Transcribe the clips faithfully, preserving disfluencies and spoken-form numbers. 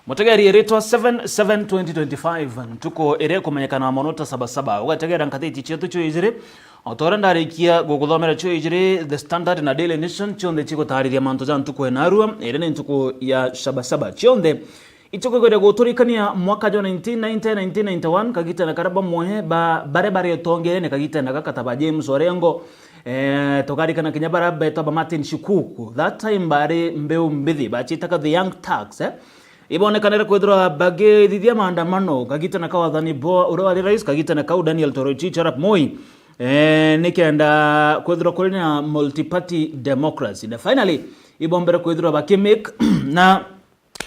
Mutegeri, iritwa seven seven twenty twenty-five, ntuku iria ikumenyekana mono ta Saba Saba. Ugategera ngathiti cietu cio ijiri, o ta uria ndarikia gukuthomera cio ijiri, The Standard na Daily Nation, cionthe cigutariria mantu ja ntuku ya narua, iria ni ntuku ya Saba Saba. Cionthe itukwigwire guturikania mwaka jwa nineteen ninety, nineteen ninety-one, kagitene karia bamwe ba baria bari utongeene kagitene gaka ta ba James Orengo, eh, tukarikana kinya baria betwa ba Martin Shikuku. That time bari mbeu mbithi, bacitaga the Young Turks, eh. Ibonekanire kwithirwa bagithithia maandamano kagitene ka wathani bwa uria wari rais kagitene kau, Daniel Toroitich arap Moi, eh, nikenda kwithirwa kuri na multi-party democracy. Na finally, ibombere kwithirwa bakimake na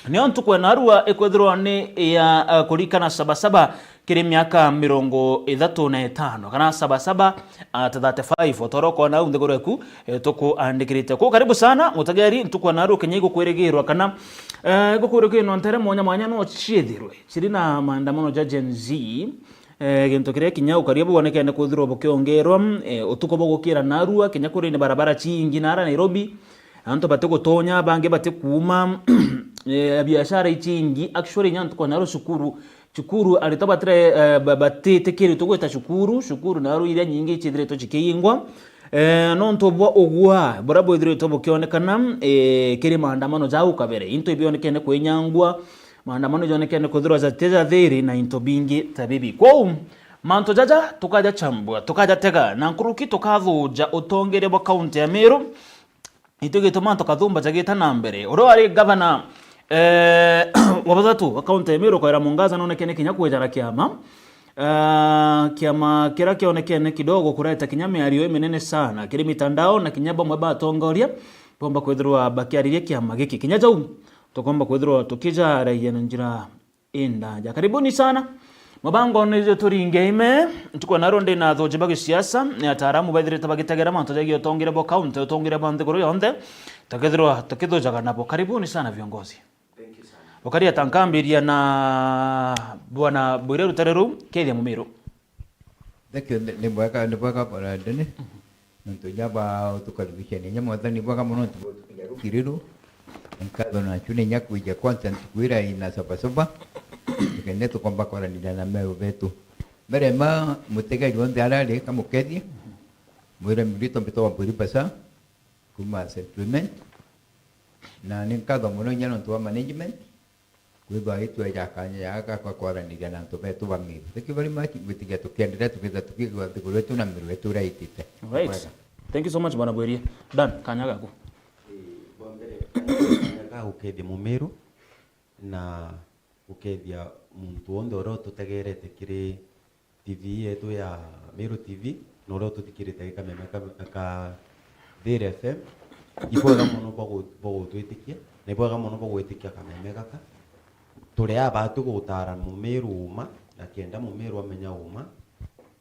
nio ntuku ya narua ikwithirwa ni ya, eh, kurikana Saba Saba kiri miaka mirongo ithatu na itano, kana Saba Saba at thirty-five, o ta uria ukwona au nthiguru eku, eh, tukuandikirite. Kuu karibu sana, mutegeri, ntuku ya narua kenya igukwirigirwa kana, eh, igukwirigirwa ntere mwanya mwanya no ciithirwe ciri na maandamano ja Gen Z, eh, gintu kiria kinya ukaria bwonekene kwithirwa bukiongerwa, eh, utuku bwa gukira narua, kinya kuri ni barabara ciingi nara Nairobi, antu batigutonya, bangi batikuuma, eh, biashara icingi, actually, inya ntuku ya narua cukuru, cukuru, aritwa batire, eh, ba-, batitikiritwe gwita cukuru, cukuru narua iria nyingi iciithiritwe cikiingwa, eh, nontu bwa ugwa buria bwithiritwe bukionekana, eh, kiri maandamano jau kabere. Into ibionekene kwinyangwa, maandamano ijonekene kwithirwa jati ja thiri na into bingi ta bibi. Kwou, mantu jaja tukajachambua, tukajatega, na nkuruki tukathuja utongeria bwa kaunti ya Meru, itu gituma tukathumba jagita na mbere. Uria wari gavana, eh, wa bathatu wa kaunti ya Meru, Kawira Mwangaza, nonekene kinya kwijara kiama. Eh, kiama kiria kionekene kidogo kureta kinya miario iminene sana kiri mitandao, na kinya bamwe ba atongoria bomba kwithirwa bakiariria kiama giki. Kinya jau tukomba kwithirwa tukijaragia na njira indaja. Karibuni sana. Mabangone je turinge ime, ntuku ya narua ndi na athuji ba gisiasa, ni ataaramu baithirite bagitegera mantu jegii utongire bwa kaunti, utongire bwa nthiguru yonthe, tukethirwa tukithujaga nabo. Karibuni sana viongozi. Thank you sana. Ukaria ta nkambiria na Bwana Bwire rutere ruu, kethia Mumiru. Thank you, ni, ni bwega, ni bwega Bwana Ndene. Nontu inya bwa utukaribisha, ni inya Mwathani bwega mono nontu bwa utukinya rukiri ru. Nkatho nachu ni inya kwija kwanza ntuku ira ina Saba Saba. Tukende tukomba kwaraniria na meu betu. Mbere ma mutegeri wonthe arari kamukethie. Mwire mrito mbitagwa Mbwiri Basa, kuma Saint Clement. Na ni nkatho mono inya nontu wa management. Kwithwa itweja kanya gaka kwa kwaraniria na antu betu ba Meru. Thank you very much. Ngwitikia tukiendelea, tukitha tukigwa nthiguru yetu na Meru yetu uria itite. Right. Bwega. Thank you so much, Bwana Bwerie. Dan, kanya gaku. Ii, bwa mbere, kanya ga gukethia Mumiru na gukethia muntu wonthe uria ututegerete kiri T V yetu ya Meru T V, na uria ututhikirite gi kameme ka, ka Thiri F M. Ibwega mono bwa gu-, bwa gutwitikia, na ibwega mono bwa gwitikia kameme gaka. Turi aba tu gutara Mumiru uma, na kenda Mumiru amenya uma,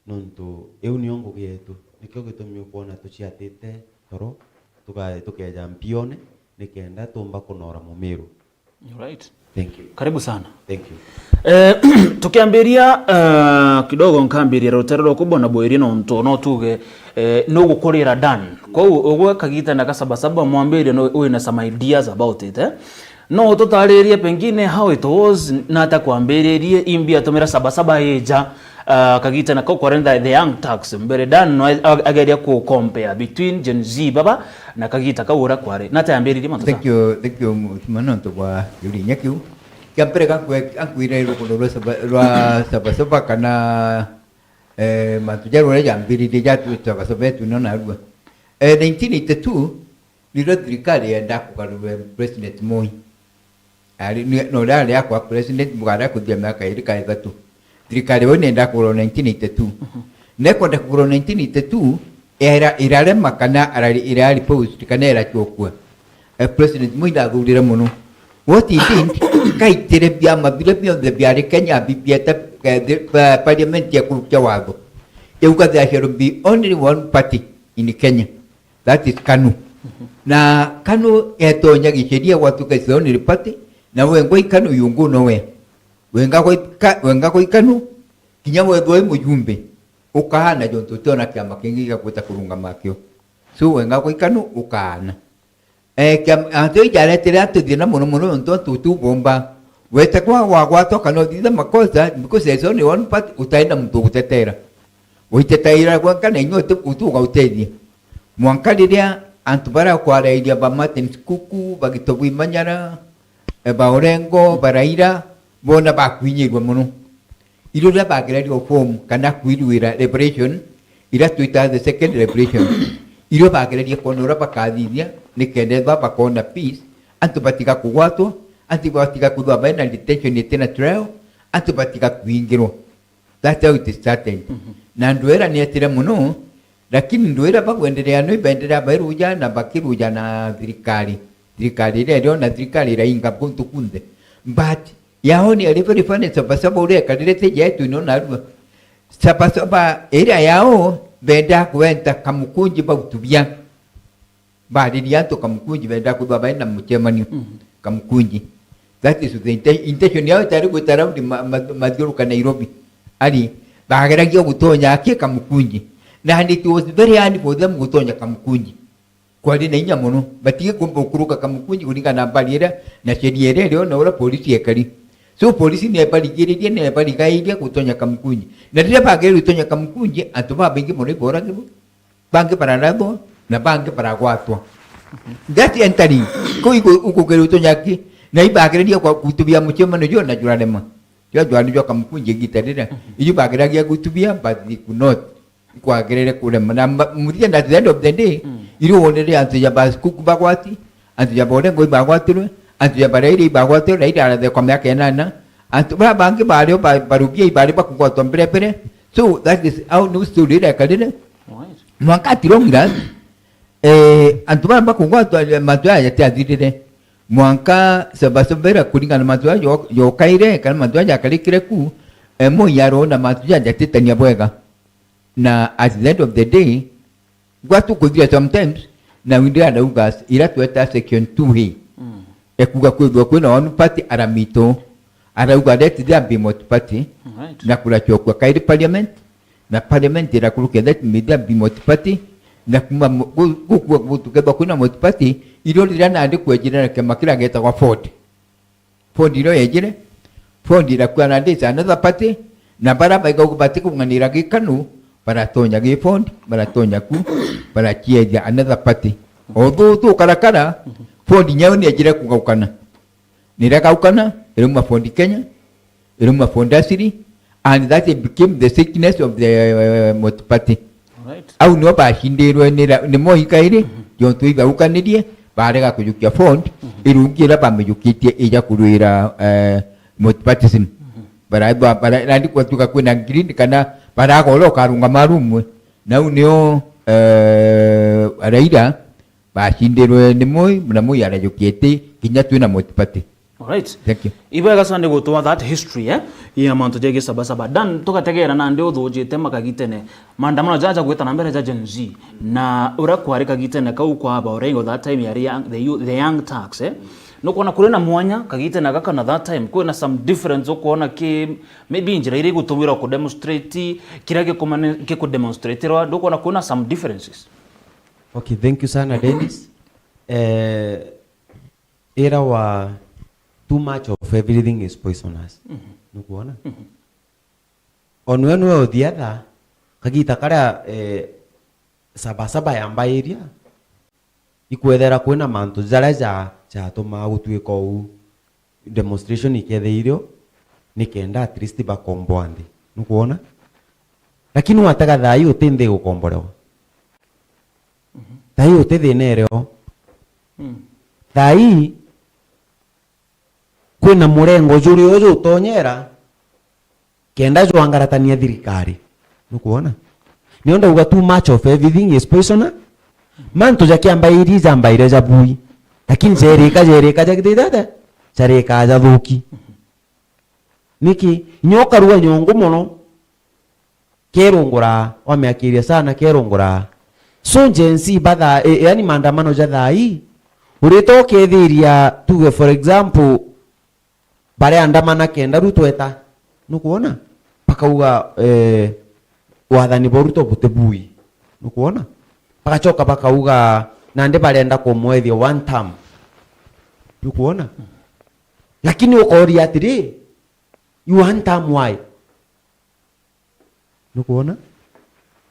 nontu iu nio ngugi yetu. Nikio gitumi ukwona tuciatite toro, tuka-, tukeja mpione, ni kenda tumba kunora Mumiru. Right. Thank you. Karibu sana. Thank you. Eh, tukiambiria, eh, kidogo nkambiria rutere rwaku Bwana Bwiri, nontu no tuge, eh, nugukurira Dan. Kwou ugwe kagita na ka Saba Saba mwambirie no wina some ideas about it, eh? No tutaririe pengine how it was, na ata kwambiririe, imbi atumira Saba Saba ija, ah, kagita na kau kwari the, the Young Turks mbere Dan no ag-, ageria ku compare between Gen Z baba na kagita kau uria kwari. Na ata yambiririe mantu ta? Thank you, thank you, mu-, mono nontu bwa kiuria kiu. Kia mbere gankwe-, gankwire rukundo rwa Saba, rwa Saba Saba kana, eh, mantu jaria uria jambiririe jatu Saba Saba yetu no narua. Eh, nineteen eighty-two, riria thirikari yenda kugarurwa President Moi. Ari, ni, no, riria akwa president, mugara kuthia miaka iri ka ithatu. Thirikari uu nenda kugurwa nineteen eighty-two. Mhm. Nekwenda kugurwa nineteen eighty-two, era, irarema kana arari, irari post, kana irachokua. Eh, President Moi ndathurire mono. What he did, kaitire biama biria bionthe biari Kenya, bibieta, eh, thi-, pa-, parliament ya kurukia watho. Yauga there shall be only one party in Kenya. That is KANU. Mhm. Na KANU etonya giceria gwatuka its the only party, na wengwa i KANU yungu no we. Wenga gwa i-, ka-, wenga gwa i KANU, kinya wethwa i mujumbe, ukaana jontu utiona kiama kingi gia gwita kurungama kio. So wenga gwa i KANU ukaana. Eh, kiam-, antu ijaretire antu thina mono mono, nontu antu tu bomba Wete kwa wagwatwa kana uthitha makosa, because there is only one party, utai na muntu ugutetera. Uitetaira gwanka na inywe uti-, uti ugautethia. Mwanka riria antu baria kwarairia ba Martin Skuku, ba Gitobu Imanyara, eh, ba Orengo, ba Raila, bona bakwinyirwe mono. Irio riria bagereria form kana kwirwira revelation, iria twitaga the second revelation, irio bagereria kwona uria bakathithia, nikenda ethwa bakona peace, antu batiga kugwatwa, antu batiga kwithwa baina detention itina trial, antu batiga kwingirwa. That's how it started. Mhm. Na ndwera nietire mono, lakini ndwera bagwenderea no ibenderea bairuja na bakiruja na thirikari. Thirikari iria irio na thirikari irainga kuntu kunthe. But yaoni ari very funny, Sabasaba uria ekarire te yetu ino narua. Sabasaba iria yao benda kwenta Kamukunji bautubia. Bariria antu Kamukunji benda kwithwa baina mucemanio. Mhm. Kamukunji. That is the inten-, intention yao itari gwita round ma-, ma-, mathiuruka Nairobi. Ari, bageragia gutonya aki Kamukunji. Na and it was very hard for them gutonya Kamukunji. Kwari na inya mono. Batige kumba gukuruka Kamukunji kuringana na mbari iria na sheria iria irio na uria polisi ekari. So polisi ni ebarigiririe, ni ebarigairie gutonya Kamukunji. Na riria bagereire gutonya Kamukunji, antu babaingi mono iboragirwe. Bangi bararathwa, na bangi baragwatwa. That entering, kuu iku-, ukugeria utonya aki, na ibagereria kwa gutubia mucemanio juu na jurarema. Jua jwani jwa Kamukunji igita riria. Ijo bageragia gutubia, but they could not. Kwagerere kurema. Na mba-, muthia, at the end of the day, Mm. irio wonere antu ja ba Skuku bagwati, antu ja ba Orengo ibagwatirwe, antu ja ba Raila ibagwatirwe, Raila arathekwa miaka inana, antu bara bangi bario ba-, barubia ibari bakugwatwa mbere mbere. So that is how new story irekarire. Right. Mwanka at long last, eh, antu bara bakugwatwa, eh, mantu aya jatiathirire. Mwanka Sabasaba ira kuringana na mantu aya jo-, jokaire, kana mantu aya jakarikire ku, eh, Moi arona mantu aya jatitania bwega. Na at the end of the day, gwa tukuthira sometimes, na windi arauga ira tweta section two A. Mm. Ekuga kwithwa kwina one party aramito. Arauga let there be multi party. Right. Na kuracokua kairi parliament. Na parliament irakurukia let me there be multi party. Na kuma mu-, gu-, gukua gutukethwa kwina multi party, irio riria nandi kwenjire na kiama kiria getagwa Ford. Ford irio yejire, Ford irakua na this another party, na bara baiga ugu batikung'anira gi KANU, baratonya gi Ford, baratonya ku, barachiethia another party. Although tukarakara, Ford nyau ni ejire kugaukana. Niragaukana, irauma Ford Kenya, irauma Ford Asili, and that became the sickness of the, uh, multi party. Alright. Au nio bacindirwe ni ra-, ni Moi kairi, Mhm. jontu ithaukanirie, barega kujukia Ford, Mhm. irungi iria bamijukitie ija kurwira, eh, multipartism. Mhm. Bara-, ba-, bara-, nandi kwatuka kwina green kana baraga uria ukarungama rumwe. Na au nio, eh, Raila bacindirwe ni Moi, na Moi arajukia iti kinya twina multiparty. Alright. Thank you. Ibwega sana ni gutuma that history, eh, ya mantu jegi Sabasaba. Dan, tugategera nandi uthujite makagitene. Maandamano jaja gwita na mbere ja Gen Z. Na uria kwari kagitene kau kwa ba Orengo that time yari young, the youth, the young Turks, eh. Nukwona kuri na mwanya kagitene gaka na that time. Kwina some difference ukwona ki, maybe njira iria igutumira ku demonstrate, kiria gikumane-, gikudemonstratirwa. Nukwona kwina some differences. Okay, thank you sana, Dennis. Eh, ira wa too much of everything is poisonous. Mhm. Nukwona? Mhm. On one way or the other, kagita karia, eh, Sabasaba yambairia, ikwethera kwina mantu jaria ja-, jatumaa gutwika uu, demonstration iketheirio, nikenda at least bakomboa nthi. Nukwona? Lakini watega thaa ii uti nthi gukomborewa. Mhm. Thaa ii uti thina irio. Mm. Thaa ii kwina murengo juri uju utonyera kenda jwangaratania thirikari. Nukwona? Nio ndauga too much of everything is poison. Mantu jakiambairi jambaire jabui. Lakini jerika, jerika jagitithete, jarika jathuki. Niki? Nyo karua nyongo mono. Kerungura, wameakiria sana, kerungura. So Gen Z batha, e, yani maandamano ja thaa ii, urita ukethiria, tuge for example, bareandamana kenda Ruto eta. Nukwona? Bakauga, eh, wathani bwa Ruto butibui. Nukwona? Bagacoka bakauga, nandi barenda kumwethia one term. Nukwona? Lakini ukooria atiri, you want time why? Nukwona?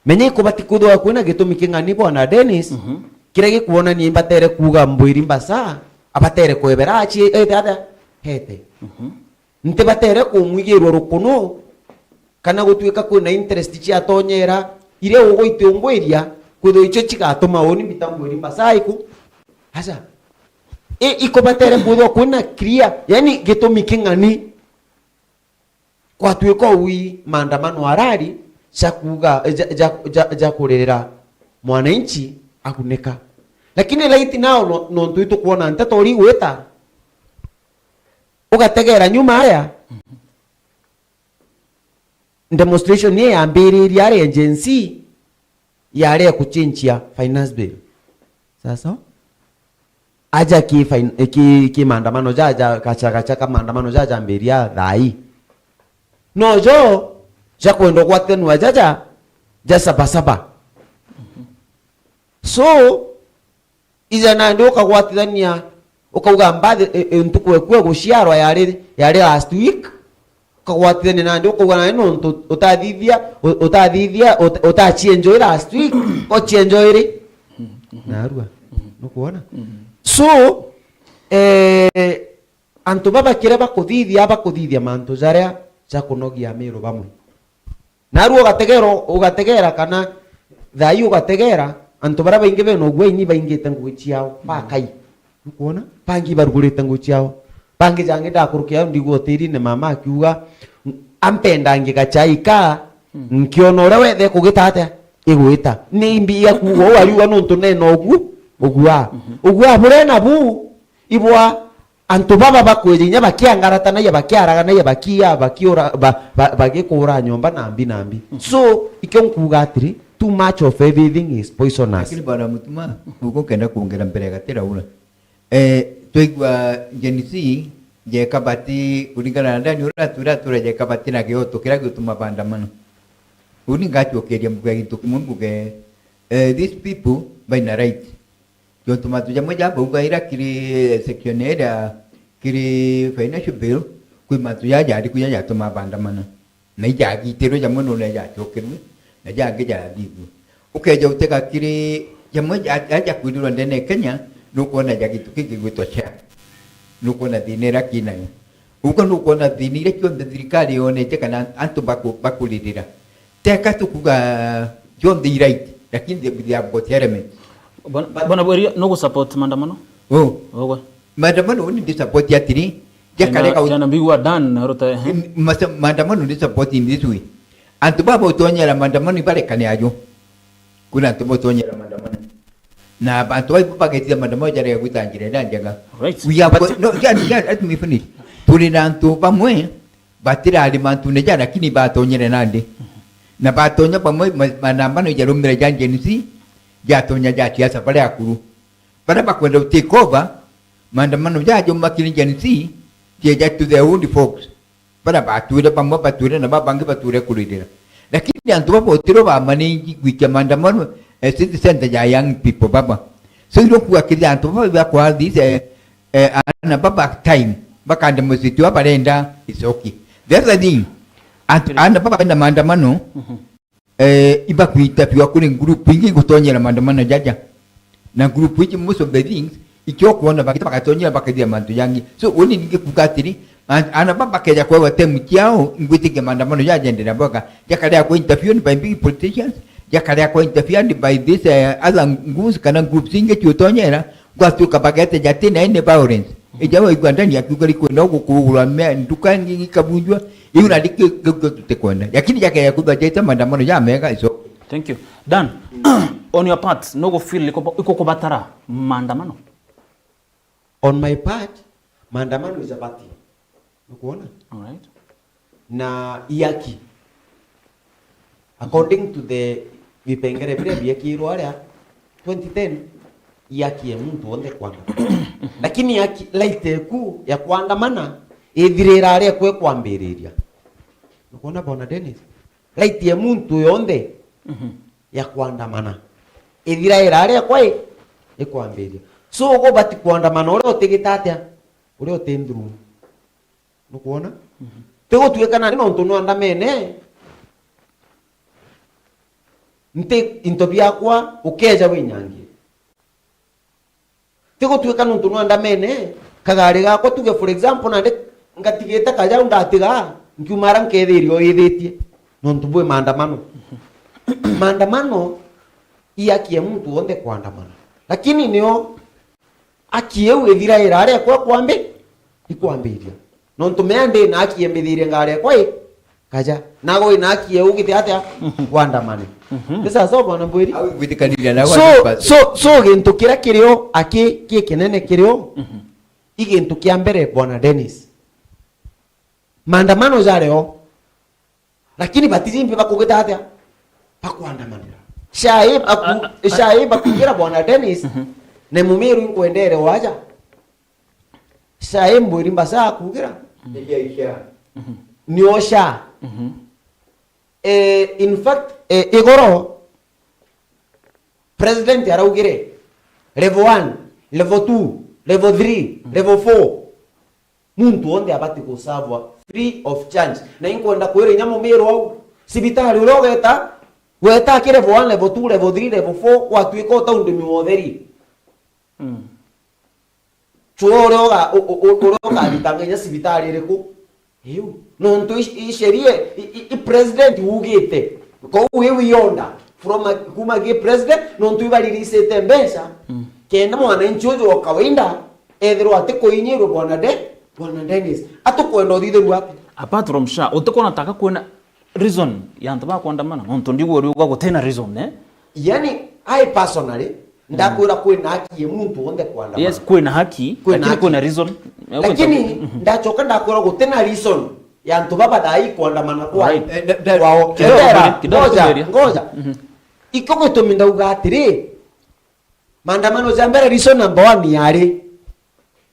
Menya ikubati kwithirwa kwina gitumi king'ani, bwana Dennis, mhm, kiria gikwonania imbatere kuuga mbwiri mbasa, abatere kwebera aci ete atia hete. Mhm. Ntibatere kumwigirwa rukunu, kana gutwika kwina interest ciatonyera, iria ugwitiungwiria, kwithirwa icio cigatuma uni mbita mbwiri mbasa iku. Aca. I, ikubatere kwithirwa kwina clear, yani gitumi king'ani. Kwatwika ui maandamano arari ja kuuga, ja, ja, ja, ja kuririra mwananchi akunika. Lakini right now, no, nontu itukwona nteto uri gwita, ugategera nyuma aria, demonstration ni yambiririe aria Gen Z, yari ya kuchinchia finance bill. Sasa? Aja ki fin-, ki, ki maandamano jaja, gacha, gacha ka maandamano jaja mbiria thaa ii. No jo, ja kwenda gwathanua jaja, ja Saba Saba. So, ija nandi ukagwatithania, ukauga mbathi, e, e, ntuku eku eguciarwa yari, yari last week, ukagwatithania nandi ukauga nandi nontu utathithia, u-, utathithia, ut-, utachienjoy last week, ochienjoy ri? Narua. Nukwona? So, eh, antu baba kiria bakuthithia, bakuthithia mantu jaria jakunogia miru bamwe. Narua ugategera, ugategera kana thaa ii ugategera, antu baria baingi bena ugua ini baingite ngugi ciao, bakai. Nukwona? Bangi barugurite ngugi ciao. Bangi jangi ndakurukia au ndigua utirine mama akiuga, "Ampendangi gachai ka, nkiona uria wethe kugita atia, igwita." Ni mbia kuuga uu ariuga nontu nena ugu, ugua. Ugua buria nabu, ibwa antu baba bakwija inya bakiangaratanagia, bakiaraganagia, bakiia, bakiura, ba-, ba-, bagikura nyomba nambi nambi. So, ikio nkuuga atiri, too much of everything is poisonous. Lakini bwana Mutuma, uko kenda kuongera mbere gatira ura. Eh, twaigua Gen Z, jeka bati, kuringana na Dani uria atura, atura jeka bati na gioto, kiria giutuma bandamano. Uni ngachokeria mbuge gintu kimwe mbuge, eh, these people baina right. Jontu mantu jamwe ja baugaira kiri section iria kiri financial bill, kwi mantu ja jari kuja jatuma bandamana. Na ijagitirwe jamwe none jacokerwe, na jangi jarathithue. Ukeja utega kiri jamwe ja, ja, ja kwirwa ndene Kenya, nukwona ja gintu kingi gwitwa SHA. Nukwona thina iria kinayo. Uguo nukwona thina iria cionthe thirikari yonete kana antu baku-, bakuririra. Teka tukuga cionthe i right, lakini they, they have got elements. Bona, bona bweria, no gu support maandamano? Oh. Ogwe. Maandamano uni ndi support atiri, jakarega. Jana, jana mbigua Dan na Ruto, eh. Masa-, maandamano ndi support in this way. Antu baba utonyera maandamano ibarekane ajo. Kuna antu baba utonyera maandamano. Na bantu baibu bagetithia maandamano jarega gwita njira iria njega. Right. We have got, no, yeah, yeah, let me finish. Turi na antu bamwe batirari mantune ja, lakini batonyere nandi. Na batonya bamwe ma-, maandamano jarumire ja Gen Z, jatonya ja siasa baria akuru. Baria bakwenda to take over, maandamano ja jaumakire Gen Z, jeja to the old folks. Baria batwire bamwe batwire na babangi batwire kuririra. Lakini antu baba utiro bamanage gwikia maandamano, eh, city center ya young people baba. So iro kuga kiri antu baba bakwa this, eh, eh, ana baba time, bakande muziti wa barenda, it's okay. The other thing, antu, ana baba benda maandamano, eh, ibakwita piwa kuri group ingi igutonyera maandamano jaja. Na group iji, most of the things, ikio kuona bagita bagatonyera bakethia mantu jangi. So, uni ningi kuga atiri, an-, ana baba bakeja kwegwa time kiao, ingwitikia maandamano jajendera bwega. Jakaria kwa interviewed by big politicians, jakaria kwa interviewed by this, eh, other goons kana groups ingi ciutonyera, gwatuika bagete jati na any violence. Ija waigua ndani akiuga rikwenda gukurugurwa me-, nduka ingi ikabunjwa, iu na riki, kiu kio tutikwenda. Lakini jakeja kwithwa jete maandamano ja mega, it's okay. Thank you. Dan, on your part, no go feel iko, iko kubatara maandamano? On my part, maandamano is a party. Nukwona? All right. Na i haki. According to the vipengere biria biekirwe aria, twenty ten, i haki ya muntu wonthe kuandamana. Lakini haki, right eku ya kuandamana, ithirira aria kwe kwambiriria. Nukwona, bwana Dennis? Right ya muntu yonthe, mhm, ya kuandamana ithiraira aria kwa i-, ikwambiria. So, ugubati kuandamana uria utigita atia? Uria uti nduru. Nukwona? Mhm. Tigutuika nandi nontu nwandamene, nti into biakwa ukeja winyangie. Tigutuika nontu nwandamene, kagari gakwa tuge, for example, nandi ngatigite kajau ndatiga, nkiuma ara nkethiria oithitie nontu bwi maandamano. Maandamano i haki ya muntu wonthe kwandamana. Lakini nio haki iu ithiraira aria ekwa kwambi-, ikwambiria. Nontu mea ndi na haki ya mbithirie ngari ekwa i kaja. Nago ina haki ya ugite atia? Wandamane. Mhm. Ni sawa sawa, bwana Mbwiri? Au gwitikanira na So, so, so gintu kiria kirio aki ki kinene kirio, Mhm. i gintu kia mbere, bwana Dennis. Maandamano jario. Lakini batijimbi bakugita atia? Bakwandamanira. Shai baku-, A, a, a. Shai bakugira bwana Dennis, Mhm. ne Mumiru inkwendere waja. Shai Mbwiri mbasa akugira. Ikia, ikia. Mhm. Niosha. Mhm. Eh, in fact, eh, igoro, president araugire, level one, level two, level three, Mhm. level four. Muntu wonthe abati gusavwa free of charge. Na inkwenda kwira inya Mumiru au, cibitari uria ugeta, weta ki level one, level two, level three, level four, gwatuika utaundumiwa utheri. Mm. Chwo uria uga-, u-, u-, u-, uria ukathitanga inya cibitari iriku? Iu. Nontu i, i sheria, i, i, i president ugite. Kou iu i order from a, kuma gi president, nontu ibaririsite mbeca. Mm. Kenda mwananchi uju wa kawaida ethirwa atikuinyirwe, bwana De-, bwana Dennis. Atukwenda uthithirua atia? Apart from SHA, utikwona taka kwina reason ya antu ba kwandamana? Nontu ndigwa uriuga gutina reason, eh? Yani, I personally, ndakwira kwina haki ya muntu wonthe kwandamana. Yes, kwina haki, Kwina lakini haki. kwina reason. Eh, Lakini kwina Mhm. ndachoka ndakwira gutina reason ya antu baba thai kwandamana kwa Right. Eh, nda-, nda-, kwao. kidogo Endera, mbere, kidogo ngoja, mbere. ngoja. Mhm. Ikio gitumi ndauga atiri, maandamano ja mbere, reason number one yari,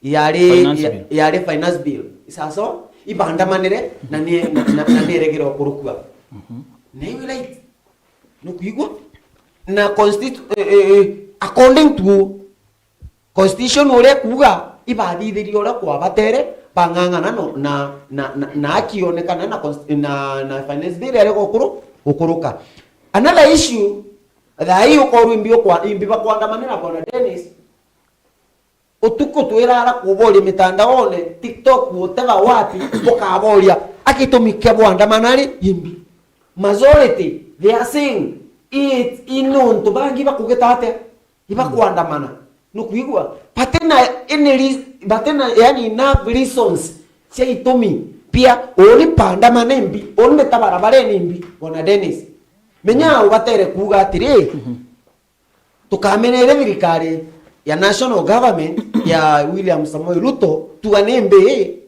yari, Finance ya-, bill. yari finance bill. Saso, ibandamanire na ni, na, na, na nieregere okurukua. Mhm. Na iu right. Nukwigua? Na constitu-, eh, eh, eh, according to constitution uria kuuga, ibathithirie uria kwabatere, bang'ang'ana no, na, na, na, na haki yonekana na const-, na, na finance bill iria gukuru-, gukuruka. Another issue, thaa hii ukorwa imbi ukwa-, imbi bakwandamanira, bwana Dennis, utuku twirara kuboria mitandaone, TikTok, whatever, wapi, bukaboria, a gitumi kia bwandamana ri imbi? Majority, they are saying, it, i nontu bangi bakugita atia? Ibakwandamana. Nukwigua? Batina any re-, batina, yani, enough reasons cia itumi bia uni bandamane mbi, uni mbita barabarene mbi, bwana Dennis. Menya ubatere kuuga atiri, Mhm. tukamenere thirikari ya national government ya William Samoei Ruto, tuga ni mbi,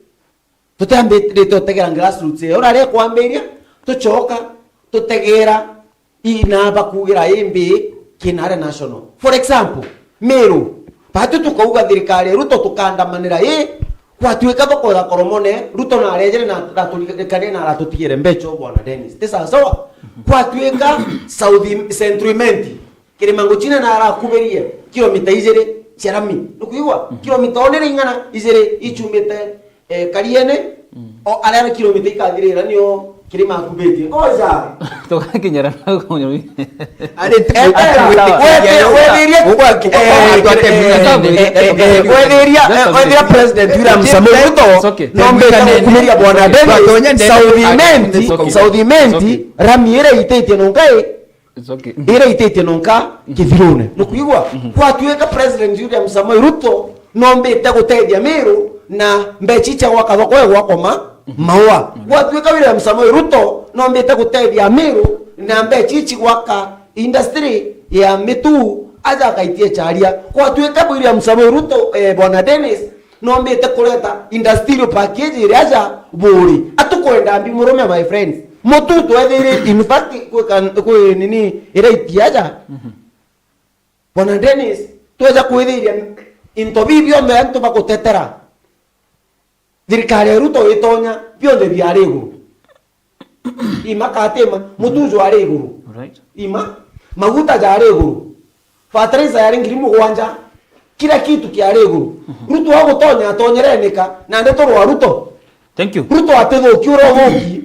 tutiambirite utegera grassroots iyo. Uraria kwambiria, tucoka tutegera ina bakugira i mbi kinare national. For example, Meru, batu tukauga thirikari ya Ruto tukandamanira i, gwatuika tukoya koromone, Ruto na arejere na araturikanire na aratutigire mbecho, bwana Dennis. Ti sawa sawa? Gwatuika South Im-, Central Imenti, Kirima Nguchine na arakubirie kilomita ijiri cia rami. Nukwigua? Mhm. Kilomita onere ing'ana ijiri ichumite, eh, Kariene, Mm. o aria kilomita ikathirira nio Kirima akubitie. Ngoja. Tugakinyira na kunywa. Ari tu-, Ete, ati wete-, wete-, wethirie, ugu aki-, eh, antu ake eh, mbinya eh, eh, eh, wethiria, eh, wethiria President William Samoei Ruto, It's okay. no mbite gukumiria bwana Dennis, It's okay. South Imenti, It's okay. South Imenti, It's okay. rami iria ititie nonka i, It's okay. iria ititie nonka kithirune. Nukwigua? Mhm. Gwatuika President William Samoei Ruto nombite gutethia Meru na mbechi cia gwaka thoko ya gwakoma maua. Mhm. Gwatuika William Samoei Ruto nombite gutethia Meru na mbechi ici gwaka industry ya mitu, aja akaitie charia. Gwatuika William Samoei Ruto, eh, bwana Dennis, nombite kureta industrial package iria aja buri. Atukwenda mbi murume, my friends. Mutu twethire, in fact, kwi kan-, kwi nini, ira iti aja. Mhm. Bwana Dennis, tweja kwithiria into bibi bionthe antu bagutetera. Thirikari ya Ruto itonya, bionthe biari iguru. Ima katima, mutu jwari iguru. Right. Ima, maguta jari iguru. Fertilizer yari ngiri mugwanja. Kila kitu kiari iguru. Mhm. Ruto agutonya atonyere nika, na ndeto rwa Ruto. Thank you. Ruto atithuki uria uthuki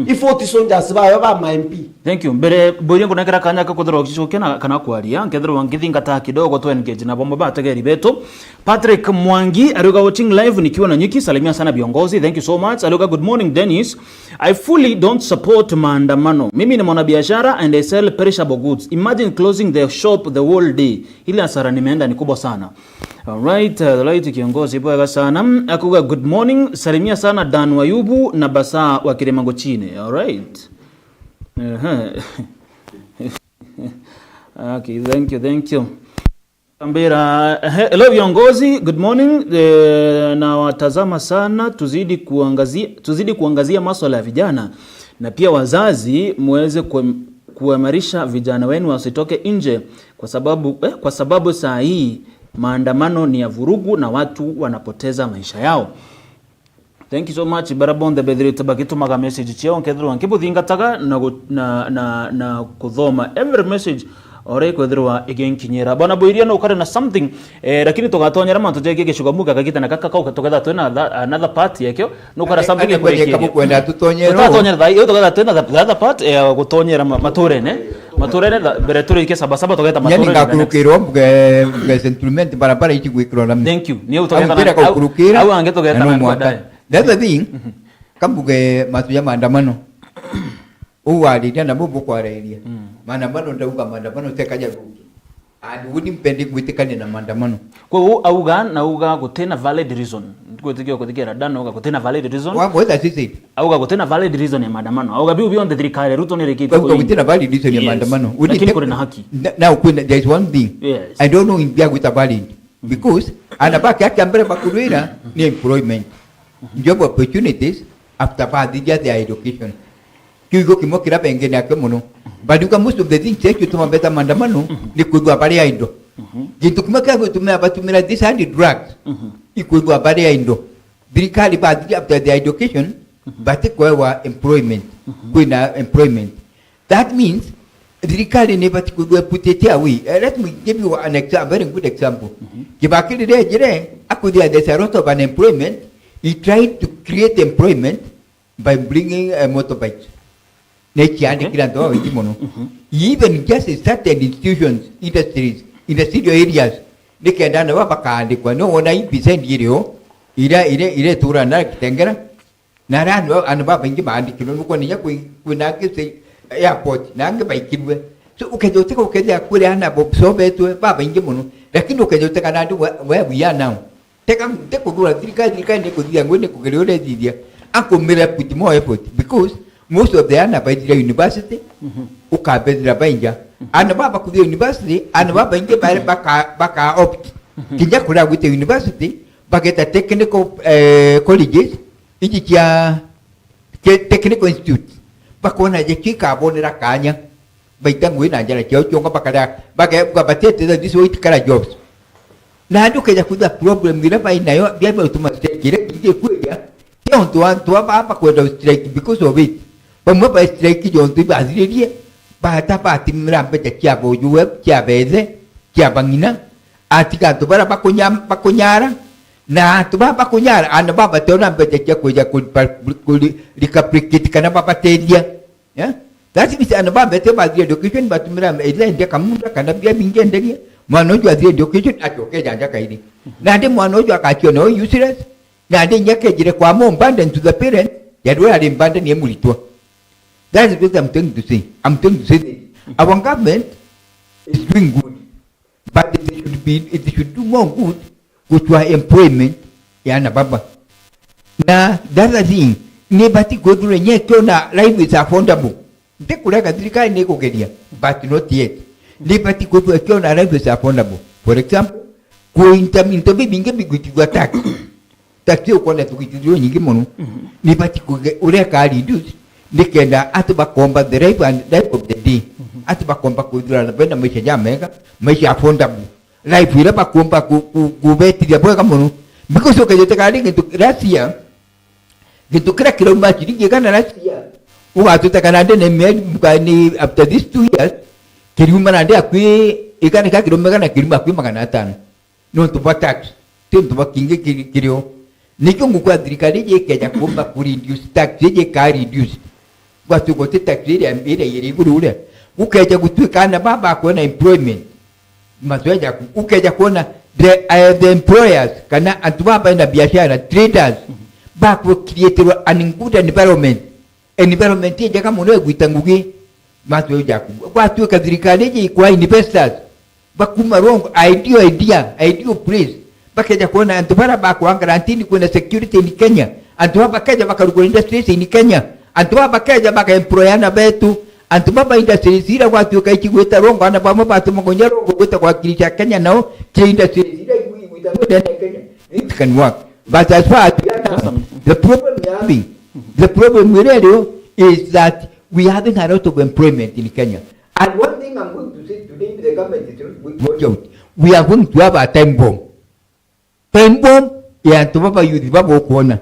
i forty soldiers bawe ba ma M P. Thank you. Mbere mburia nkunengera kanya ka kwithirwa ugicokia na kana kwaria, nkethirwa ngithingata kidogo tu engage na bomwe bategeri betu. Patrick Mwangi ariuga, "Watching live nikiwa Nanyuki, salimia sana viongozi." Thank you so much. Ariuga, "Good morning Dennis. I fully don't support maandamano. Mimi ni mwanabiashara and I sell perishable goods. Imagine closing the shop the whole day. Ile hasara nimeenda ni kubwa sana." Alright, uh, alright, kiongozi bwega sana. Akuga, "Good morning, salimia sana Dan Wayubu na Basa wa Kirima Gochine." Alright. Ehe. Okay, thank you, thank you. Kambira, ehe, hello viongozi, good morning. Eh, nawatazama sana, tuzidi kuangazia, tuzidi kuangazia masuala ya vijana na pia wazazi muweze kuem-, kuimarisha vijana wenu wasitoke nje kwa sababu, eh, kwa sababu saa hii maandamano ni ya vurugu na watu wanapoteza maisha yao. Thank you so much. Bara bonthe bethirite bagitumaga message ciao, nkethirwa nkibuthingataga na gu-, na, na, na kuthoma every message ore kwethirwa iginkinyira. Bwana Boiria, no ukare na something, eh, lakini tugatonyera mantu jegi gicigo muga kagita na kaka kau tugetha twina tha-, another part yekio. No ukara something ande kwenda ikurikiria. Tugatonyera tha-, iyo tugetha twina the, the other part, eh, gutonyera ma-, maturene. Maturene tha-, mbere turikie Saba Saba tugeta maturene. Yani ngakurukirwa mbuge, mbuge settlement barabara ici gwikirwa lami. Thank you. Ni utugetha na au ange tugeta na mwaka. That's the thing. Kambuge matu ya maandamano. Uu wariria na bubu kwarairia. Maandamano ndauga maandamano tekaja ruki. And wouldn't pende gwitikania na maandamano. Kwa hiyo auga na auga gutina valid reason. Gwitikia kuthikira Dan auga gutina valid reason. Wa mwetha sisi. Auga gutina valid reason ya maandamano. Auga biu bionthe thirikari Ruto ni rikite. Auga gutina valid reason ya maandamano. Lakini kuna haki. Na, na kuna, there is one thing. Yes. I don't know in bia gwita valid. Because ana bake akia mbere bakurwira ni employment. Job opportunities after bathithia their education. Kiugo kimwe kiria bengene akio muno. Bariuga most of the things ekio tuma beta maandamano ni kwithwa bari idle. Gintu kimwe kia gutumira batumira this hard drugs ikwithwa bari idle. Thirikari bathithia after their education batikwewa employment. Kwina employment. That means thirikari ni ibati kwithwa iputite away. Eh, let me give you an example, very good example. Kibaki riria ejire, akwithia there's a lot of unemployment, he tried to create employment by bringing, uh, motorbikes. Na ikiandikira antu babaingi muno. He even just started institutions, industries, industrial areas, nikenda antu baba bakaandikwa. No wona hii percent irio, ira, ira, ira itura na Kitengera, na aria antu, antu babaingi baandikirwe, nukwona inya kwi-, kwina angi ci-, airport, na angi baikirwe. So, ukeja uteka, ukeja kuri ana bo-, sobetwe, babaingi muno. Lakini ukeja uteka na antu we, we we are now. Teka, tekuthura thirikari, thirikari ni kuthithia ngui, ni kugeria uria ithithia. Akumira put more effort, because most of the ana baithira university, ukabethira bainja. Ana baba kuthia university, ana babaingi bare baka, baka opt. Kinya kuria gwite university, bageta technical, eh, colleges, iji cia ke-, technical institute, bakona je kikabonera kanya, baita ngui na njara ciao cionga bakaria, bake-, babatete that this way itikara jobs. Na andu keja kutha problem ira bai nayo, bia bia utuma strike ira kingi kwiria, ti ontu antu aba bakwenda strike because of it. Bamwe ba strike jontu ibathiririe, bata batimira mbeca cia bojuwe, cia bethe, cia bang'ina, atiga antu bara bakunya-, bakunyara, na antu baba bakunyara, ana baba bateona mbeca cia kwija ku-, ku-, ku-, recompensate kana babateithia. Yeah? That means ana baba bete bathire education batumira either endia kamunda kana bia bingi enderie, mwana uju athire education acoke janja kairi. Na ndi mwana uju akachiona o useless, na ndi nyakejire kwa more burden to the parent, ya dwara ari burden ye muritwa. That is what I'm trying to say. I'm trying to say that our government is doing good. But it should be, it should do more good gutua employment ya ana baba. Na the other thing, ni bati kwithirwa nye kiona life is affordable. Ntikurega thirikari ni kugeria, but not yet. Ni bati kwithirwa kiona life is affordable. For example, ku inter-, into bibingi bigwitigwa tax. Tax ukona tugitithirwe nyingi muno. Ni bati kuge-, ureka reduce, nikenda ati bakomba the life and life of the day. Ati bakomba kwithirwa bena maisha ja mega, maisha affordable. Life ira bakomba ku-, ku-, kubetithia bwega muno. Because ukejete kari gintu last year, gintu kira kirauma ciringi igana last year, ugatute kana ndene mieri, muka-, ni after these two years, kiriuma na ndi akwi igana ka kirauma igana kiriuma akwi magana atano. Nontu bwa tax, ti untu bwa kingi kiri, kirio. Nikio ngukwa thirikari iji ikeja kuumba ku reduce tax, iji ikaa reduce. Gwatuika uti tax iria, iria iri iguru uria. Gukeja gutuika ana baba bakwona employment. Matweja ku-, ukeja kwona the, eh, the employers, kana antu baba bena biashara, traders, bakwa creatirwa an good environment. Environment injega mono ya gwita ngugi. Matweja ku-, gwatuika thirikari iji ikwa investors. Bakuma wrong, ideal, idea, ideal place. Bakeja kwona antu bara bakwa guarantee kwina security in Kenya. Antu baba bakeja bakarugura industries in Kenya. Antu baba bakeja baka employ ana betu. Antu baba industries ira gwatuika ici gwita wrong, ana bamwe batuma gonya wrong gwita kwa kiri cia Kenya nao, kiri industries ira igwi-, igwita ndene ya Kenya. It can work. But as far as we are now, the problem we are having, the problem we really is that we are having a lot of employment in Kenya. And one thing I'm going to say today, if the government is not going to watch out, we are going to have a time bomb. Time bomb ya antu baba youth baba ukwona.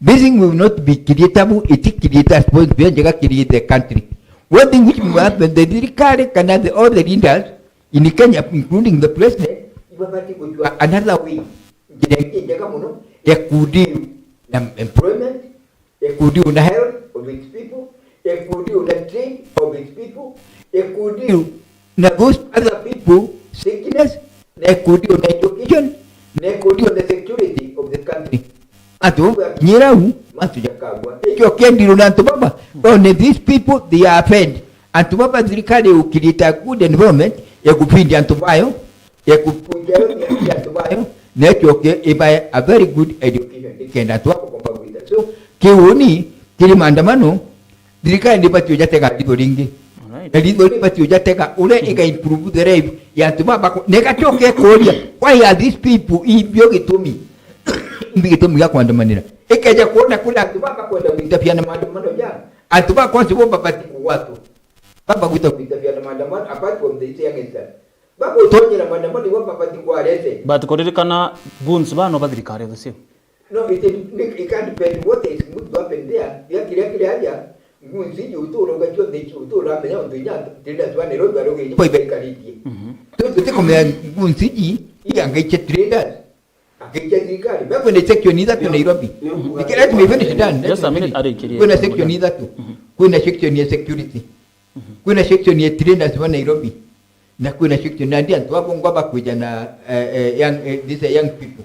This thing will not be creatable, it create a responsibility njega create the country. One thing which will happen, the thirikari kana the, all the leaders in Kenya, including the president, ibabati kujua another way, njira ingi njega muno ya kudeal na employment, ya kudeal na health of its people, ya kudeal na trade of its people, ya kudeal na those other people sickness, na ya kudeal na education, na ya kudeal na security of the country. Antu bau bakinyira u, mantu jakagwa. Ikio kendirwo na antu baba, only these people, they are fed. Antu baba thirikari ukirita good environment ya kufindi antu bayo, ya kupunja yo ya antu bayo, na icoke ibae a very good education, ikenda antu bakukomba gwita. So, kiuni kiri maandamano, thirikari ndibati ujatega ritho ringi. Alright. Na ritho ribati ujatega, uria iga improve the life ya antu baba ko-, na igacoka ikuria, why are these people, imbio gitumi? Imbi gitumi gia kwandamanira. Ikeja kuona kuri antu baba kwenda gwitabia na maandamano ja, antu ba kwanza bo babati kugwatwo. Baba gwita gwitabia na maandamano, apart from the youngsters. Bagutonyera maandamano ibo babati kwarete. But kuririkana goons bano ba thirikari the same. No, it, it, it can't depend what is going to happen there. Ya kiria kiri aja, ngunzi ju utura ugacio the ju utura menya untu inya traders ba Nairobi bari ugeji bwa ibekaritie. Mhm. Tu, tutikumenya ngunzi ji, iya ngaiche traders. Akaikia thirikari. Mekwenda section ithatu Nairobi. Ndio. Ikira let me finish done. Just a minute, arikirie. Kwina section ithatu. Mhm. Kwina section ya security. Mhm. Kwina section ya traders ba Nairobi. Na kwina section nandi antu abo ngwa bakwija na, eh, eh, young, eh, these young people.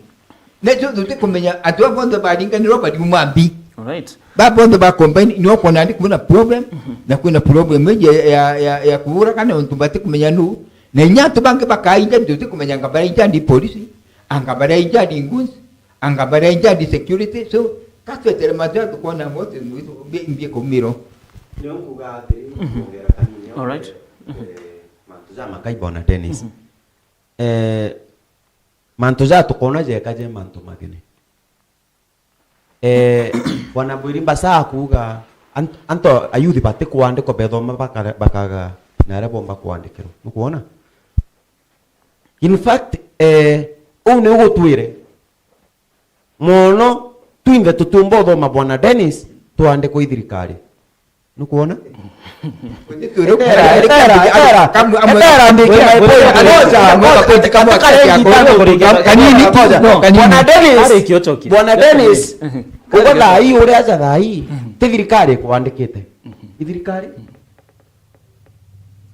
Na tu, tutikumenya antu abo bonthe baringanirwa bariuma mbi. Alright. Ba bonthe ba combine, ni ukwona ndi kwina problem, mhm, na kwina problem ya, ya, ya, ya kuura kana untu batikumenya nu. Na inya antu bangi bakainja, tutikumenya anga barainja ndi polisi, anga barainja ndi goons, anga barainja ndi security. So, katwetere matu ya tukona mote mbi, mbi kumiro. Ndio nguga atiri, mhm, kuongera kanini. Alright. Eh, mantu ja makai bwana Dennis. Mhm. Eh, mantu ja tukona jeka je mantu mageni. Eh, Bwana Bwiri Mbasa akuuga, ant-, anto ayuthi batikwandikwa bethoma bakare-, bakaga na aria bomba kwandikirwa. Nukwona? In fact, eh, uu ni ugutwire mono twinthe tutumba uthoma Bwana Dennis twandikwa i thirikari. Nukwona? Etera, etera, etera. Etera, ndike my point. Ngoja, ngoja. Kanini, kanini. Bwana Dennis, ugo thaa hii, uria aja thaa hii, ti thirikari ikwandikite. I thirikari?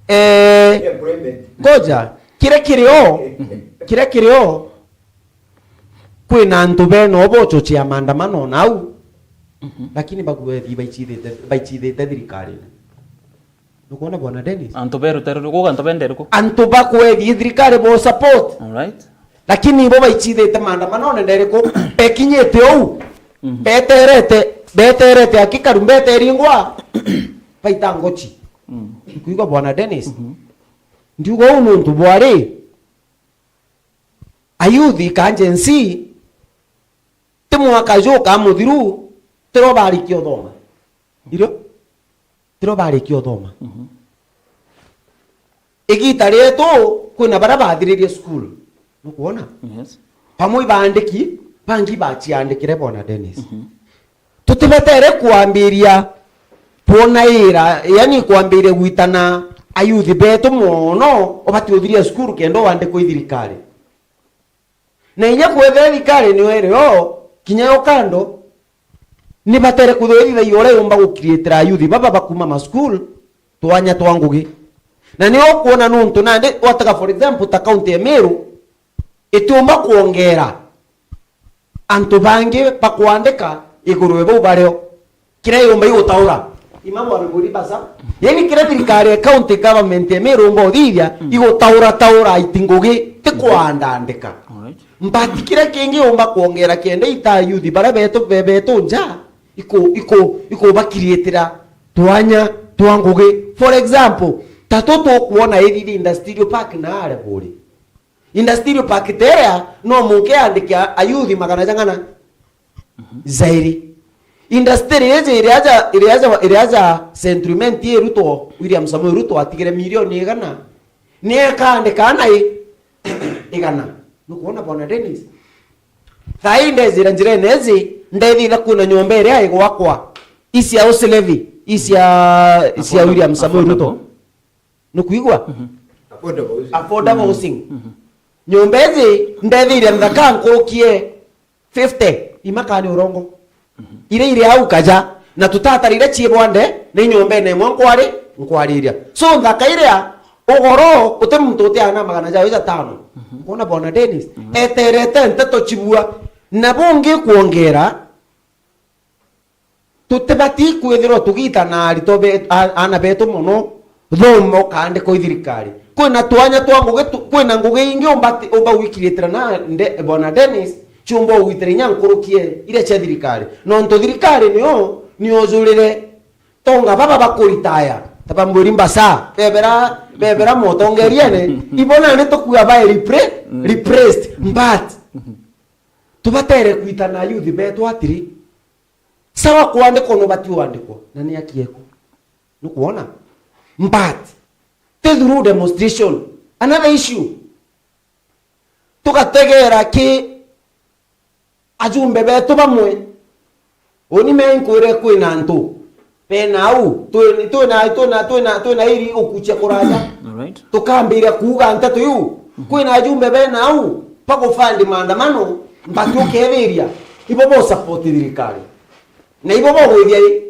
Eh, ngoja, kiria kirio, kiria kirio, kwina antu bena ubochochea maandamano nau, mhm, lakini bagwethi baichithite, baichithite thirikarine. Nukwona Bwana Dennis? Antu berutero riku, antu bende riku? Antu bakwethi thirikari bo support. Alright. Lakini ibo baichithite maandamano nende riku? Bekinyite uu. Mhm. Beterete, beterete akikaru, mbeteri ngwa. Baita ngochi. Mm. Kuigwa Bwana Dennis? Mhm. Ndiuga uu nuntu bwari. Ayuthi ka Gen Z, ti mwaka juka muthiru, tiro barikia uthoma. Irio? Tiro barikia uthoma. Mhm. Igita rietu, kwina baria bathiririe cukuru. Nukwona? Yes. Bamwe ibaandiki, bangi bachiandikire Bwana Dennis. Mhm. Tutibetere kwambiria kwonaira, yani kwambiria gwitana ayuthi betu mono, ubati uthiria cukuru kenda wandikwa i thirikari. Na inya kwethira thirikari niyo iri o, Kinya yo kando, ni batere kwithirwa ithithagia uria yumba gukiriitira ayuthi baba bakuma masukuru twanya twa ngugi. Na ni ukwona nuntu nandi watega, for example, ta kaunti ya Meru, itiumba kwongera antu bangi bakwandika iguru ya bau bario. Kiria yumba igutaura. Ima bwana Mburi Mbasa. Yani kiria thirikari ya county government ya Meru umba uthithia, igutaura taura aiti ngugi, ti kwandandika. Alright. But kiria kingi yumba kwongera kenda ita ayuthi baria betu, be-, betu nja, iku-, iku-, ikubakiriitira twanya twa ngugi. For example, ta tu tukwona ithithia industrial park na aria buri. Industrial park teria no munke yandike a-, ayuthi magana jang'ana? Jairi. Industry iji iri aja, iri aja, iri aja Central Imenti irutwo, William Samoei Ruto atigire milioni igana. Ni ekaandika ana i-, igana. Nukwona bwana Dennis? Thaa ii ndejira njirene iji, ndethira kwina nyomba iria igwakwa. Isia house levy, isia, isia William Samoei Ruto. Affordable. Nukwigua? Affordable housing. Affordable housing. Nyomba iji ndethire nthaka nkurukie fifty, imakani urongo. Iria iri au kaja, na tutatari iria cii bwande, ni nyombene imwe nkwari, nkwariria. So, nthaka iria, ugoro, uti muntu utiana magana jawe jatano. Kwona bwana Dennis, eterete nteto cibua. Na bungi kwongera, tutibati kwithirwa tugita na aritwa be-, a-, aana betu mono, thoma ukaandikwa i thirikari. Kwina twanya twa ngugi tu-, kwina ngugi ingi umbati-, umba gwikiriitira na nde-, bwana Dennis, ciumba ugwitira inya nkurukie iria cia thirikari. Nontu thirikari nio, nio ujurire tonga baba bakuritaya. Ta ba Mburi Mbasa, bebera, bebera motongeriene, ibo nandi tukuga bae repre-, replaced, but tubatere kwita na youth betu atiri, sawa kwandikwa no bati wandikwa, na ni aki eku. Nukwona? But, ti through demonstration. Another issue. Tugategera ki ajumbe betu bamwe. Uni me nkwire kwina antu. Bena au, twi-, twina, twina, twina, twina iri ukucia kuraja. Alright. Tukambiria kuuga nteto iu. Kwina ajumbe bena au, bagufandi maandamano, mbati ukethiria. Ibo bo support thirikari. Na ibo bogwithia i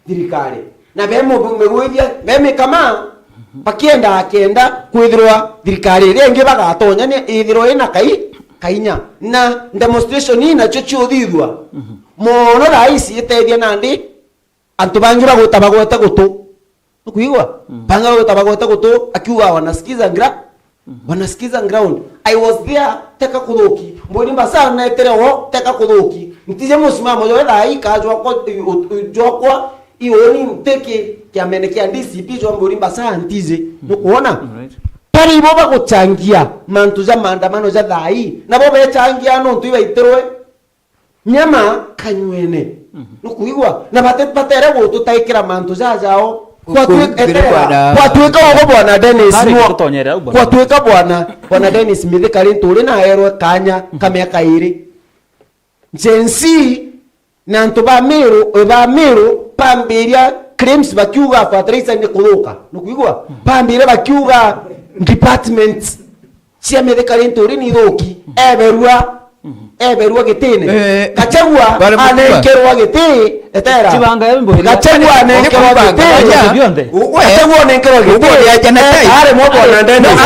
thirikari. Na be mu-, migwithia, be mikama, bakienda akenda kwithirwa thirikari iria ingi bagatonya ni ithirwa ina kai-, kainya. Na demonstration ii nacio ciuthithua. Mono raisi itethia nandi antu bangi bagwita bagwete gutu. Nukwigua? Bangi bagwita bagwete gutu, akiuga wanasikiza ngira. Wanasikiza ground. I was there, teka kuthuki. Mburi Mbasa netire wo, teka kuthuki. Ntije musimamo jwa thaa ii ka jwakwa, jwakwa, iuni ntiki kiamene kia D C P jwa Mburi Mbasa ntije. Nukwona? Alright. Tari ibo baguchangia mantu ja maandamano ja thaa ii. Nabo bechangia nontu ibaitirwe nyama kanywene. Nukwigua? Na bate-, batere gututaikira mantu jajao. Kwatuika, eterera. Kwatuika ugo bwana Dennis, no, kwatuika bwana, bwana Dennis Mithika ri nturi na erwe kanya ka miaka iri. Gen Z na antu ba Meru, e, ba Meru, bambiria claims bakiuga fertilizer ni kuthuka. Nukwigua? Bambiria bakiuga departments cia Mithika ri nturi ni ithuki. Eberua, eberua gitine. Eh, Gachagua anenkerwa giti, etera. Chibanga ya Mburi. Gachagua anenkerwa giti. Gachagua anenkerwa giti. Ari mwa bwana Dennis.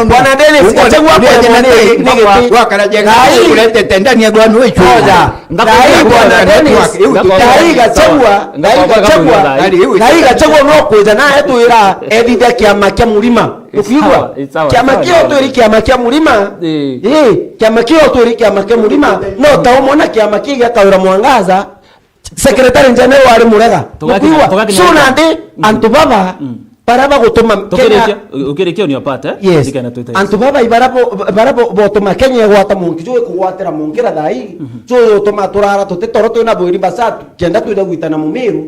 Bwana Dennis, Gachagua anenkerwa giti. Oja. Ngai bwana Dennis, Ngai Gachagua, Ngai Gachagua, Ngai Gachagua no kwija na etwira ethithia kiama kia Murima. Ukiigua? Kiama kio twiri kiama kia Murima. Eh, kiama kio twiri kiama kia Murima. No ta umwe na kiama kii gia Kawira Mwangaza, Secretary General ari Murega. Ukiigua? So nandi antu baba bara bagutuma Kenya. Ukirikia, ukirikia on your part, eh? Yes. Antu baba ibara bo-, bara bo-, botuma Kenya igwata munki juu ikugwatira munkira thaa ii. Juu utuma turara tuti toro twina bwiri basatu, kenda twija gwitana Mumiru.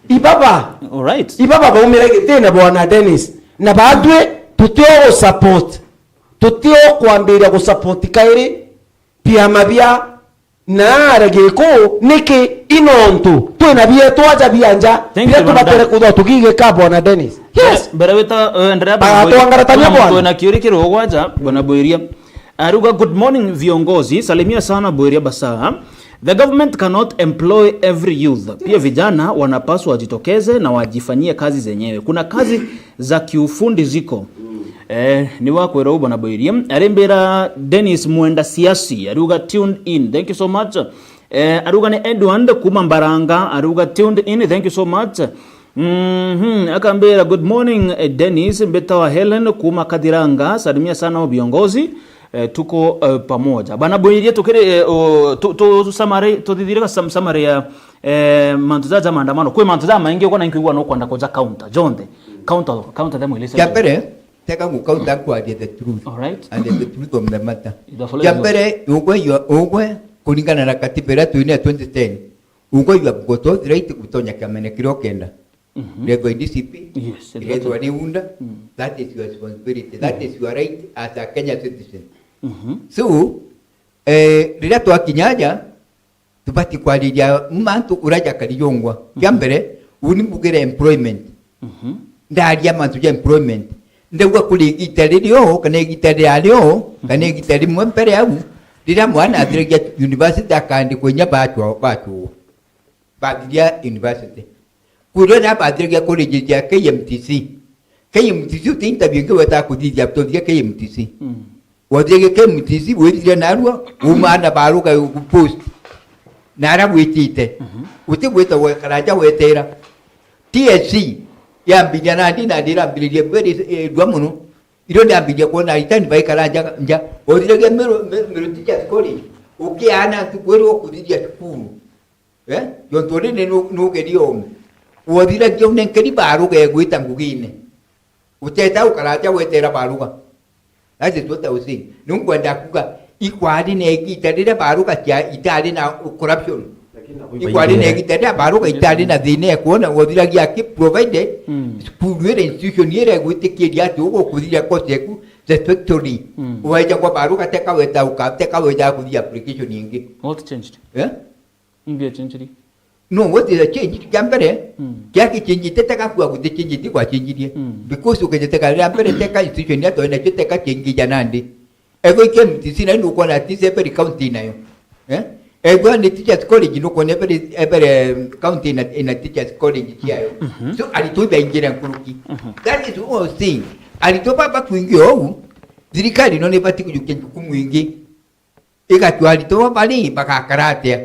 Ibaba. All right. Ibaba baumire gitine bwana Dennis. Na batwi tutio gu support. Tutio kwambiria gu support kairi biama bia na ara giku niki inontu twina bietu aja bia nja biria tubatere kuthwa tugigika bwana Dennis. Yes. Mbere wita, eh, endelea bwana. Bagatwangaratania bwana. Twina kiuri kirugwaja bwana Bwiria. Aruga, "Good morning viongozi, salimia sana Bweria Basaa. The government cannot employ every youth. Pia vijana wanapaswa wajitokeze na wajifanyie kazi zenyewe. Kuna kazi za kiufundi ziko." Eh, ni wakwira u bwana Bweria. Arimbira Dennis Mwenda Siasi, aruga, "Tuned in. Thank you so much." Eh, aruga ni Edward kuma Mbaranga, aruga, "Tuned in. Thank you so much." Mhm, akambira, "Good morning, eh, Dennis, mbitawa Helen kuma Kathiranga, salimia sana o viongozi, eh, tuko, eh, pamoja." Bana Bwirie, tukiri, eh, o, tu, tu summary, tuthithire ka sum-, summary ya, eh, mantu ja, ja maandamano. Kwi mantu ja maingi ukona nkwigua no kwenda kuja counter, jonthe. Counter, counter them ilise. Kia mbere, teka gu counter kwaria the truth. All right. And the truth of the matter. Ida follow Kia you. Mbere, ugwe yo, ugwe, kuringana na katiba iria twina ya twenty ten, ugwe you have got all the right gutonya kiamene kiria ukenda. Mhm. Iretwa ni D C P, yes, iretwa exactly. Ni UNDA, mm, that is your responsibility, that, mm, is your right as a Kenya citizen. Mhm. So, eh, riria twakinya aja, tubati kwariria mantu uria jakari jongwa. Kia, mhm, mbere, uni mbugire employment. Mhm. Ndaria mantu ja employment. Ndauga kuri igita ririo, kana igita riario, kana, mhm, igita rimwe mbere au, riria mwana athiragia university akaandikwa inya bachwa-, bachwa. Bathiria university. Kwirwo na bathiragia college ya K M T C. K M T C uti interview ingi weta kuthithia, tuthithia K M T C. Mm. Wathiragia K M T C, withire narua, uma na baruga post. Na ara witite. Mhm. Uti gwita we karaja wetera. T S C, yambiria nandi, nandi irambiririe very, eh, ndua muno. Irio ndambiria kuona aritani baikara nja, nja. Wathiragia Meru, Meru, Meru Teachers College. Ukiana ntuku iria ukuthithia cukuru. Eh? Jontu riri nu-, nugeria ume. Wothiragia unenkeri baruga egwita ngugine. Uteta ukaraja wetera baruga. That is what I was saying. Nunkwenda kuga, ikwari na igita riria baruga cia itari na corruption. Ikwari na igita riria baruga itari na thina ya kuona, wothiragia aki provided, mm, cukuru ira, institution ira igwitikiria ati ugukuthiria course yaku satisfactory. Mm. Waija kwa baruga teka weta uka-, teka weta kuthia application ingi. What changed? Eh? Ngiachenjiri. No, what is a change? Kia mbere, mm, kia gichenjite teka kua gutichenjite gwachenjirie. Mm. Because ukejete ka ria mbere teka institution ya toenda cio teka chenjija nandi. Ego K M T C na ndu kona ati every county nayo. Eh? Ego ni teachers college ndu kona every, every county ina, ina teachers college ciayo. Mhm. So, aritwa ibaingira nkuruki. Mhm. That is what I was saying. Aritwa baba kwingi ou, thirikari no ni bati kujukia jukumu ingi. Igatwa aritwa baba ri bagakara atia?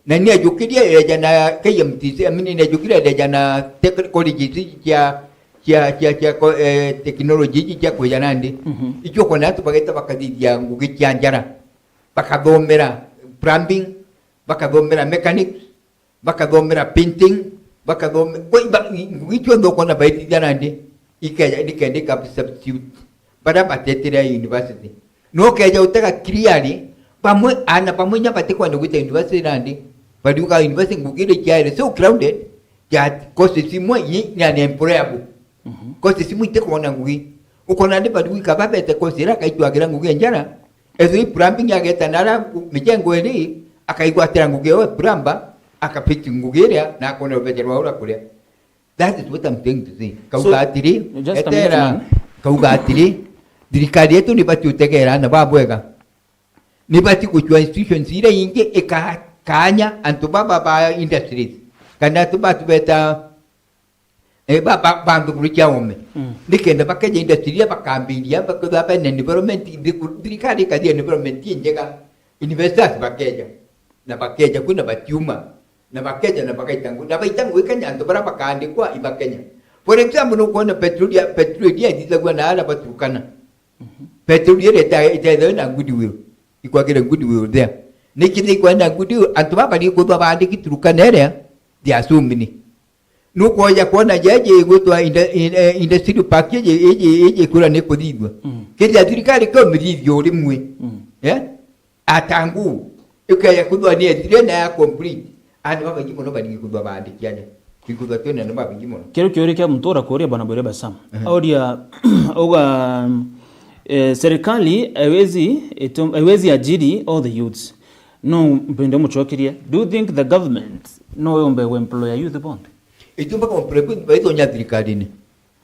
Na ni ajukirie ereja na K M T C, I mean, ni ajukirie ereja na tech-, colleges ici cia, cia, cia, cia ko-, eh, technology ici cia kwija nandi. Mhm. Icio kona antu bageta bakathithia ngugi cia njara. Bakathomera plumbing, bakathomera mechanics, bakathomera painting, bakathome-, kwa iba-, i-, ngugi cionthe ukona baithithia nandi, ikeja, nikenda ikaba substitute baria batetire university. No ukeja utega clearly, bamwe, ana bamwe inya batikwenda gwita university nandi, bariuga university ngugi iri ciaere so crowded, that courses imwe i-, ni unemployable. Mhm. Courses imwe itikwona ngugi. Ukona ndi bariuga ikaba bete course iria akaitwagira ngugi ya njara, ethwe i plumbing ageta nara mijengo iri, akaigwatira ngugi yo plumber, akafix ngugi iria, na akona rubeca rwa ura kuria. That is what I'm trying to say. Kauga, so, atiri, just a minute, etera, man. Kauga atiri, thirikari yetu ni bati utegera na babwega. Ni bati gucua institutions iria ingi ikakanya antu baba ba industries. Kana antu batu beta, eh, ba, ba, bantu buri cia ome. Mm. Nikenda bakeja industry iria bakambiria, bakethwa bena development, thiku-, thirikari ikathia development injega. Investors bakeja. Na bakeja kwina batiuma. Na bakeja na bagaita ngu-, na baita ngugi Kenya, antu baria bakaandikwa iba Kenya. For example, nukwona petrol ya, petrol iria ithithagua na ara baturukana. Mhm. Petrol iria ita-, itaithawe na goodwill. Ikwagire goodwill there. Nikithikwa na goodwill, antu baba ni kuthwa baandiki Turukana iria, they are so many. Nukwoja kwona jeje igwitwa inda-, in-, eh, industrial park iji, iji, iji ikura ni kuthithua. Mm. Kethia thirikari ke umithithia urimwe. Mm. Eh? Atangu, ikeya kuthwa ni ethire na ya complete. Andu babaingi muno baringi kuthwa baandiki aja. Kuthwa twina ni babaingi muno. Kiru kiuri kia muntu urakuria bwana Bwire Basam. Mhm. Auria, uga, eh, serikali haiwezi, itum-, haiwezi ajiri all the youths. No, mpende umucokerie. Do you think the government no yombe employer youth bond? Itiumba kumplebu baithonya thirikarine.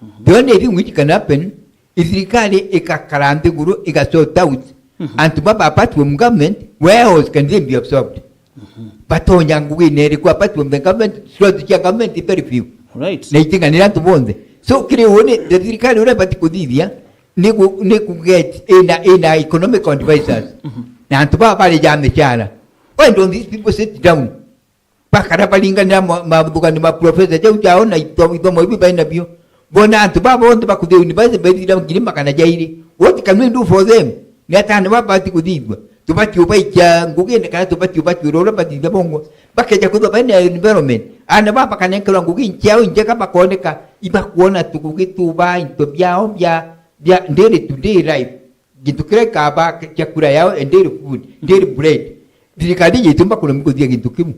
Mhm. The only thing which can happen, i thirikari ikakara nthiguru, iga sort out Mhm. Antu baba apart from government, where else can they be absorbed? Mhm. Batonya ngugine iriku apart from the government? Slot cia government very few. Right. Na iting'anira antu bonthe. So, kiri uni, the thirikari uria ibati kuthithia, ni ku-, ni ku get ina, ina economic advisors. Mhm. Na antu baba bari ja micara. Why don't these people sit down? Bakara baringanira ma-, mathugani ma professor jau jao na itho-, ithomo ibi baina bio. Bona antu baba bonthe bakuthia university baithira ngiri magana jairi. What can we do for them? Ni ata aana baba bati kuthithua? Tubati ubaikia ngugine kana tubati ubati uria bathithia bongwa? Bakeja kwithwa baina environment. Aana baba bakanenkerwa ngugi nciao injega bakoneka, ibakuona tugugi tuba into biao bia, bia daily to day life. Gintu kiria gikaba chakula yao and daily food, daily bread. Thirikari yetu mbakuremwa kuthia gintu kiu.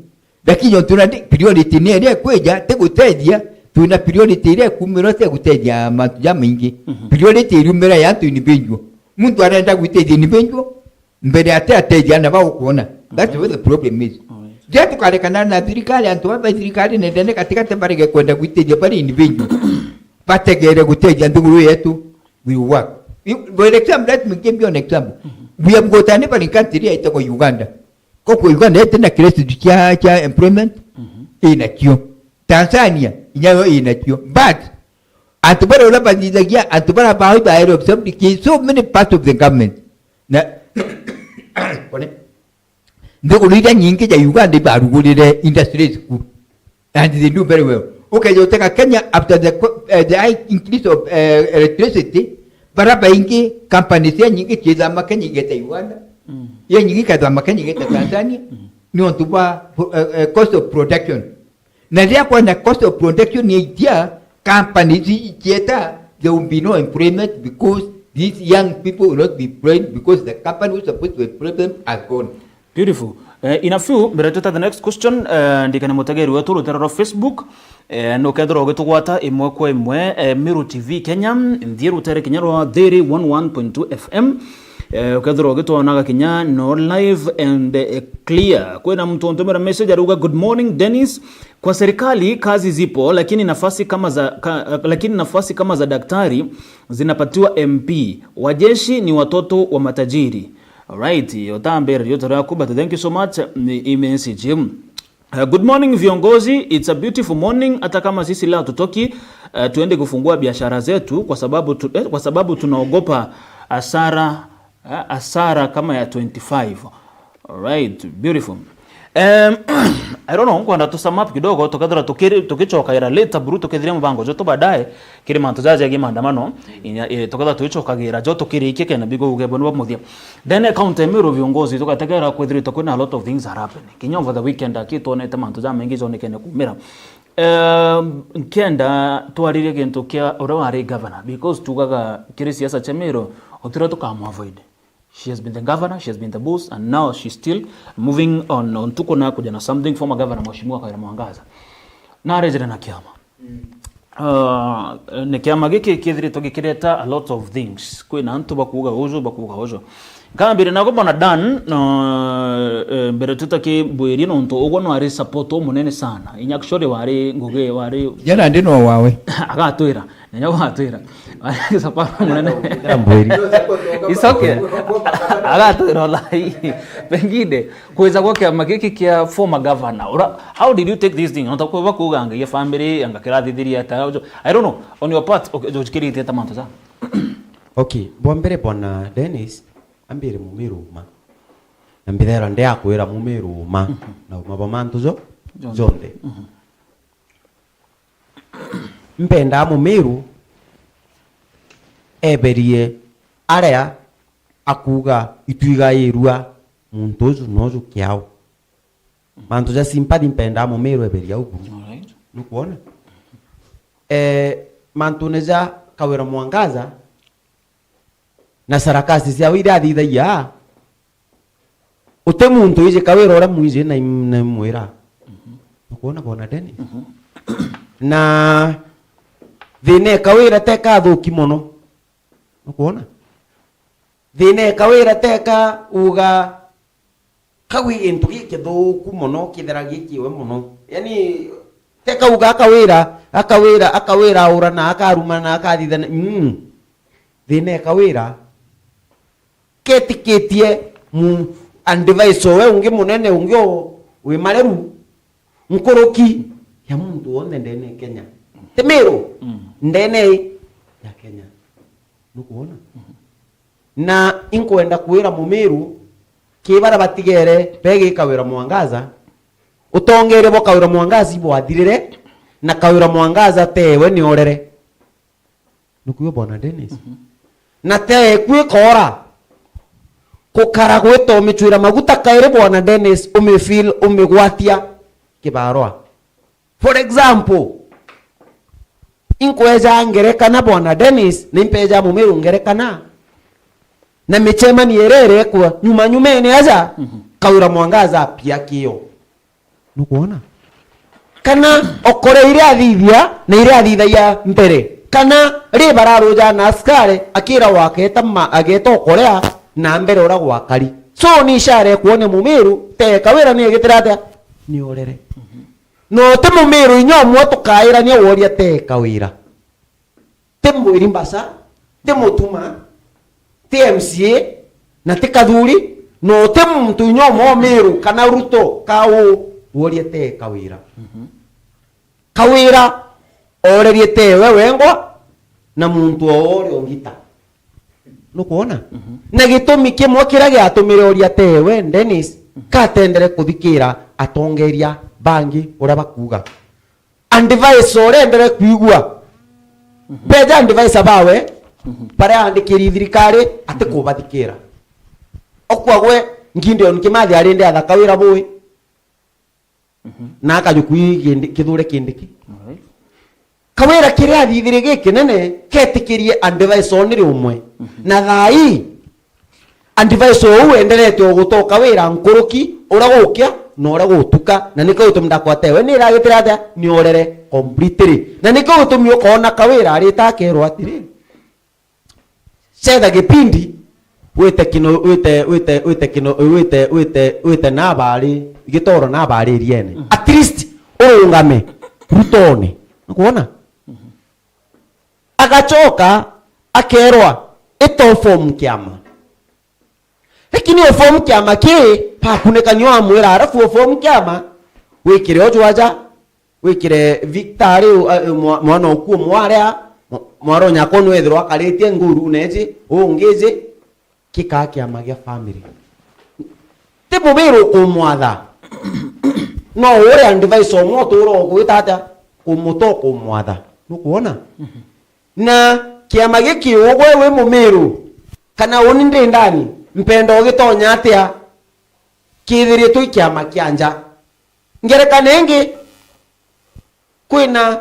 Lakini ontu na ndi-, priority ni iria ikwija, ti gutethia, twina priority iria ikumirwa ti gutethia mantu jamaingi. Mhm. Priority iriumira ya antu individual. Muntu arenda gwitethia individual, mbere ati atethia aana bau ukwona. That's where the problem is. Alright. Ndia tukarekana na thirikari, antu baba thirikari nendene katikati barege kwenda gwitethia bari individual. Bategere gutethia nthiguru yetu. We work. You, for example, let me give you an example. Mhm. We have got a neighboring country iria itagwa Uganda. Koko Uganda itina crisis cia, cia employment? Mhm. Inakio. Tanzania, inyayo inakio. But, antu baria uria bathithagia, antu baria baoi ba area of safety, ki so many parts of the government. Na, pole. Nthiguru iria nyingi ja Uganda ibarugurire industries ku. And they do very well. Ukeja utega Kenya after the co-, eh, the high increase of, eh, electricity, bara baingi companies cia nyingi ciithama Kenya igeta Uganda. Mm. Ya nyingi ikethama Kenya igeta Tanzania. Mm. Ni ontu bwa, eh, eh, cost of production. Na riria kwona cost of production yaitia, companies icieta, there will be no employment because these young people will not be employed because the company who's supposed to employ them has gone. Beautiful. Eh, in a few, mbere twita the next question, eh, ndikane mutegeri wetu rutere rwa Facebook, eh, nukethirwa ugitugwata imwe kwa imwe, eh, Meru T V Kenya, nthie rutere kinya rwa Thiri one one point two F M, eh, ukethirwa ugitwonaga kinya no live and, eh, clear. Kwina muntu untumira message arauga, "Good morning, Dennis. Kwa serikali kazi zipo, lakini nafasi kama za, ka, lakini nafasi kama za daktari zinapatiwa M P. Wajeshi ni watoto wa matajiri." Alright, utambira rioto riaku, but thank you so much, ni, i message. Uh, good morning viongozi, it's a beautiful morning. Hata kama sisi leo tutoki, uh, tuende kufungua biashara zetu kwa sababu tu, eh, kwa sababu tunaogopa hasara, eh, hasara kama ya twenty-five. Alright, beautiful. Um, I don't know, nkwenda tu sum up kidogo, tukethira tukiri-, tugicokagira later buru, tukithiria mubango jwetu baadaye, kiri mantu jaja jegii maandamano, inya, eh, tukethira tugicokagira jo tukirikia kenda bigo uge bwenu bwa muthia. Then county ya Meru viongozi, tugategera kwithiritwe kwina a lot of things are happening. Kinya over the weekend, aki twonete mantu jamaingi jonekene kumira. Um, nkenda twaririe gintu kia uria wari governor, because tugaga kiri siasa cia Meru, utira tukamu avoid. She has been the governor, she has been the boss, and now she's still moving on. On tuko na kuja na something, former governor Mheshimiwa Kawira Mwangaza. Na arejere na kiama. Mm. Uh, ni kiama giki kithiritwe gikireta a lot of things. Kwina antu bakuuga uju, bakuuga uju. Nkambire nago bona Dan, uh, eh, mbere tutakibwirie nontu ugwo no ari support umunene sana. In actually wari ngugi, wari jana ndi no wawe. Agatwira. Nenya gwatwira. Safari munene. It's okay. Agatwira wallahi. Pengine, kwija gwa kiama giki kia former governor. Ura-, how did you take this thing? Nontu kwa bakuuga ngai ya family, anga kirathithiria ata. I don't know. On your part, okay, ujikirite ata mantu ja? Okay, bwa mbere bwana Dennis, ambire mumiru uma. Na mbithera ndi akwira mumiru uma. Mhm. Na uma bwa mantu jo? Jonthe. Jonthe. Mhm. Mpendaa mumiru eberie aria akuuga itwigairua muntu uju na uju kiao. Mantu ja sympathy mpendaa mumiru eberie au buru. Alright. Nukwona? Eh, mantune ja Kawira Mwangaza, na sarakasi ciao iria athithagia, uti muntu iji Kawira uria mwiji na im-, na imwira. Mhm. Nukwona bwana Dennis? Mhm. Na thina e Kawira teka athuki mono. Nukwona? Thina e Kawira teka uga kau i gintu gikithuku mono, kithera gikiwe mono. Yani, teka uga akawira, akawira, akawira aurana, akarumana, akathithana. Mm. Thina e Kawira, ketikitie mu advisor we ungi munene ungi o-, wi mareru nkuruki ya muntu wonthe ndene ya Kenya. Ti Miru, ndene ya Kenya. Nukwona? Na inkwenda kwira Mumiru, ki baria batigere begi Kawira Mwangaza, utongeria bwa Kawira Mwangaza ibwathirire, na Kawira Mwangaza tewe niorere. Nukwigua Bwana Dennis? Na teku ikora kukara gwita umicwira maguta kairi Bwana Dennis, umifeel, umigwatia kibarua. For example, inkweja ngerekana Bwana Dennis, na impeja Mumiru ngerekana. Na michemanio iria irekwa nyuma nyumene aja, Kawira Mwangaza apia kio. Nukwona? Kana okore iria athithia na iria athithagia mbere. Kana ri bararuja na askari, akira waketa ma-, ageta okorea na mbere uria gwakari. So ni ishara ikuonia Mumiru, te Kawira ni egitira atia? Ni orere. No ti Mumiru inya umwe tukairania woria te Kawira. Ti Mwiri Mbasa, ti Mutuma, ti M C A, na ti Kathuri, no ti muntu inya umwe o Miru kana Ruto kau woria te Kawira. Kawira orerie tewe wengwa na muntu o uria ungita. Nukwona? Na gitumi kimwe kiria giatumire oria tewe Dennis, katendere kuthikira atongeria bangi uria bakuuga. Advice urendere kwigua. Beja advice abawe, baria andikiri thirikari ati kubathikira. Okwa gwe, Gideon Kimathi ari ndi atha Kawira bui. Na akajuku kindi, kithure kindi ki. Alright. Kawira kiria athithire gikinene, ketikirie advice onire umwe. Na thaa ii, advice uu enderete o gutoka wira nkuruki uria gukia na uria gutuka, na nikio gitumi ndakwatewe ni iragitira atia? Ni orere completely. Na nikio gitumi ukoona Kawira arita akerwa atiri, cetha gipindi wite kino, wite, wite, wite kino, wite, wite, wite na abari, gitoro na abari iriene. At least urungame Rutone. Nukwona? Agacoka akerwa, ita uform kiama. Lakini uform kiama ki, bakunikania wamwira, arafu uform kiama, wikire uju aja, wikire Victor ari, uh, mwa-, mwana oku umwe aria, mwa-, mwana o nyako nwethirwa akaritie nguru neji, ungiji, kikaa kiama gia family. Ti Mumiru ukumwatha. No uri advice umwe utura ugwita atia? Kumuta ukumwatha. Nukwona? Na kiama giki ugwe wi Mumiru, kana uni ndi ndani, mpenda ugitonya atia? Kithiritwe i kiama kia nja. Ngerekano ingi, kwina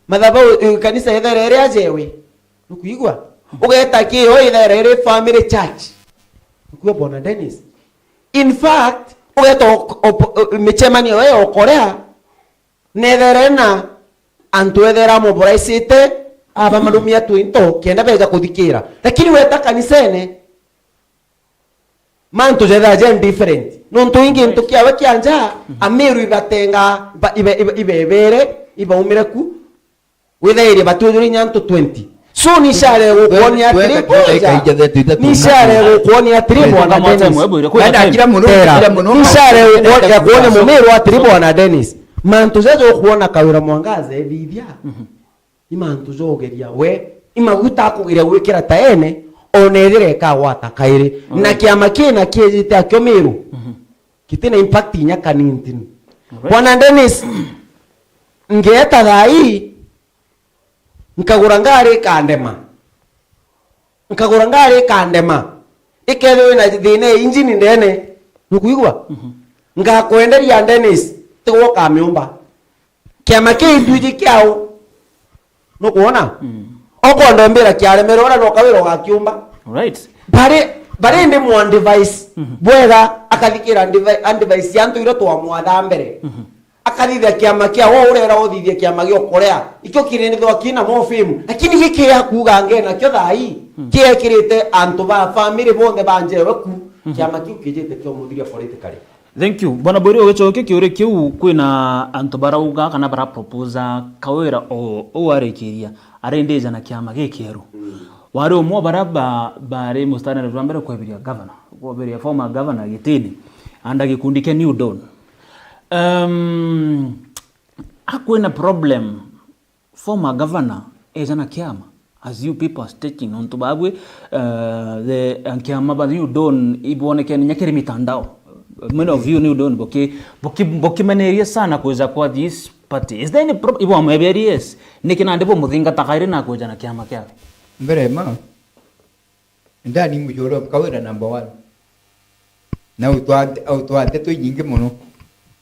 mathabau, eh, kanisa ithere iria jewe. Nukwigua? Ugeta kio ithere iri family church. Nukwigua Bwana Dennis? In fact, ugeta op-, op-, eh, michemanio ya okorea, nethere na antu ethera moboraicite, abamarumia twinto, kenda beja kuthikira. Lakini weta kanisene, mantu jethaa je different. Nontu ingi into kiawe kia nja, Amiru ibatenga, iba-, ibe-, ibe-, ibebere, ibaumire ku, withairie batwithire inya antu twenty. So, ni ishara igukuonia atiri, ni ishara igukuonia atiri, Bwana Dennis. Ni ishara igukuonia Mumiru atiri, Bwana Dennis. Mantu jaja ukuona Kawira Mwangaza ethithia. I mantu jogeria we, i maguta akugeria gwikira taene, ona ethira ikagwata kairi. Na kiama kina kiejite akio Miru, gitina impact inya kanintini. Alright. Bwana Dennis, ngeeta thaa ii, nkagura ngari ikandema. Nkagura ngari ikandema. Ikethirwa ina thina ya injini ndene. Nukwigua? Ngakwenderia Dennis, tigwo ukamiumba. Kiama kiu itwiji kiao. Nukwona? Okwenda umbira kiaremerwe, ura no Kawira ugakiumba. Alright. Bari, bari ndi mu advice bwega, akathikira advi-, advice ya antu iria twamwatha mbere. Akathithia kiama kia wo urera uthithia kiama gia ukorea. Ikio kirinithwa kina mo fame. Lakini giki ya kuuga nge nakio thaa ii, kiekirite antu ba family bonthe ba njewe ku, kiama kiu kijite kio muthiria politically. Thank you. Bwana Bwiri, ugicokia kiuria kiu, kwina antu barauga kana bara propose Kawira o, o arikiria, arendija na kiama gikieru. Wari umwe o bara ba-, bari mustanere jwa mbere kwebiria governor, kwebiria former governor gitini, under gikundi kia New Dawn. Um, akwina problem former governor eja na kiama, as you people are stating, nontu babwi, uh, the, kiama ba New Dawn ibonekene nya kiri mitandao. Many of you New Dawn buki-, buki-, bukimenerie sana kwija kwa this party. Is there any prob-, ibwamweberie yes? Niki nandi bumuthingataga iri na kwija na kiama kiawe? Mbere ma, ndani mucoro kawira number one. Na utwante, utwante twi nyingi muno.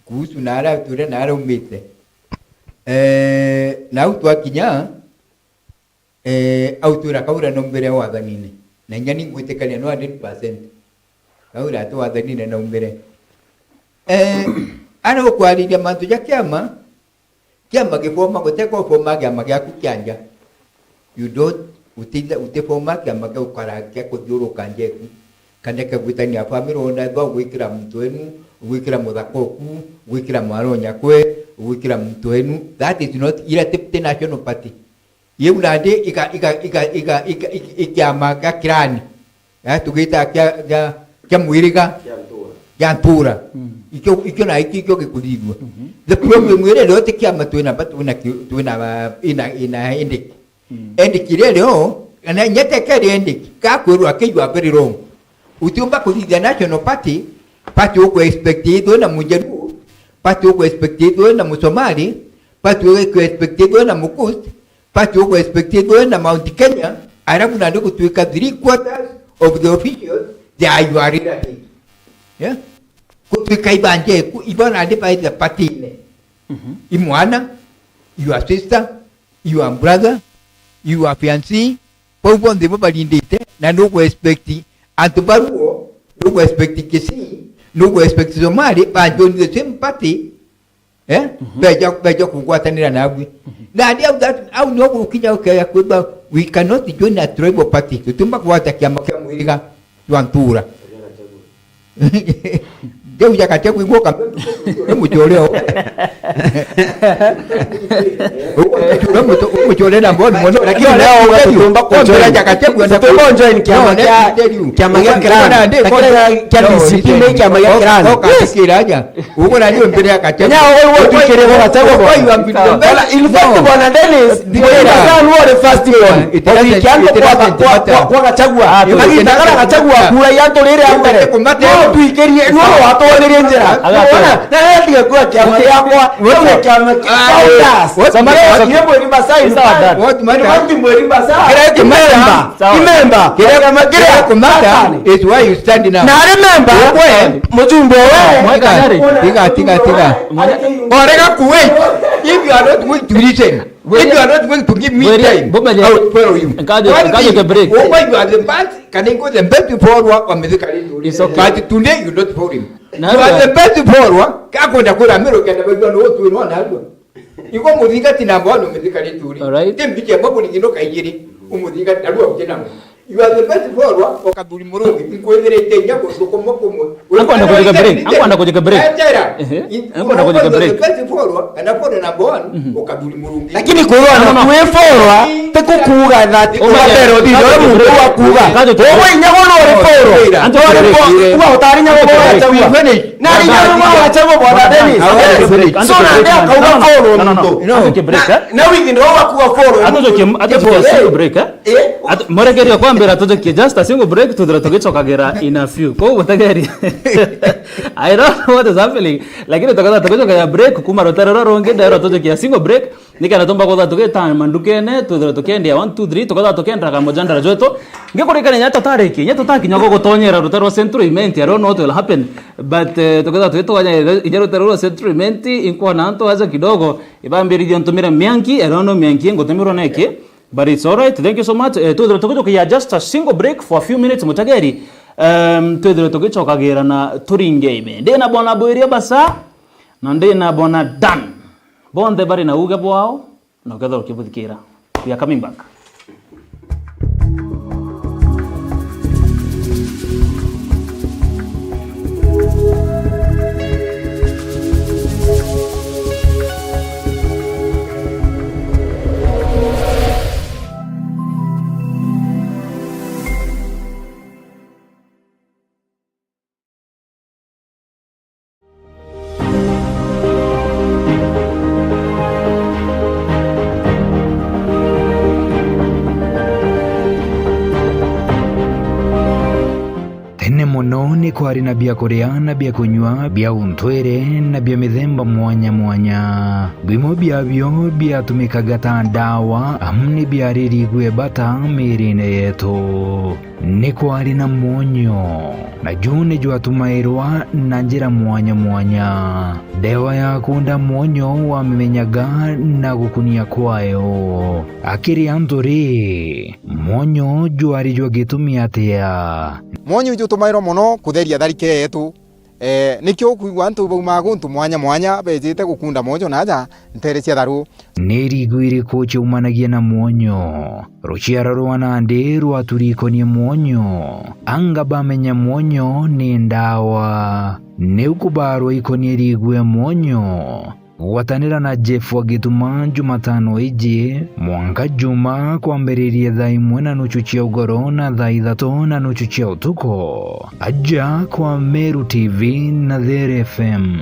Kuhusu na ara twire na ara umite. Eh, na au twakinya, eh, au twira Kaura no mbere ya wathanine. Na inya ni ngwitikania no hundred percent. Kaura ati wathanine na umbere. Eh, ana ukwariria mantu ja kiama, kiama gifoma guteka ufoma kiama giaku kia nja. You don't, uti-, utifoma kiama kia ukara-, kia kuthiuruka nja eku. Kana kia gwitania family, ona ethwa ugwikira muntu wenu, ugwikira muthaka oku, ugwikira mwana o nyakwe, ugwikira muntu wenu. That is not, ira ti, ti national party. Iu nandi iga, iga, iga, iga, iga, iga, ikiama gia kirani. Ya tugita kia, kia, kia mwiriga. Kia ntura. Kia ntura. Mm. Ikio, ikio na ikio, ikio gikuthithua. Mhm. The problem iri rio ti kiama twina ba, twina ki-, twina ba, ina, ina indiki. Mm. Indiki iri rio, na nyete keri indiki, gakwirwa ki you are very wrong. Utiumba kuthithia National Party, party uku expect ithwe na Mujaluo, party uku expect ithwe na Musomali, party uku expect ithwe na Mukust, party uku expect ithwe na Mount Kenya, arabu nandi gutwika three quarters of the officials, they are your relatives. Yeah? Gutwika ibanja eku, ibo nandi baitha party-ine. Mhm. I mwana, your sister, your brother, your fiancé, bau bonthe ibo barindite, na nugu expect antu baruo, nugu expect Kisii, nugu expect Somali, ba join the same party, eh? Mhm. Beja, beja kugwatanira nabwi. Mhm. Na ndi au that, au nio gukinya ukeya kwigua, we cannot join a tribal party. Tutiumba kugwata kiama kia mwiriga jwa ntura. Ndeu jakatia kwigua kambe muchore o. Muchore na mboni mwana, lakini leo watu tumba kujoin. Jakatia kwenda tumba join kiama kia, kiama kia clan. Lakini kia D C P ni kiama kia clan. Uko na ndio mbele ya katia. Nya wewe utukire kwa sababu. In fact, bwana Dennis, Bwana Dennis, the first one. It doesn't, it doesn't matter. Kwa Gachagua. Ah, magita kana Gachagua kura ya ntu riri ya mbere. No twikirie, no watwaririe njira. Ona, na ndio kwa kiama yakwa. Kiama kia founders. Samaki, samaki. Mweri Masai. What matter? Mweri Masai. Remember. Sawa. Remember. Kile, kile kumata is why you stand now. Na remember, we, mjumbe we. Mweka. Tiga, tiga, tiga. Orega Kuwait. If you are not going to listen, if you are not going to give me time, I will follow you. Nkaje, nkaje ke break. Why you are the best, can I go the best follower wa Mithika Linturi? It's okay. But today you don't follow him. You are the best follower. Kakwenda kura mero kenda baiwa no tu no na. Iko muthingati namba one Mithika Linturi. Alright. Ti mbiche mbabu ni kino kaigiri. Umuthingati narua ukina. You are the best follower wa Kathuri Murungi. Nkwithirite inya guthukuma kumwe. Akwenda kujika break. Akwenda kujika break. Ehe. Akwenda kujika break. You are the best follower, kana follower number one, mhm, wa Kathuri Murungi. Lakini kwirwa na kwi follower, ti kukuuga that ugatero thitho uri muntu wa kuuga. Uwe inya wono uri follower. Antu uri follower. Uga utari inya wono. Na rinya rwa Gachagua, Bwana Dennis. So, na ndio akauga follow muntu. No, no, no. Atuke break, eh? Na, na withi ndio wakuga follow muntu. Atuke, atuke single break, eh? Eh? At-, murekeria kwambira tujukie just a single break, tuthira tugicokagira in a few. Kwa gutegeria. I don't know what is happening. Lakini tukatha tugicokagira break, kuma rutere rwa rungi, ndero tujukia single break. Nikenda tumba kwithirwa tugita mandukene, twithirwe tukiendia one, two, three, tukethirwa tukiendaga mujandara jwetu. Ngikurikania nya tutariki, nya tutakinya gugutonyera rutere rwa Central Imenti, I don't know what will happen. But, eh, tukethirwa tugitonyera inya rutere rwa Central Imenti, inkwona antu aja kidogo, ibambirithia ntumire mianki, I don't know mianki ingutumirwa neki. But it's alright, thank you so much. Eh, twithirwe tugijukia just a single break for a few minutes, mutegeri. Em, twithirwe tugicokagira na turinge ime. Ndina bona Bwiria Basa, na ndina bona Dan. Bonthe bari na uuge bwao, na ukethirwa ukibuthikira. We are coming back. kwari na biakuria na biakunyua bia untwire na bia mithemba mwanya mwanya. Bimwe biabio biatumikaga ta ndawa, amu ni biari rigu bata miirine yetu. Ni kwari na mwonyo, na juu ni jwatumairwa na njira mwanya mwanya. Ndewa ya kunda mwonyo wamimenyaga na gukunia kwayo. Akiri antu ri, mwonyo jwari jwa gitumi atia? Mwonyo jutumairwa mono kutheria tharikire yetu. Eh, nikio ukwigua antu baumaga guntu mwanya mwanya bejite gukunda mwonyo naja ntere cia tharu. Ni rigu iriku ciaumanagia na mwonyo? Ruciara rwa nandi rwaturikonie mwonyo. Anga bamenya mwonyo ni ndawa? Niu kubarwa ikonie rigu e mwonyo. Gwatanira na Jeff wa Gituma Jumatano iji, mwanka Juma, kwambiririe thaa imwe na nuchu cia ugoro na thaa ithatu na nuchu cia utuku. Aja kwa Meru T V na There F M.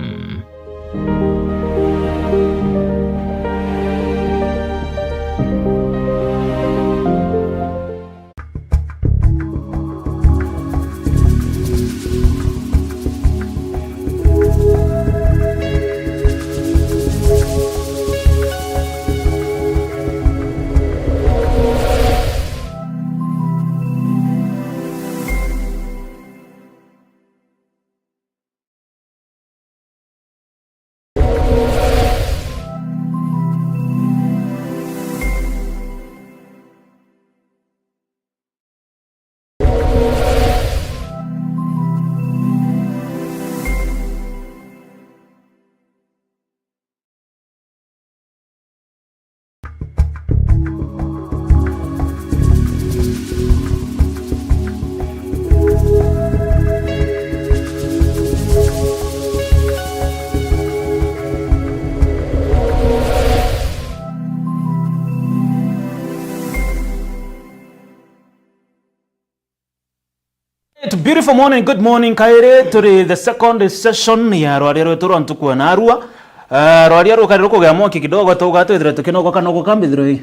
It's beautiful morning, good morning, kairi turi the second session ya rwaria rwetu rwa ntuku ya narua. Ah, rwaria rukari rukugea mwanki kidogo, tuga twithire tukinogoka nogoka mbithiro i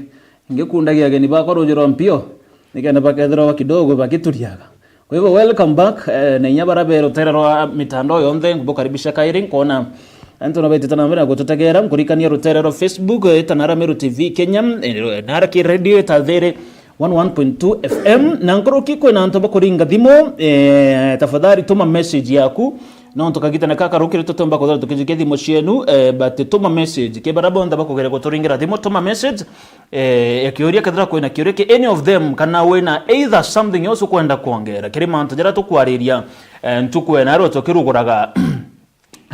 ngikundagia ageni bakwa ruju rwa mpio, nikenda bakethirwa kidogo bagituriaga. Kwa hivyo, welcome back, eh, na inya bara be rutere rwa mitandao yonthe, ngubukaribisha kairi, nkona antu na betite na mbere na gututegera, nkurikania rutere rwa Facebook, eh, ita nara Meru T V Kenya, eh, nara ki radio ita There one one point two F M, na nkuruki kwina antu bakuringa thimu, eh, tafadhali tuma message yaku, nontu kagitene kaka rukiri tutomba kuthira tukijukia thimu cienu, eh, but tuma message. Ki bara bonthe bakugere guturingira thimu, tuma message, eh, ya kiuria, kethira kwina kiuria ki any of them, kana wina either something else ukwenda kwongera kiri mantu jaria tukwariria, eh, ntuku ena aro tukiruguraga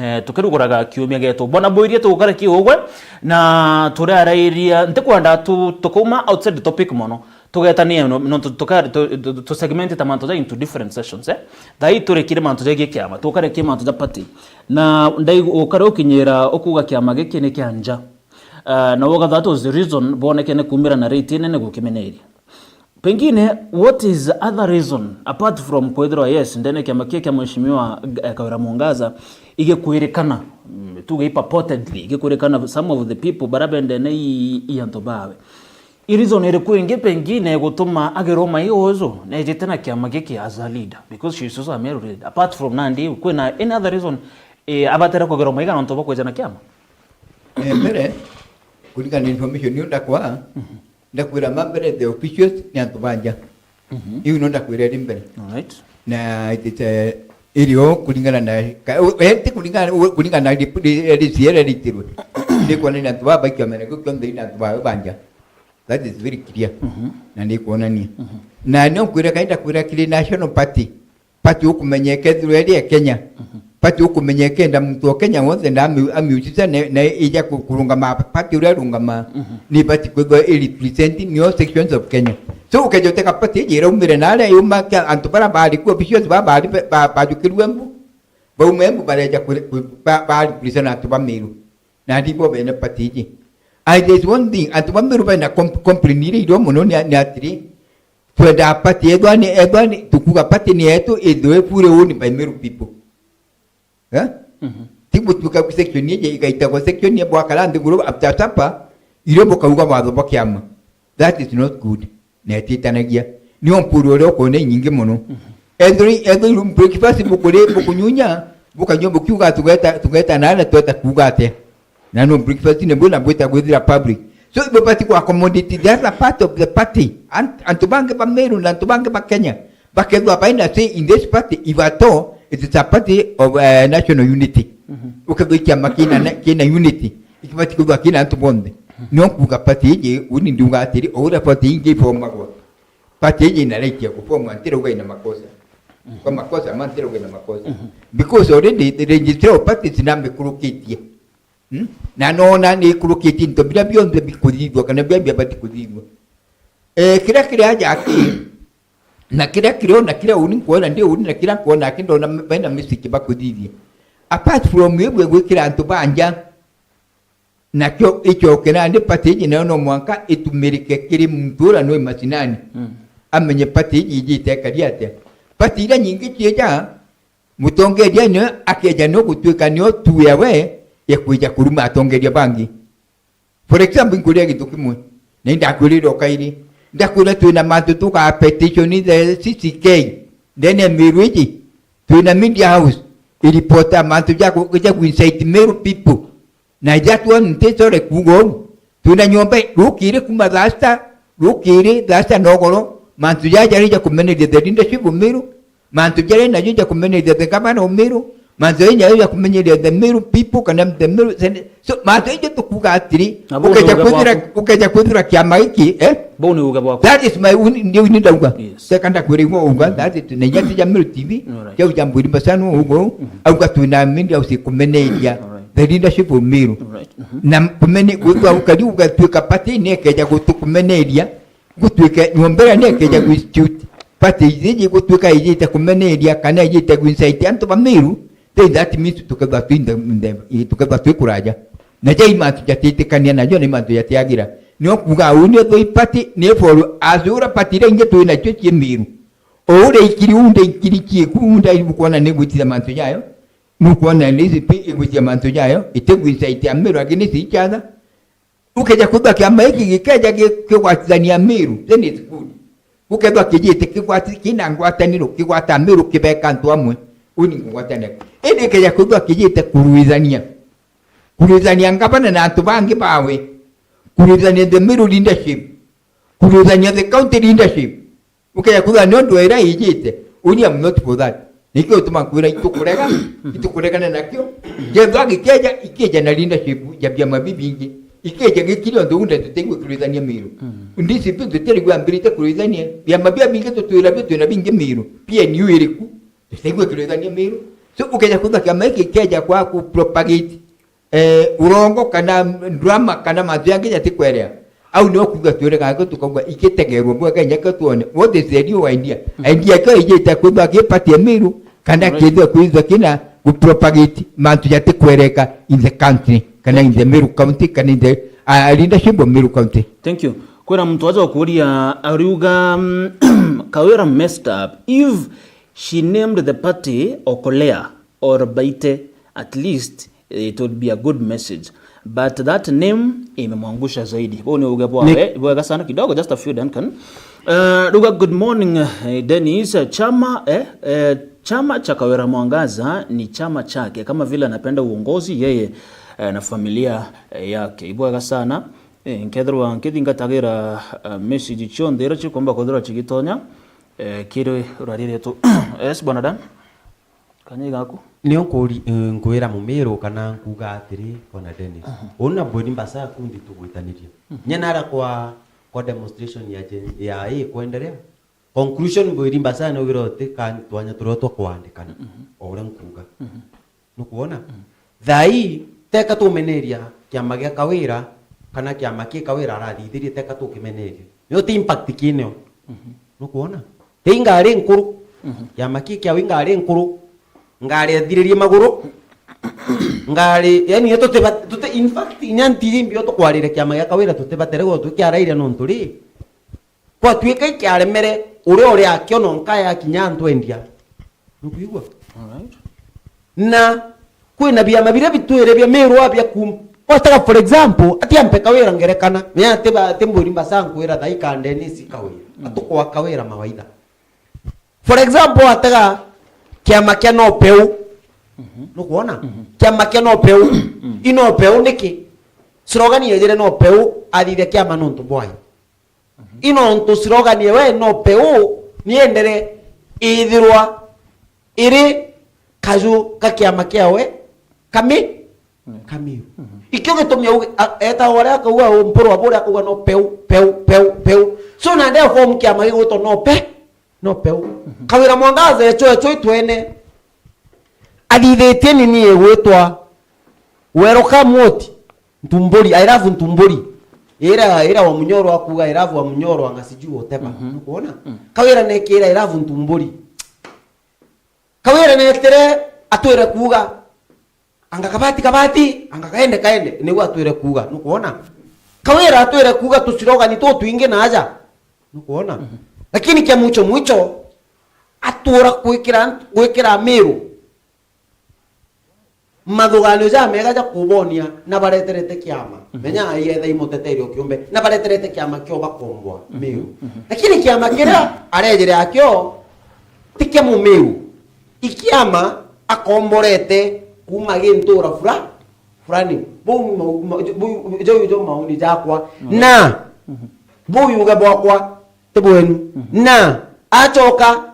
eh, tukiruguraga kiumia gietu. Bwana Boirie, tugukara ki ugwe, na turiarairia, ntikwenda tu-, tukauma outside the topic mono, tugetania no, no, tu-, tuka-, tu-, tu-, tu segment ta mantu ja into different sessions, eh? Thai turi kiri mantu jegii kiama, tukare ki mantu ja party. Na ndai ukare ukinyira ukuga kiama giki ni kia nja. Ah, na ugatha that was the reason bonekene kumira na rate inene gukimeneria. Pengine, what is the other reason, apart from kwithirwa, yes, ndene kiama kia, kia Mheshimiwa, eh, Kawira Mwangaza, igikwirikana, mm, tuge purportedly, igikwirikana some of the people bara bendene i, i antu bawe. I reason iriku ingi pengine gutuma agirwa mai uju, nejite na kiama giki as a leader? Because she is also a male leader. Apart from nandi, kwina any other reason, eh, abatera kugirwa mai kana antu bakwija na kiama? Eh, mbere, kuringana na information iyo ndakwa, mhm, ndakwira ma mbere, the officials ni antu ba nja. Mhm. Iu no ndakwira iri mbere. Alright. Na it is, eh, irio kuringana na ka-, u-, eh, ti kuringana, u-, kuringana na rip-, ri-, eh, riciere ritirwe. Ndikwona ni antu ba baikia mene kio kionthe ni antu ba, ba nja. That is very clear. Mhm. Na ndikwonania. Mhm. Na no nkwira kainda kwira kiri National Party. Party ukumenyeka ethirwa iri e Kenya. Mhm. Party ukumenyeka enda muntu o Kenya wonthe na ami-, amiucite na, na ija ku-, kurungama party uria arungama. Mhm. Ni party kwithwa i represent ni all sections of Kenya. So ukeja uteka party iji iraumire na aria yuma kia antu bara bari kuo, officials ba bari ba-, ba-, bajukirue Embu. Bauma Embu bareja kuri-, ku-, ba-, ba represent antu ba Meru. Na ndi bo bene party iji. And there is one thing, antu ba Meru bena comp-, complain iria irio mono ni, ni atiri, twenda party ethwa ni, ethwa ni, tukuga party ni yetu, ithwe fully owned by Meru people. Eh? Mhm. Ti gutuika ku section iji igaitagwa section ya bwakara nthiguru after supper, irio bukauga watho bwa kiama. That is not good. Na ititanagia. Nio mpuru uria ukona inyingi mono. Mhm. Ethirwa, ethirwa breakfast bukuri, bukunyunya, bukanyua bukiuga, "Tugeta, tugeta na na tweta kuuga atia?" Na no breakfast ni bwina bwita gwithira public. So, ibubati ku accommodate the other part of the party. Ant-, antu bangi ba Meru na antu bangi ba Kenya bakethwa baina say in this party, if at all it is a party of, eh, national unity. Mhm. Ukethwa kiama kina na-, kina unity, ikibati kwithwa kina antu bonthe. No kuuga party iji, uni ndiuga atiri, o uria party ingi ifomagwa. Party iji ina right ya kufomwa, ntirauga ina makosa. Kwa makosa, ma ntirauga ina makosa. Mhm. Because already the registrar of parties namikurukitie. Hmm? Na nona ni ikurukitie into biria bionthe bikuthithua, kana biria biabati kuthithua. Eh, kiria kiri aja aki, na kiria kiri ona kiria uni nkwona ndi uni, na kiria nkwona aki ndona baina mistake bakuthithia. Apart from ibwe gwikira antu banja, nakio icoke nandi party iji nayo no mwanka itumirike kiri muntu uria nwi macinani. Mm. Amenye party iji ijite ekari atia. Party iria nyingi ciija, mutongeria nio akeja nio gutuika nio tu yawe ya kwija kuruma atongeria bangi. For example, inkuria gintu kimwe, na indakwirire o kairi, ndakwira twina mantu tuga petition the C C K, ndene ya Meru iji, twina media house, iripota mantu ja ku-, ja ku incite Meru people. Na ija tuoni nti sore kuuga uu. Twina nyomba rukiri kuma thaa sita, rukiri thaa sita nogoro, mantu jaja rija kumeneria the leadership of Meru, mantu jaria najo ja kumeneria the governor of Meru, mantu jaria najo ja kumeneria the Meru people kana the Meru Senate. So, mantu jaja tukuuga atiri, Na buu ni ukeja uga kwithira, bwaku. Ukeja kwithira kiama giki, eh? Buu ni uga bwaku. That is my own, ndio ni ndauga. Yes. Teka ndakwira igwe uga, that is, na ija tija Meru T V, Alright. Jau ja Mbwiri Mbasa no uga, Mhm. auga twina media house kumeneria Alright. the leadership of Meru. Alright. Mhm. Na kumene, gwikwa ukari ugatuika party ni ekeja gutukumeneria, gutuike nyomba iria ni ekeja gu institute party iji gutuika ijite kumeneria kana ijite gu incite antu ba Meru, then that means tukethwa twi in the, in the, tukethwa twi kuraja. Na jai mantu jatitikania najo ni mantu jatiagira. Nio kuuga uu nio thoi party ni for as ura party iria ingi twi nacio cie Meru. O uria ikiri unda ikiri cieku unda ibukwona ni gwitithia mantu jayo. Nukwona N D C P igwitia mantu jayo, itigwitia iti Amiru against each other. Ukeja kwithwa kiama giki gikeja gi-, kigwatithania Amiru, then it's good. Gukethwa kijite kigwati-, kina ngwataniro, kigwata Amiru kibeka antu amwe, uni ngugwatanira. Indi ikeja kwithwa kijite kuruithania. Kuruithania ngavana na antu bangi bawe. Kuruithania the Meru leadership. Kuruithania the county leadership. Ukeja kwithwa ni undu ira ijite, uni I'm not for that. Nikio gituma nkwira itukurega, itukuregana nakio. Jethwa gikeja, ikeja na leadership ya biama bibingi. Ikeja gikiri undu unde tutigwe kuruithania Miru. Mm. Ndisi tu tutiri gwambirite kuruithania. Biama bia bingi tutwira bio twina bingi Miru. P N U iriku? Tutigwe kuruithania Miru. So ukeja kwithwa kiama giki keja kwa ku propagate eh, urongo kana drama kana mantu jangi jatikwerea. Au nio kuuga twirega gwe tukauga ikitegerwa bwega inya ke tuone. What is the new idea? Mm. Idea kio ijite kwithwa ki party ya Miru, kana Alright. kithwe kwithwa kina gu propagate mantu jatikwereka in the country, kana in the Miru County, kana in the, uh, leadership of Miru County. Thank you. Kwina muntu aja kuria ariuga, mm, Kawira messed up. If she named the party Okolea or Baite, at least it would be a good message, but that name imemwangusha zaidi. Buu ni uge bwa Ni- we-, bwega sana kidogo, just a few, Duncan. Uh, Ruga, good morning, eh, Dennis. Eh, chama, eh, eh, chama cha Kawira Mwangaza ni chama chake, kama vile anapenda uongozi yeye, eh, na familia, eh, yake. Ibwega sana. Eh, nkethirwa nkithingatagira, eh, message cionthe iria cikomba kwithirwa cigitonya, eh, kiri urari rietu. Yes, bwana Dan. Kanya gaku. Nio nkuri-, eh, nkwira Mumiru kana nkuuga atiri, bwana Dennis. Mhm. Uu na Mbwiri Mbasa kundi tugwitaniria. Mhm. Nya nara kwa, kwa demonstration ya Gen-, ya ii kwenderea. Conclusion Mbwiri Mbasa ni ugira uti ka twanya turia twa kwandikana. Mhm. O uria nkuuga. Mhm. Nukwona? Mhm. Thaa ii, teka tumeneria kiama gia Kawira, kana kiama ki Kawira arathithirie, teka tukimeneria. Nio ti impact kineo. Mhm. Nukwona? Ti ngari nkuru. Mhm. Kiama ki kiao ingari nkuru. Ngari ethiririe maguru. Ngari, yani, tutiba-, tuti-, in fact, inya ntiji mbio tukwarire kiama gia Kawira tutibatere gwa tukiaraire nontu ri, kwatuika ikiaremere, uria uri akio nonka yakinya antu endia. Nukwigua? Alright. Na kwina biama biria bitwire bia Miru abia kum-, gwataga, for example, ati ampe Kawira ngerekana, ni ati ba-, ati Mbwiri Mbasa nkwira thaa ikandeni isi Kawira. Mm. Atukwa Kawira mawaitha. For example, atega kiama kia No Peu. Nukwona? Kiama kia No Peu. I No Peu niki? Slogan yejire No Peu athithia kiama nontu bwayo. I nontu slogan yewe No Peu niendere ithirwa iri kaju ka kiama kiawe kami kamiu. Ikio gitumi au-, a-, eta uria akauga umpurwa buria akauga No Peu, Peu, Peu, Peu. So na ndio form kiama gigwitwa No Pe, No Peu. Kawira Mwangaza echo echo itwene athithitie nini igwitwa Welcome what? Ntumburi, I love Ntumburi. Ira, ira wa Munyoro akuga, I love wa Munyoro, anga sijui whatever. Nukwona? Kawira nekira, I love Ntumburi. Kawira netire atwire kuuga, anga kabati, kabati, anga kaende, kaende. Niu atwire kuuga, nukwona? Kawira atwire kuuga tuslogani tu twingi na aja. Nukwona? Lakini kia mwicho mwicho, atura gwikira, gwikira Miru mathuganio jamega ja kubonia na bareterete kiama. Menya aietha imuteteria o kiumbe, na bareterete kiama kio bakombwa Miru. Lakini kiama kiria arejire akio ti kia Mumiru. Ikiama akomborete kuuma gi ntura fura-, fulani. Buu mau-, ma-, buu, jau ijo mauni jakwa. Na buu yuge bwakwa ti bwenu. Na acoka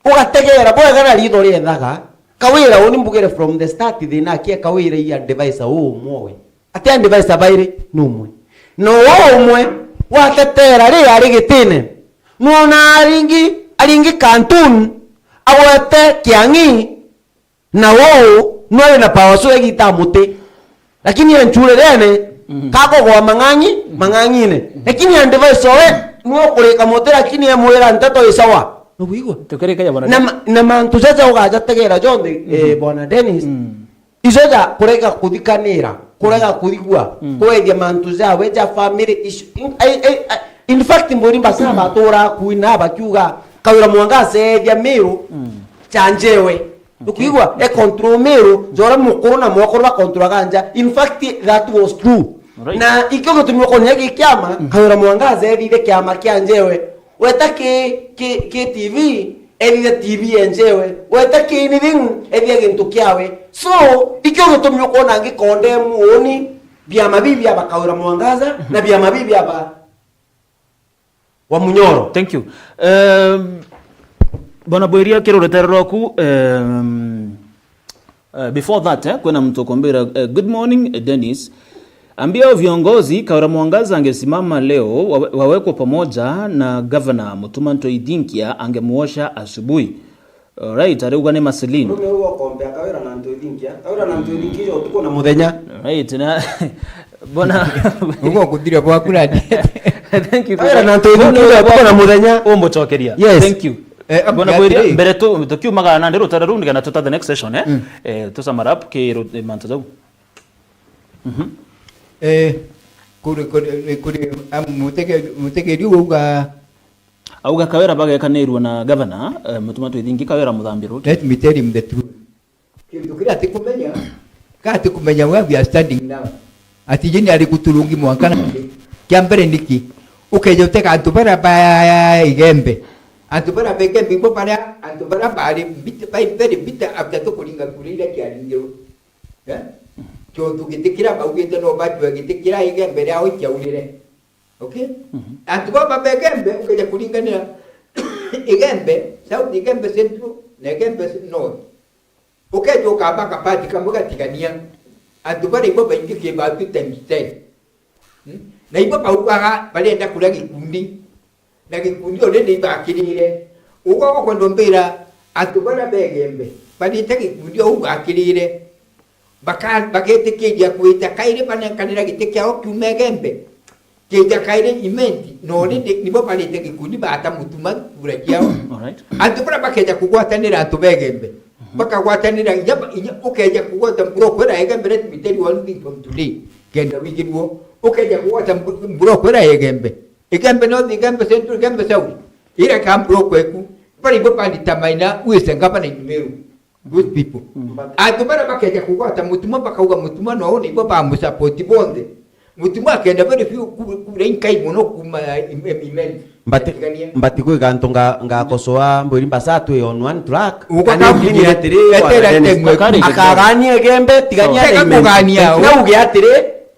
ugategeera bwega na riitho riethaga. Kawira uni mbugire from the start, thina aki e Kawira i advisor uu umwe we. Ati advisor bairi ni umwe. Na uu umwe wateteera ri ari gitine. Nuona aringi, aringi cartoon, agwete Kiang'i, na uu nwari na power so egita muti. Lakini e nchurerene, kakogwa mang'ang'i, mang'ang'ine. Lakini advisor we, nwe ukurika muti, lakini emwira nteto i sawa. Nukwigua? Tukirika ja bwana Na Dennis. Ma-, na mantu jaja ugajategeera jonthe, eh, bwana Dennis. Ijo ja kurega kuthikanira, kurega kuthigua, kwethia mantu jawe ja family issue. In, I, I, I, in fact, mburi mbasa batura kuina bakiuga, Kawira Mwangaza ethia Miru, chanjewe. Ukwigua? E control Miru, jora mukuru na mwakuru ba control ganja. In fact, that was true. Right. Na ikio gitumi ukonya gi kiama, Kawira Mwangaza ethire kiama kia njewe. Weta ki, ki, ki T V, ethire T V ya njewe. Weta ki anything, ethire gintu kiawe. So, ikio gitumi ukoona ngi condemn uni, biama bibi aba Kawira Mwangaza, na biama bibi aba wa Munyoro. Thank you. Um, Bwana Bwiria, kiri rutere rwaku, um, uh, before that, eh, kwina mtu ukombira, uh, good morning, eh, Dennis. Ambia hao viongozi, Kawira Mwangaza angesimama leo, wawe-, wawekwe pamoja na Governor Mutuma Ntoi Thinkia, angemuosha asubuhi. Alright, ariuga ni Marceline. Rume ugo kompea Kawira na Ntoi Thinkia. Kawira na Ntoi Thinkia ijo utuku na muthenya. Alright, na bona ugo kuthire bwa kura. Thank you. Kawira na Ntoi Thinkia ijo utuku na muthenya. Umbucokeria. Yes. Thank you. Eh, bona Bwiria, mbere tu tukiumagara na ndero tara rundiga na tuta the next session, eh? Eh, tu sum up ki ru-, eh, mantu jau. Mhm. Eh, kuri, kuri, kuri, am, mutege-, mutegeri uga Auga Kawira bagekanirua na governor, eh, Mutuma Twithingi Kawira Muthambi Ruki. Let me tell him the truth. Kintu kiria atikumenya, ka atikumenya where we are standing now. Ati je ni ari kuturungi mwanka na kia mbere niki? Ukeja utega antu bara ba Igembe. Antu bara ba Igembe ibo baria, antu bara bari bitter, bari very bitter after tukuringa kura iria kiaringirwe. Eh? Tontu giti kiria baugite no bajue giti kiria Igembe riao ikiaurire. Okay? Mhm. Antu baba ba Igembe, ukeja kuringanira Igembe South, Igembe Central, na Igembe North. Ukeja ukamba kabati kamwe gatigania. Antu baria ibo baingi kibatu times ten. Hmm? Na ibo baugaga barenda kuria gikundi. Na gikundi already ibakirire. Ugwe ukwenda umbira antu baria ba Igembe, barite gikundi au bakirire. Baka-, bagetikiria kwija kairi banenkanira giti kiao kiuma Igembe. Kija kairi Imenti, na already nibo barite gikundi bata Mutuma kura ciao. Alright. Antu baria bakeja kugwatanira antu ba Igembe. Mhm. Bakagwatanira inya ba-, inya ukeja kugwata block ira Igembe, let me tell you one thing from today. Kenda wigirwo, ukeja kugwata mbu-, block ira Igembe. Igembe North, Igembe Central, Igembe South. Ira ka block eku. Baria ibo ba determine who is the governor in Meru. Good people. Mm. Antu baria bakeja kugwata Mutuma bakauga Mutuma no nibo ba musupport bonthe. Mutuma akenda very few ku-, kura inkai mono kuma Im-, Im-, Imenti. Mbati-, mbati gwika antu nga-, ngakosoa mbwiri mbasa twi on one track. Uka Kani kakugia, ukini atiri, etera bwana Dennis. Temwe. Akagania Igembe, tigania Tega Igembe. Kugania, Nauge atiri,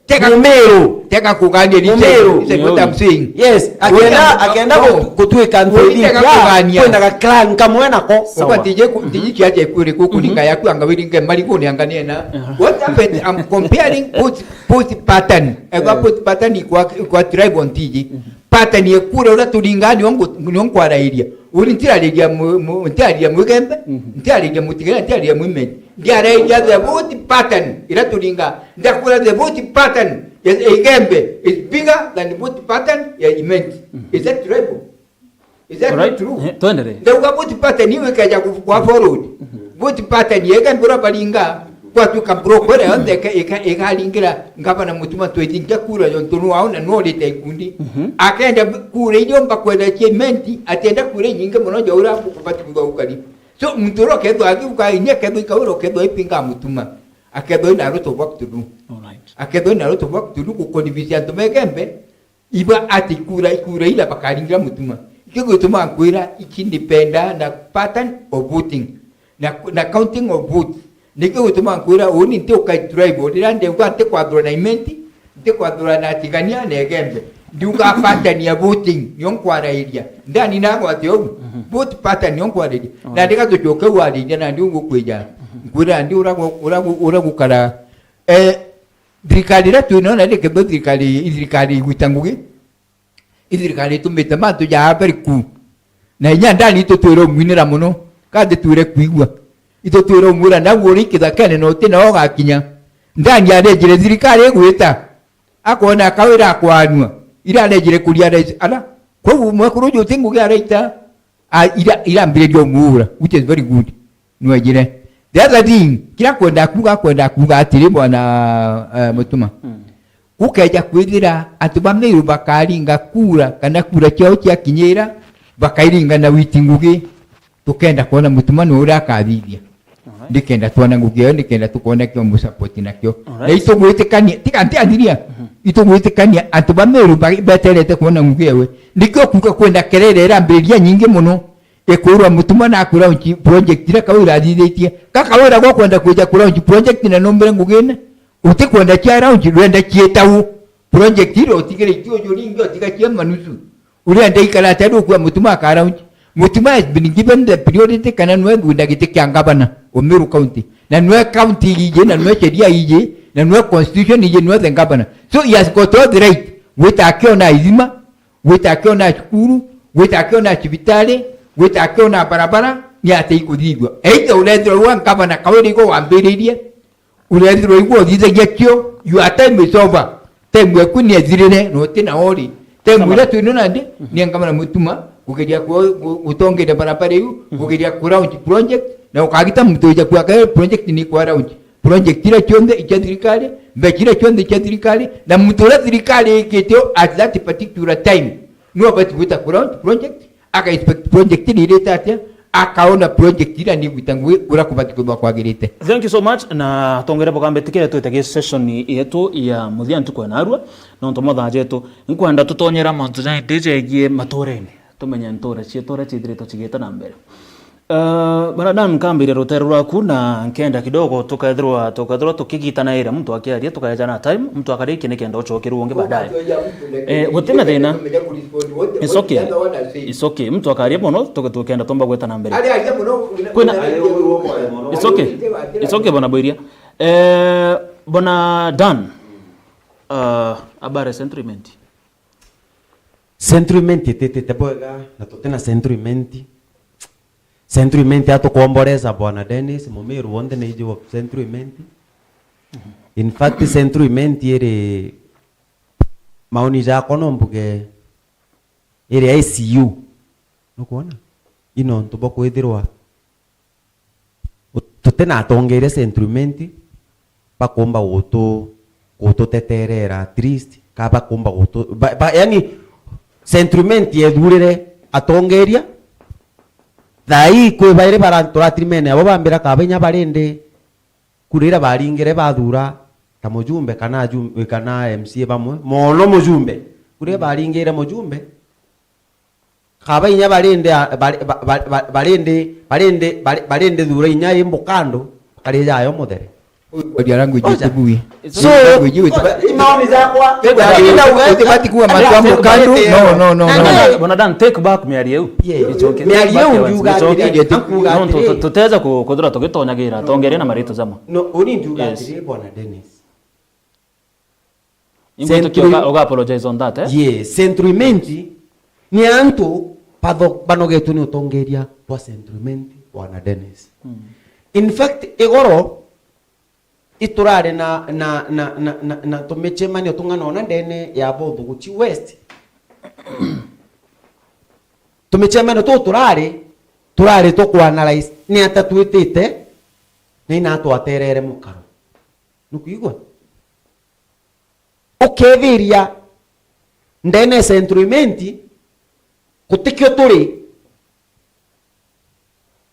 tega, Mumiru. Tega kugania ni Mumiru. Is what I'm saying. Yes, akenda, akenda no. Gutu-, gutwika ntwiri tega kugania. Kwina ga clan kamwe nako. Sawa. Uka tije ku-, tiji kiaje kuri kuku ninga yaku anga wiringe marigu ni anga nena. What happened? I'm comparing both, both pattern. Ega both pattern kwa, kwa tribal ntiji. Pattern ya kura uria turinga nio ngu-, nio nkwarairia. Uri ntirariria mu-, mu-, ntirariria Mwigembe, ntirariria Mutigania, ntirariria Mwimeni. Ndiarairia the vote pattern ira turinga. Ndakura the vote pattern ya, ya Igembe is bigger than vote pattern ya Imenti. Is that tribal? Is that not true? Eh, twendelee. Ndauga vote pattern iu ikeja ku-, kwa forward. Vote pattern ya Igembe ura baringa. Gwatuika broker iria yonthe ika-, ika-, ikaringira ngavana Mutuma tweti nkia kura yontu ni wao na nurite ikundi. Akenda kura iria omba kwenda cia Imenti, atienda kura inyingi mono ja uria akubati kuthwa ukari. So, muntu uria ukethwa akiuga, inya akethwa ikawira ukethwa ipinga Mutuma. Akethwa ina a lot of work to do. Alright. Akethwa ina a lot of work to do ku convince antu ba Igembe, iba ati ikura, ikura ila bakaringira Mutuma. Ikio gituma nkwira iki ndipenda na pattern of voting. Na, na counting of votes. Nikio gituma nkwira uni nti ukai tribal. Rira ndeuga nti kwathura na Imenti, nti kwathura na Tigania na Igembe. Ndiuga pattern ya voting, nio nkwarairia. Ndani na gwate ou. Vote pattern nio nkwarairia. Na ndiga tucoke wariria na ndi ngukwija. Nkwira ndi ura gu-, ura gu-, ura gukara. Eh, thirikari iria twina na ndikethwa thirikari, thirikari igwita ngugi. Ithirikari itumite mantu ja very cool. Na inya ndani itutwire umwinira mono, kandi twire kwigua. Itutwire umwira, "Naguo uri kithakene na uti nao ugakinya." Ndani arejire thirikari igwita, akona akawira akwanua. Ira arejire kuria rais, ala, kwou mwekuru uju uti ngugi araita. A, ira, irambiriria umuura, which is very good. Nwejire. The other thing, kira kwenda kuuga, kwenda kuuga atiri, bwana, eh, Mutuma. Gukeja kwithira antu ba Meru bakaringa kura, kana kura ciao ciakinyira, bakairinga na witi ngugi. Tukenda kwona Mutuma ni uria akathithia. Alright. Ndikenda twona ngugi iyo, ndikenda tukona kio musupport nakio. Alright. Na itugwitikania, tiga ntiathiria, itugwitikania antu ba Meru ba-, beterete kwona ngugi ewe. Nikio kuuga kwenda kerere irambiriria nyingi mono. Ikwirwa Mutuma na ku launch project iria Kawira athithitie. Ka Kawira gwa kwenda kwija ku launch project na numbire ngugine, utikwenda cia launch, rwenda cietau. Project iria utigire itio uju ringi utiga cia manusu. Urenda ikara atia ndukua Mutuma aka launch? Mutuma has been given the priority kana nwe gwina giti kia ngavana o Meru County. Na nwe county iji, na nwe sheria iji, na nwe constitution iji, nwe the governor. So he has got all the right. Gwita akiona ithima, gwita akiona cukuru, gwita akiona cibitari, gwita akiona barabara, ni atia ikuthithua. Either urethirwa rwa ngavana Kawira igo wambiririe, urethirwa igua uthithagia kio, your time is over. Time yaku ni ethirire, na uti na ori. Time iria twino nandi, ni ngavana Mutuma, kugeria ku-, ku-, gutongeria barabara iu, kugeria ku launch project, na ukagita muntu uja kuaga project ni kwa launch. Project iria cionthe icia thirikari, mbeca iria cionthe icia thirikari, na muntu uria thirikari ikite at that particular time, niwe ubati gwita ku launch project, aka inspect project ni irite atia, akaona project iria ni gwita ngugi uria kubati kwithwa kwagirite. Thank you so much, na tongere bugambe tikire twite gi session yetu ya muthia ntuku ya narua, nontu mathaa jetu, nkwenda tutonyera mantu jaingi jegie maturene. Tumenye ntura cietu uria ciithiritwe cigite na mbere. Eh, bwana Dan, nkambiria rutere rwaku na nkenda kidogo tukethirwa, tukethirwa tukigitanaira muntu akiaria, tukaeja na time, muntu akaria iki nikenda ucokerua ungi baadaye. Eh, guti na thina. It's okay. It's okay. Muntu akaria mono, tuke-, tukenda tumba gweta na mbere. Kwina, it's okay. It's okay, bwana Bwiria. Eh, bwana Dan, eh, habari ya Central Imenti? Central Imenti ititite bwega, na tutina Central Imenti. Central Imenti atukomboreza bwana Dennis, Mumiru wonthe ni iji wa Central Imenti. In fact, Central Imenti iri, maoni jakwa no mbuge, iri I C U. Nukwona? Ino ntu bwa kwithirwa Ut-, tutina atongeria Central Imenti bakumba gutu-, gututeterera at least, ka bakumba gutu-, ba, ba, yani, Central Imenti yethurire atongeria. Thaa ii kwi bairi bara-, turatirimene abo bambira kaba inya bari ndi, kura iria baringire bathura ta mujumbe kana ajum-, kana M C A bamwe, mono mujumbe. Kura iria baringire mujumbe, Kaba inya barindi a-, bari-, ba-, ba-, ba-, barindi, barindi, bari-, barindi thura inya i mbukandu, bakari jayo muthere. Body language Oja. itibui. So, Language iwe tiba- ni maoni jakwa, Tibati- lakini ndauga- tibati kuwa mantu a mbukandu. No, no, no, no. Bwana Dan, take back miario iu. Yeah. Icoke, miario take back iu your words. Njuga Icoke. Atiri, akuga No, tu-, atiri. tu-, tuteza ku-, kuthira tugitonyagira, tongeria na marito jamo. No, uni njuga Yes. atiri, Bwana Dennis. Ingwitikia Century- uga, uga apologize on that, eh? Yes, Century Imenti ni antu batho-, banogetwe ni utongeria bwa Century Imenti, Bwana Dennis. Mm. In fact, igoro iturari na, na, na, na, na, na tumicemanio tung'ana ona ndene ya Bothuguchi West. Tumicemanio tu turari, turari tukuanalyze ni ata twitite, na ina twaterere mukaro. Nukwigua? Ukethiria ndene ya Central Imenti, gutikio turi.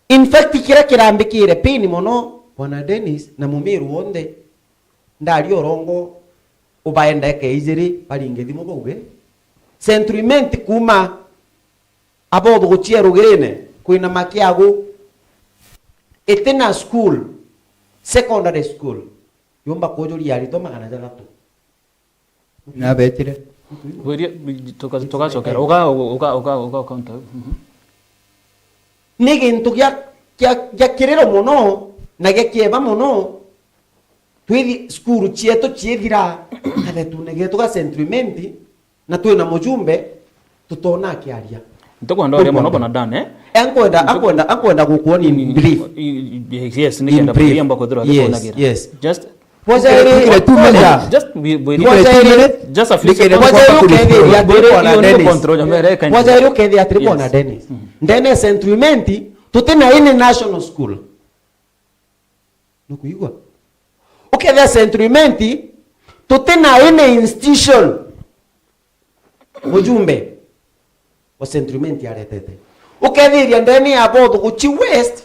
In fact, kiria kirambikire pain mono, Bwana Dennis na Mumiru wonthe, ndari urongo ubaenda eke ijiri, baringe thimu bauge. Central Imenti kuuma Abothuguchi Rugirine, kwina Makiagu, itina school, secondary school, yumba kujuria aritwa magana jathatu. Nabetire. Wirie, tuka-, tugacokera. Uga, uga, uga, uga, uga counter. Mhm. Ni gintu gia, gia, gia kiriro mono, na gia kieba mono, twithi cukuru cietu ciethira, kathetune getu ga Central Imenti, na twina mujumbe, tutona akiaria. Ntikwenda uria mono, Bwana Dan, eh? Ankwenda, ankwenda, ankwenda gukuonia in brief. I-, i-, yes, nikenda In brief. Yes, yes. Just Wajairi, Tukire two minutes. Just we, we, Wajairi, just a few seconds. Wajairi ukethia atiri, Bwana Dennis. Wajairi ukethia atiri, Bwana Dennis. Ndene Central Imenti, tutina any national school. Nukuigua? Ukethia Central Imenti, tutina any institution. Mujumbe wa Central Imenti aretete. Ukethiria ndene ya Bothuguchi West,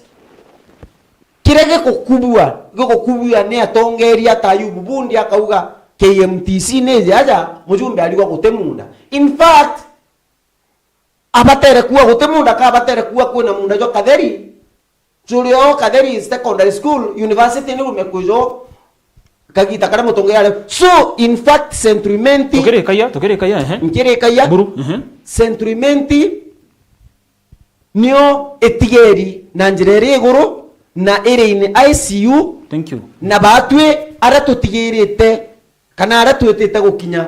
kiria gikukubua, gikukubua ni atongeria ta Ayubu Bundi akauga K M T C ni jaja, mujumbe arigwa guti munda. In fact, abatere kuwa guti munda, ka abatere kuwa kwina munda jwa Katheri, Juri o Katheri Secondary School, university ni rume kujo kagita karia mutongeria ari. So, in fact, Central Imenti, tukirikaia, tukirikaia, ehe. Nkirikaia, Buru, ehe. Central Imenti nio itigeri na njira iri iguru na iri in I C U. Thank you. Na batwi aria tutigirite kana aria twitite gukinya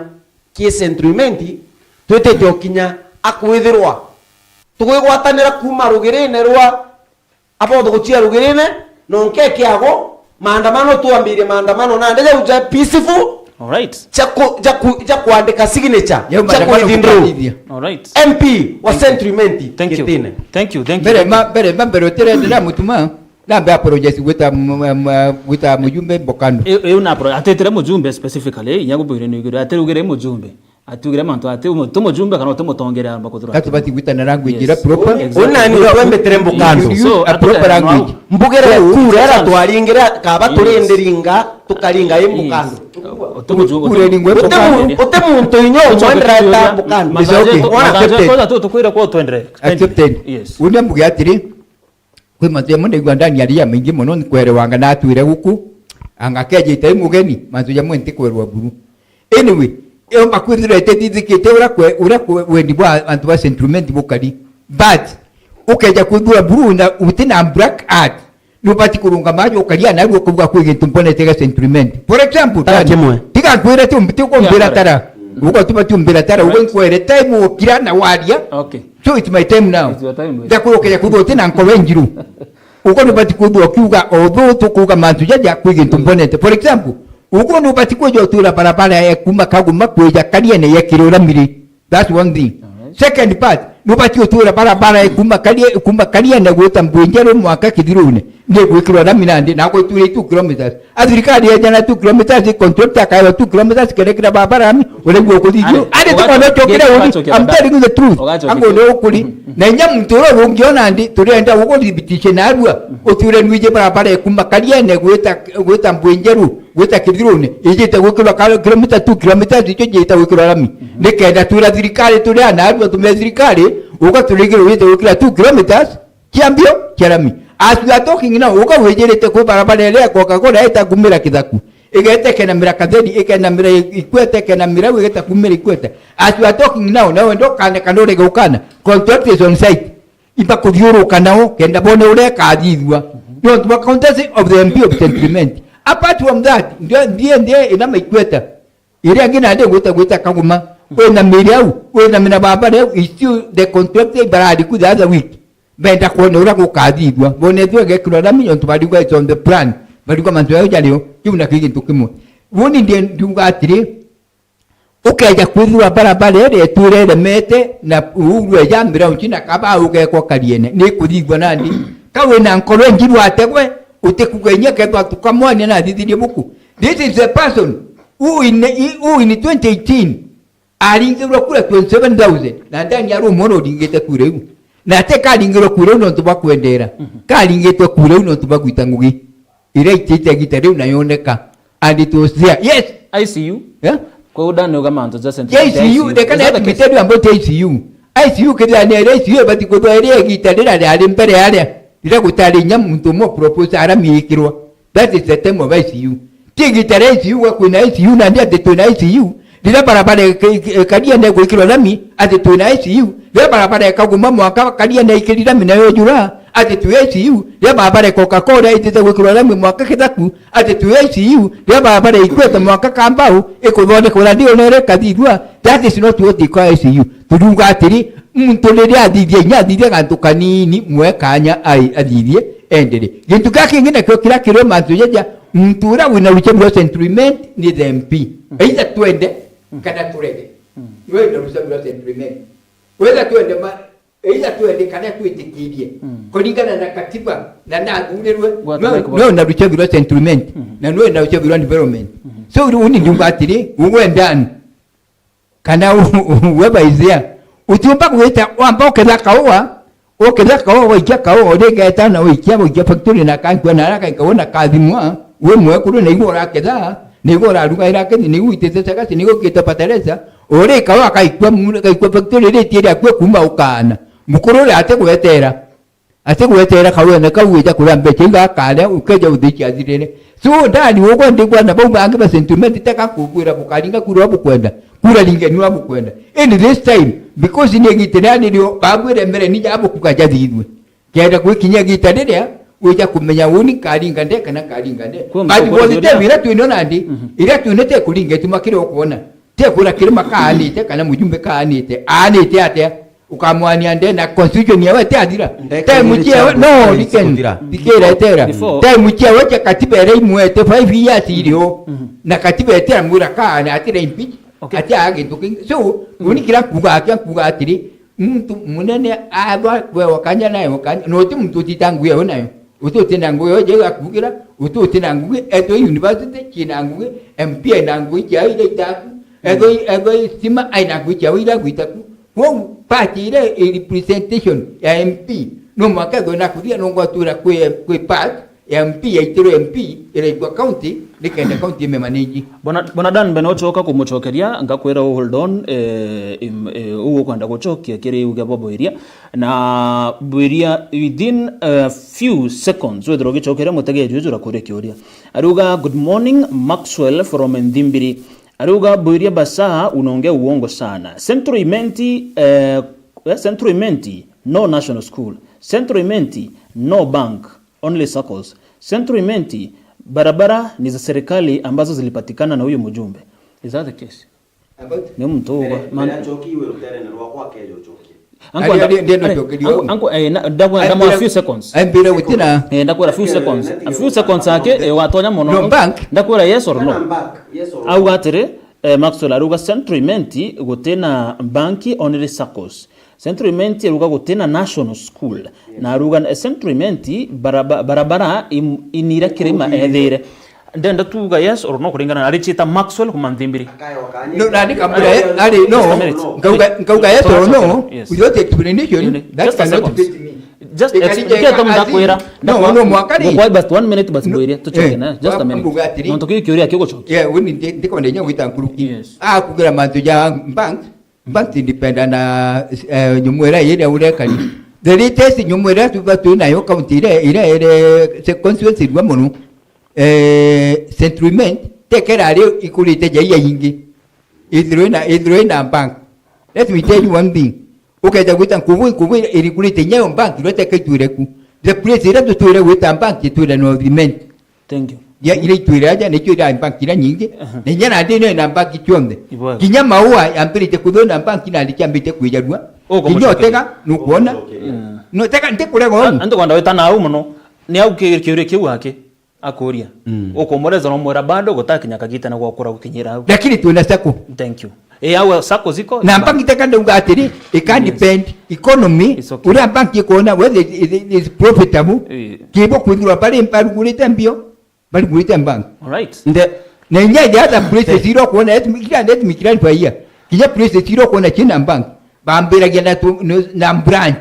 ki Central Imenti, twitite gukinya akwithirwa tugwigwatanira kuuma rugirine rwa Abothuguchi Rugirine, nonke kiago, maandamano, twambirie maandamano nandi jau ja peaceful. All right. Ja ku-, ja ku-, ja kwandika signature, ja ku-withdraw. All right. M P wa Central Imenti, thank you. Gitine. Thank you, thank you. Mbere ma, mbere ma, mbere utirenderea mutuma, nambe apologize gwita m-, m-, gwita mujumbe Mbokando. Eu, eu na apolo-, atitire mujumbe specifically, inya gubwire ni ugire, atirugire mujumbe. Atiugire mantu ati umu-, ti mujumbe kana uti mutongeria aromba kuthura. Tatu bati gwitana language ira proper. Yes. Exactly. Una ni twembetire Mbokando. So, a proper language. Mbugire kura era twaringire kaba turindiringa, tukaringa i Mbokando. Uti mujumbe, kura iringwe Mbokando. Uti mu-, uti muntu inyo umwendera ta Mbokando. It's okay. Ona accepted. Tukwira kwa twendere. Accepted. Yes. Una mbuge atiri, Kwi mantu jamwe ndaigua ndani aria maingi mono, nkwerewanga na atwire guku, anga keja itai mugeni, mantu jamwe ntikwerwa buru. Anyway, yomba kwithirwa itethithikite uria kwe-, uria kwe-, wendi bwa antu ba Central Imenti bukari. But, ukeja kwithirwa buru na uti na black art, nubati kurungama aja ukaria na aria ukauga kwi gintu mbonete gia Central Imenti. For example, Tara Dan, kimwe. Tiga nkwire ti umbi-, ti ukumbira tara. Ugo tubati umbira tara, ugo nkwere time ukira na waria. Okay. So it's my time now. It's your time, we. Ndakurukeria kwithirwa uti na nkoro injiru. Ugo nubati kwithirwa ukiuga although tukuuga mantu jaja kwi gintu mbonete. For example, ugo nubati kwija utwira barabara ya kuma Kaguma kwija Kariene yekirwe rami ri. That's one thing. All right. Second part, nubati utwira barabara ya kuma Karie-, kuma Kariene gwita Mbwinjeru mwaka Kithirune. Ni gwikirwa rami nandi, na gwitwire two kilometers. A thirikari yeja na two kilometers, contractor akaewa two kilometers, kerekera barabara rami, uria guo kuthithio. Ari, andi tukona chokire uri, I'm telling you the truth. Ango ni ukuri. Na inya muntu uria urungiona ndi, turienda gukuthibitishe na arua, utwire nwije barabara ikuma Kariene gwita, gwita Mbwinjeru, gwita Kithirune, ijite gwikirwa ka-, kilomita two kilometers, icio ijite gwikirwa rami. Nikenda twira thirikari turi ana arua, tume thirikari, Uka turingire wite gukira two kilometres cia mbio cia rami. As we are talking now, uka wijirite kwi barabara iria ya Coca-Cola itakumira Kithaku. Igete ikenamira Katheri, ikenamira Ikwete, ikenamira u igeta kumira Ikwete. As we are talking now, na wenda ukane kana urege ukana, contract is on site. Iba kuthiuruka nao, kenda bone uria ikathithua. Nontu bwa courtesy of the M P of Saint Clement. Apart from that, ndie, ndie, ndie inama Ikwete. Iria ingi nandi gwita, gwita Kaguma, wina miri au, wina mina baba riu, is still the contract ibarari ku the other week. Benda kwona uria gukathithua. Bonetwe igekirwa rami, nontu bariuga it's on the plan. Bariuga mantu yao jario, kiu na kii gintu kimwe. Uuni ndi-, ndiuga atiri, ukeja kwithirwa barabara iria itwire iremete, na uu rweja miraunji na kaba ugekwa kariene, ni kuthithua nandi? Ka wina nkoro injiru ategwe, utikuga inya kethwa tukamwania na athithirie buku. This is the person who in, who in twenty eighteen aringirwe kura twenty seven thousand, na ndani ari umwe uria uringite kura iu. Na ati karingirwe kura iu nontu bwa kwendera. Mhm. Karingitwe kura iu nontu bwa gwita ngugi. Iria itite igita riu na yoneka. And it was there. Yes. I C U? Yeah? Kwa uria ndauga mantu ja Saint Clement. I C U, reka na admitted about I C U. I C U kethira ni iria I C U ibati kuthwa iria igita riria riari mbere aria. Riria gutari inya muntu umwe propose arami ikirwa. That is the time of I C U. Ti igita ria I C U gwa kwina I C U, nandi ati twina I C U. Riria barabara ika-, ika-, ikaria na gwikirwa rami, ati twina I C U. Riria barabara ikaguma mwaka karia na ikiri rami nayo jura, ati twi I C U. Riria barabara ya Coca-Cola itite gwikirwa rami mwaka Kithaku, ati twi I C U. Riria barabara ikwete mwaka Kambau, ikuthondekwa na ndio nere kathithua. That is not what they call I C U. Turiuga atiri, muntu riria athithia, inya athithia gantu kanini, mwe kanya ai athithie, endere. Gintu kia kingi nakio kiria kiri mantu jaja, muntu uria wina ruchemu rwa Saint Clement ni the M P. Either twende kana turege. Niwe wina ruchemu rwa Saint Clement. Whether twende ma-, either twende kana twitikirie. Kuringana na katiba, na nathurirwe, no, no na ruchemu rwa Saint Clement, na no na ruchemu rwa development. So, riu ni ndiuga atiri, ugwe ndani. Kana u-, u-, whoever is there. Utiumba gwita, wamba uketha kaua, uketha kaua, waikia kaua, uringeta na uikia, uikia factory na kankua na araka ikaona kathimwa, we mwekuru na igua uraketha, na igua uraruga irakethi, na igua uitite cagasi, na igua ukite fertilizer, uri kaua kaikua mu-, kaikua factory iri tieri akue kuma ukana. Mukuru uri ati gwetera. Ati gwetera kawene kau wija kuria mbecha iu gakaria, ukeja uthi ciathirire. So, ndani ugwe ndigwa na bau bangi ba Saint Clement teka kukwira bukaringa kura bukwenda. Kura ringe ni wa bukwenda. In this time, because ni gitira ni rio bagwire mbere ni jabu kukaja thithwe. Kenda gwikinya gita riria wija kumenya uni karinga nde kana karinga nde. Kwa but mtu was the time ira twino nandi, ira twino te kuringa ituma kiri ukuona. Te kura kirima kaanite kana mujumbe kaanite. Aanite atia? Ukamwania nde na constitution yawe ete athira. Time ciawe, no, listen, thikira etera. Time ciawe cia katiba iria imwete five years irio. Na katiba etera mwira kaana atira impeach. Ati aga gintu kingi. So, uni kira kuga akia kuga atiri, muntu munene athwa kwewa kanya nayo kanya. No ti muntu utita ngugi yawe nayo. Uti utina ngugi yo jega kugira, uti utina ngugi, ethwe university ciina ngugi, M P aina ngugi ciao iria itaku, ethwe, ethwe stima aina ngugi ciao iria gwitaku. Kwou party iria i representation ya M P, no mwaka ethwe na kuthia no ngwatura kwi, kwi part ya M P yaitirwe M P iraigua county, nikenda county imemanage. Bona, bona Dan, mbere no ucoka kumucokeria, ngakwira u hold on, eh, im-, eh, u ukwenda gucokia kiri uge bwa Bwiria. Na Bwiria, within a few seconds, wethirwa ugicokeria mutegeri uju urakuria kiuria. Ariuga, "Good morning, Maxwell from Nthimbiri." Ariuga, "Bwiria Basaa, unaongea uongo sana. Central Imenti, eh, eh, Central Imenti, no national school. Central Imenti, no bank, only saccos. Central Imenti, barabara ni za serikali ambazo zilipatikana na huyu mjumbe." Is that the case? Ni muntu ugwa. Mbere, mbere acokiwe ruterene rwakwa akeja ucokie. Anko, ari, ari, ari, anko, eh, na, ndagwa, ndamwa a few seconds. Ambire gutina. Eh, ndakwira few seconds. A few seconds ake, eh, watonya mono. No bank. Ndakwira yes or no. Kana bank, yes or no. Auga atiri, eh, Maxwell aruga Central Imenti gutina bank, only saccos. Central Imenti aruga gutina national school. Yes. Na aruga, eh, Central Imenti baraba-, barabara im-, inira kirima ethire. Ndenda tuga yes or no kuringana na Richita Maxwell kuma Nthimbiri. No, nandika mbura, eh, ari, no. Just a minute. Nkauga, nkauga yes or no, yes, without explanation, that cannot fit me. Just a second. Just explain, kile tu ndakwira. No, no, mwaka ni. Kwa basi one minute basi, no, Bwiria, tucoke na. Just a minute. Nontu kiu kiuria kigucokia. Yeah, uni ndi-, ndikwenda inya gwita nkuruki. Yes. Ah, kugira mantu ja bank. Bank depend na, eh, nyumu iria iria urekari. The latest nyumu iria tuba twi nayo county iria, iria iri se-, constituency rua mono, eh, Central Imenti, tekera ari ikurite jaia ingi. Ithirwe na, ithirwe na bank. Let me tell you one thing. Ukeja gwita nkubu, nkubu irikurite nyayo bank, iria teka itwire ku. The place iria tutwire gwita bank, itwire North Imenti. Thank you. Ya, iria itwire aja, nikio ira bank iria nyingi. Aha. Na inya nandi no ina bank cionthe. Ibwega. Kinya Maua yambiritie kuthuna bank nandi ciambiritie kwijarua. Uko kinya mucokeria. Otega, nukwona? Mm. No, tega, ntikurega uu. A-, antu kwenda wita nau mono. Ni au ki-, kiuria kiu aki, akuria. Mm. Ukumureza no mwira bado gutakinya kagita na gwakura gukinyira au. Lakini twina sacco. Thank you. Eh, au sacco ziko? Na bank iteka ndauga atiri, it can depend economy, it's okay, uria bank ikona whether it, it, it is profitable. Eh. Kibo kwithirwa bari barugurite mbio, barugurite bank. All right. Nde, na inya the other places iro kuona, let me, let me clarify here. Kinya places iro kuona china bank, bambiragia na tu, na branch.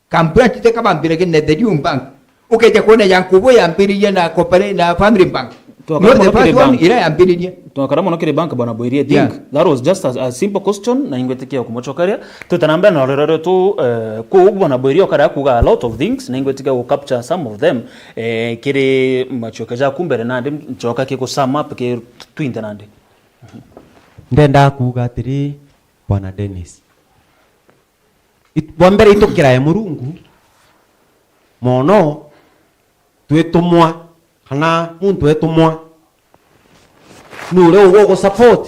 Ka branch teka bambiragia na the new bank. Ukeja kuona ya nkubu yambiririe na corpora-, na Family Bank. Twakara mono kiri bank. Not the first one ira yambiririe. Twakara mono kiri bank, Bwana Bwiri, I think. Yeah. That was just a, a simple question, na ingwitikia kumucokeria. Twite na mbere na rurero rwetu, eh, kuu Bwana Bwiri okara kuga a lot of things, na ingwitikia gu capture some of them, eh, kiri macoke jaku mbere nandi, ncoka ki ku sum up ki twinthe nandi. Ndenda kuuga atiri, Bwana Dennis. It-, bwa mbere itukirae Murungu mono, twitumwa, kana muntu etumwa, nuria ugwa ugu support,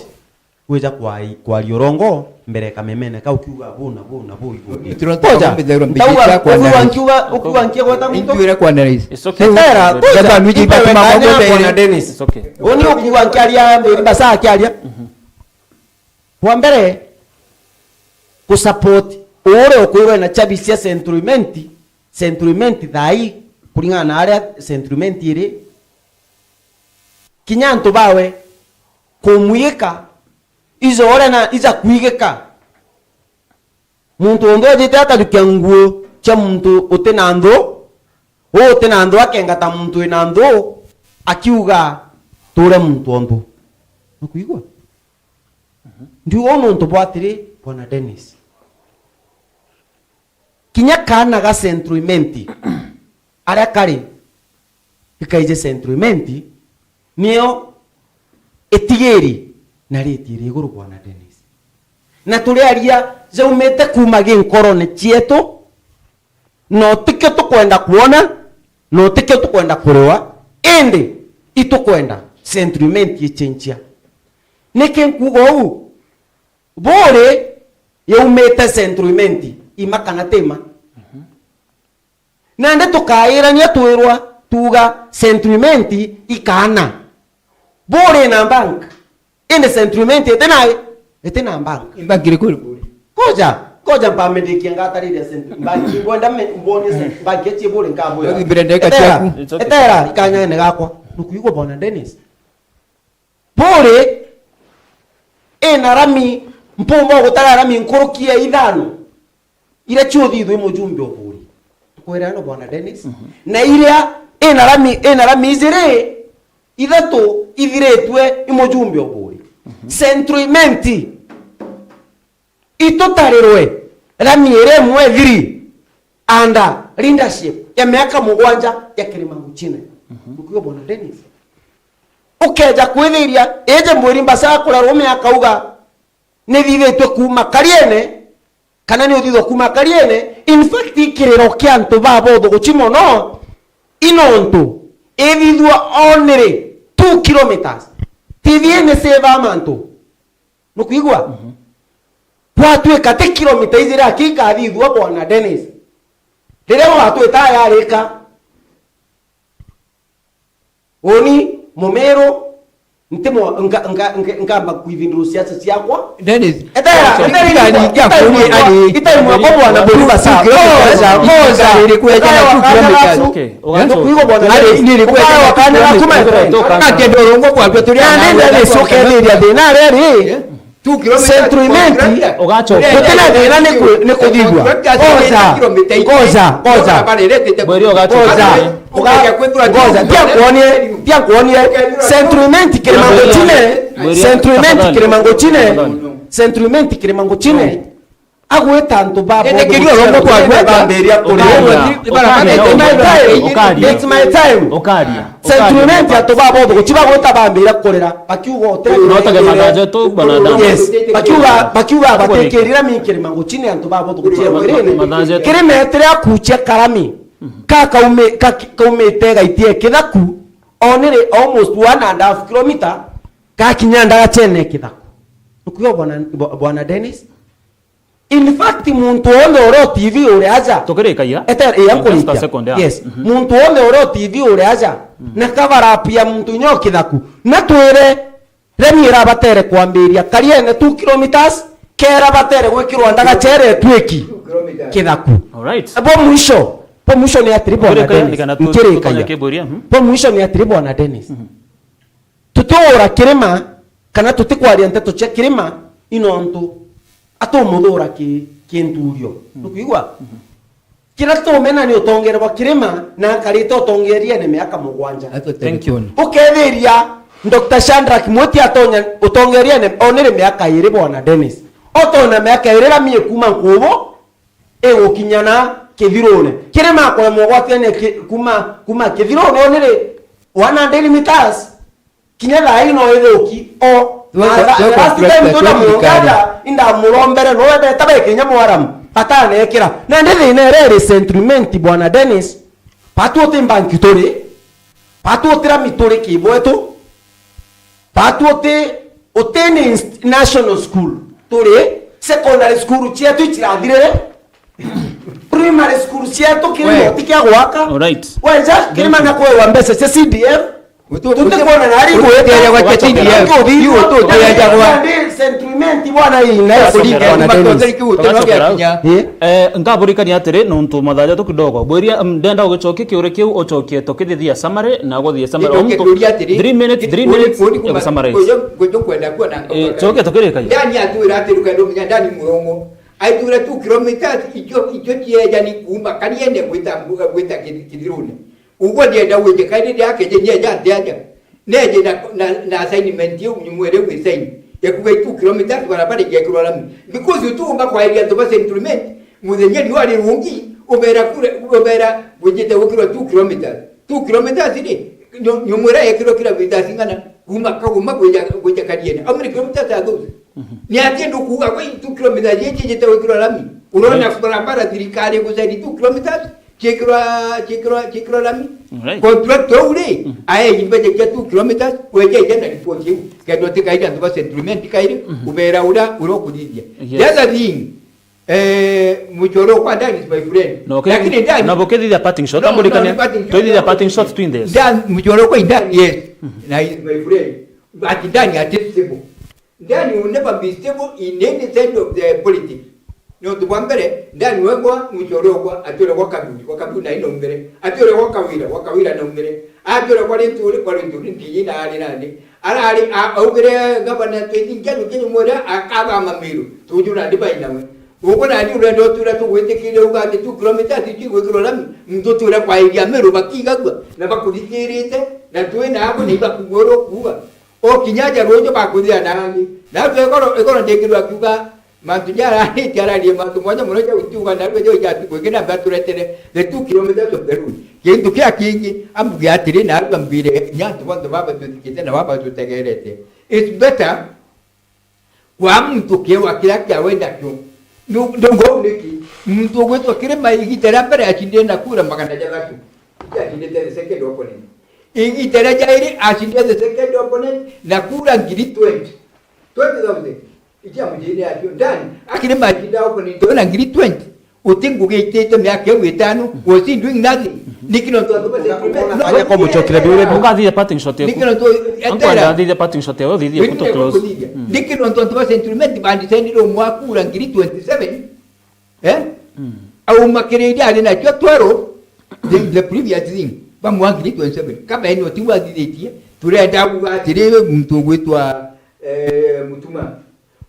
gwija kwai-, kwaria urongo mbere ya kamemene kau kiuga bu na bu na bu iguru. Itiro Koja, ntaumithirwa mbiji ntauga, ciakwa ukiuga na nkiuga, ukiuga nkiuga gweta muntu. Intwire kwa na rais. It's okay. Etera, It's okay. Koja, Jaba nuji ibe batu wekanya makwa na Bwana Dennis. It's okay. Uni ukiuga nkiaria mbiri basa akiaria. Bwa mbere, ku support uria ukwirwa na chabi cia Central Imenti, Central Imenti thaa ii, kuringana na aria Central Imenti iri, kinya antu bawe kumwigika, ijo uria na ija kwigika. Muntu unthe ujite akajukia nguo cia muntu uti na nthu, uu uti na nthu akengata muntu wina nthu, akiuga, "Tuure muntu o nthu." Nukwigua? Ndiuga uu nuntu bwa atiri, Bwana Dennis. Kinya kaana ga Central Imenti, aria kari, ikaije Central Imenti, nio itigiri na riti iri iguru, Bwana Dennis. Na turiaria jaumite kuuma gi nkorone cietu, no tikio tukwenda kwona, no tikio tukwenda kuriwa, indi itukwenda Central Imenti ichenjia. Niki nkuuga uu? Buri yaumite Central Imenti, ima kana tima? Nandi tukairania twirwa tuuga Central Imenti ikaana. Buri na bank. Indi Central Imenti iti na, iti na bank. Bank iriku iri Buri? Koja, koja mpamendikia ngatariria Central Bank. Ngwenda me-, mbwonie Central Bank eci Buri nkabwira. Mbere ndeka Etera, ciaku. It's okay. Etera, ikanyene gakwa. Nukwigua Bwana Dennis? Buri ina rami, mpumba gutara rami nkuruki ya ithano. Iria ciuthithwa i mujumbe o Buri. Tukwira no, Bwana Dennis. Mhm. Na iria ina rami, ina rami ijiri, ithatu ithiritwe i mujumbe o Buri. Mhm. Central Imenti itutarirwe rami iria imwe ithiri under leadership ya miaka mugwanja ya Kirima Nguchine. Mhm. Nukwigua, Bwana Dennis? Ukeja kwithiria, iji Buri mbasa kurarwa miaka uga, nithithitwe kuuma Kariene, kana ni uthithwa kuuma Kariene. In fact, ikiriro kia antu baba uthuguchi mono, i nontu ithithua only two kilometers. Tithie ni seva mantu. Nukwigua? Mhm. Gwatuika ti kilomita ijiri aki ikathithua, Bwana Dennis. Riria gwatwita yarika, uni Mumiru, nti mo-, nka-, nka-, nka-, nkamba kwithinduru siasa ciakwa. Dennis. Etera, etera, itai mwako, itai mwako, Bwana Buri Mbasa. Goja, goja. Iri kwejana two kilometers. Okay, ugacoka. Nukwigua, Bwana Dennis? Ari, ni iri kwejana two kilometers. Akenda urongo kwa turi. Nandi Dennis, ukethiria thina riri. Yeah. Two kilometers. Central Imenti, ugacoka. Gutina thina ni ku-, ni kuthithua. Goja, goja, goja. Mweri ugacoka. Goja. Uga-, goja. Tia kuonie, tia kuonie. Central Imenti Kirima Nguchine. Mweri, Central Imenti tafadhali. Kirima Nguchine. Tafadhali. Saint Clement Kirima Nguchine, agwita antu ba Indi bobo kirio gucera romo kwa rurimi. Bambiria kurira. Ukaria, It's my time. Ukaria, It's my time. Ukaria. Saint Clement antu ba bobo guchi bagwita bambiria kurira. Bakiuga utete. No tage mathaja tu, bwana Dan. Yes. Bakiuga, bakiuga batikirira mi Kirima Nguchine antu ba bobo guchi. Mathaja tu. Kirima etire akuchia karami. Ka kaume-, ka-, kaumite gaitie kithaku. Onire almost one and a half kilometer. Gakinya ndagachene kithaku. Nukuo bwana, bwa-, bwana Dennis? In fact, muntu wonthe uria o T V uri aja. Tukirikagia? Ete-, ii, just a nkurikia. Second, yeah. Yes. Mhm. Muntu wonthe uria o T V uri aja, na cover up ya muntu nyo kithaku. Na twire, remi irabatere kwambiria Kariene two kilometers, kera batere gwikirwa ndagachere etwiki kithaku. All right. Bo mwisho, bo mwisho ni atiri bwana Tukirikagia, Dennis. Nikana tu-, Nkirikagia. Tutonye kiburia, mhm. Bo mwisho ni atiri bwana Dennis. Mhm. Tutiura kirima, kana tutikwaria nteto cia kirima, i nontu atumuthura ki, kinturio. Mm. Nukwigua? Mhm. Kira tumena ni utongere bwa kirima, na akarite utongeriene miaka mugwanja. Thank you. Ukethiria Doctor Shadrack Mwiti atonya utongeriene onire miaka iri bwana Dennis. Otona miaka iri ramie kuma nkubu, igukinya na kithirune. Kirima kuremwa gwatiania ki-, kuma, kuma kithirune onire one hundred meters. Kinya thaa ino ithuki, o, twe-, na tha-, twe-, the last time tuna mungata, indamurombere, no webeta be kinya mwaramu, atanekira. Na ndi thina ere iri sentiment, bwana Dennis, batu uti mbanki turi, batu uti rami turi kibwetu, batu uti, uti ni inst-, national school turi, secondary school cietu icirathirire, primary school cietu kirimo ti kia gwaka. Alright. Wenja kirima na kwewa mbeca cia C D F. Tutikwona na ari gwita. Gwa C D F. Yu tuteja gwa. Ndi sentiment bwana ina ya kuringa na Dennis. Eh? Eh, ngaburikania atiri, nontu mathaa jatu kidogo. Bwiria, mm, ndenda ugicokie kiuria kiu, ucokie tukithithia summary, na guthithia summary. Nontu three minutes, three minutes ya gusummarize. Eh, cokia tukirikagia. Ndani atwira atiri ukenda umenya ndani murongo. Aitwira two kilometers, icio, icio ciejani kuuma Kariene gwita, gwita Kithirune. Uguo ndienda gwije kairi ndiakeje nyeja ntiaja. Neje na, na, na assignment iu nyumwere gwi sign. Ya kuga two kilometers barabara igekirwa rami. Because utiumba kwairia antu ba sentiment, muthenya riua rirungi, ubera kure, ubera gwijite gwikirwa two kilometers. Two kilometers ri, nyu-, nyumwira yekirwa kilometers ing'ana? Kuma Kagoma gwija, gwija Kariene. How many kilometers are those? Mhm. Ni atia ndukuga gwe two kilometers iji ijite gwikirwa rami? Urona barabara thirikari igusaidi two kilometers, ciikirwa, ciikirwa, ciikirwa rami? Alright. Contractor uu ri, aeji mbeca cia two kilometers, weja ija na report iu. Kenda utikaire antu ba sentiment kairi, ubera uria, uria ukuthithia. Yes. The other thing, Eh, muchoro kwa Dan is my friend. No, okay. Lakini Dan, na bukithithia parting shot, no, ambulika no, ni parting shot, twithithia no, parting shot twinthe. Dan, muchoro kwa Dan, yes. Na he is my friend. But Dan ati stable. Dan will never be stable in any side of the politics. Nontu bwa mbere, Dan wengwa, muchoro kwa, atwire kwa Kabudi, kwa Kabudi na ino mbere. Atwire kwa Kawira, kwa Kawira na mbere. Atwire kwa Linturi, kwa Linturi, mpiji na ari nani. Arari, a-, augire gavana twenty nkeru kinyu mwira akathama Meru. Tujura ndi bainawe. Ugu nani urenda utwira tugwitikiria uga ati two kilometers iji igwikirwa rami? Muntu utwira kwairia Meru bakigagua na bakuthikirite, na twi nabo na ibakugua uria ukuuga. O kinya aja ruuju bakuthia na angi. Na atwe igoro, igoro ndikirwa akiuga mantu jararite, ararie mantu mwanya mono ja utiuga na rwe jo ijati kwingi na mbaturetere the two kilometers of the road. Kintu kia kingi, ambuge atiri, na arua mbire, kinya antu bonthe baba tuthikite na baba tutegerete. It's better kwa muntu kiewa kiria kiawenda kio. Nu-, ndongo niki? Muntu ugwitwa Kirima igita ria mbere acindire na kura magana jathatu. Acindite the second opponent. Igita ria jairi acindire the second opponent na kura ngiri twenty. Twenty thousand. Ikia mujini acio. Ndani, akiri macindao kunintwe na ngiri twenty. Uti ngugi itite miaka iu itano, was he doing nothing? Niki nontu antu ba sentiment? Aja kwa muchokire biure. Ungathithia parting shot yaku. Niki nontu etera? Ungathithia parting shot yaku, thithia kuto close. Niki nontu antu ba sentiment bandisendire umwe akura ngiri twenty-seven? Eh? Au makiriria ari nacio twero, the, the previous thing, bamwa ngiri twenty-seven. Kaba eno ti wathithitie, turenda kuga atiri, muntu ugwitwa, eh, Mutuma.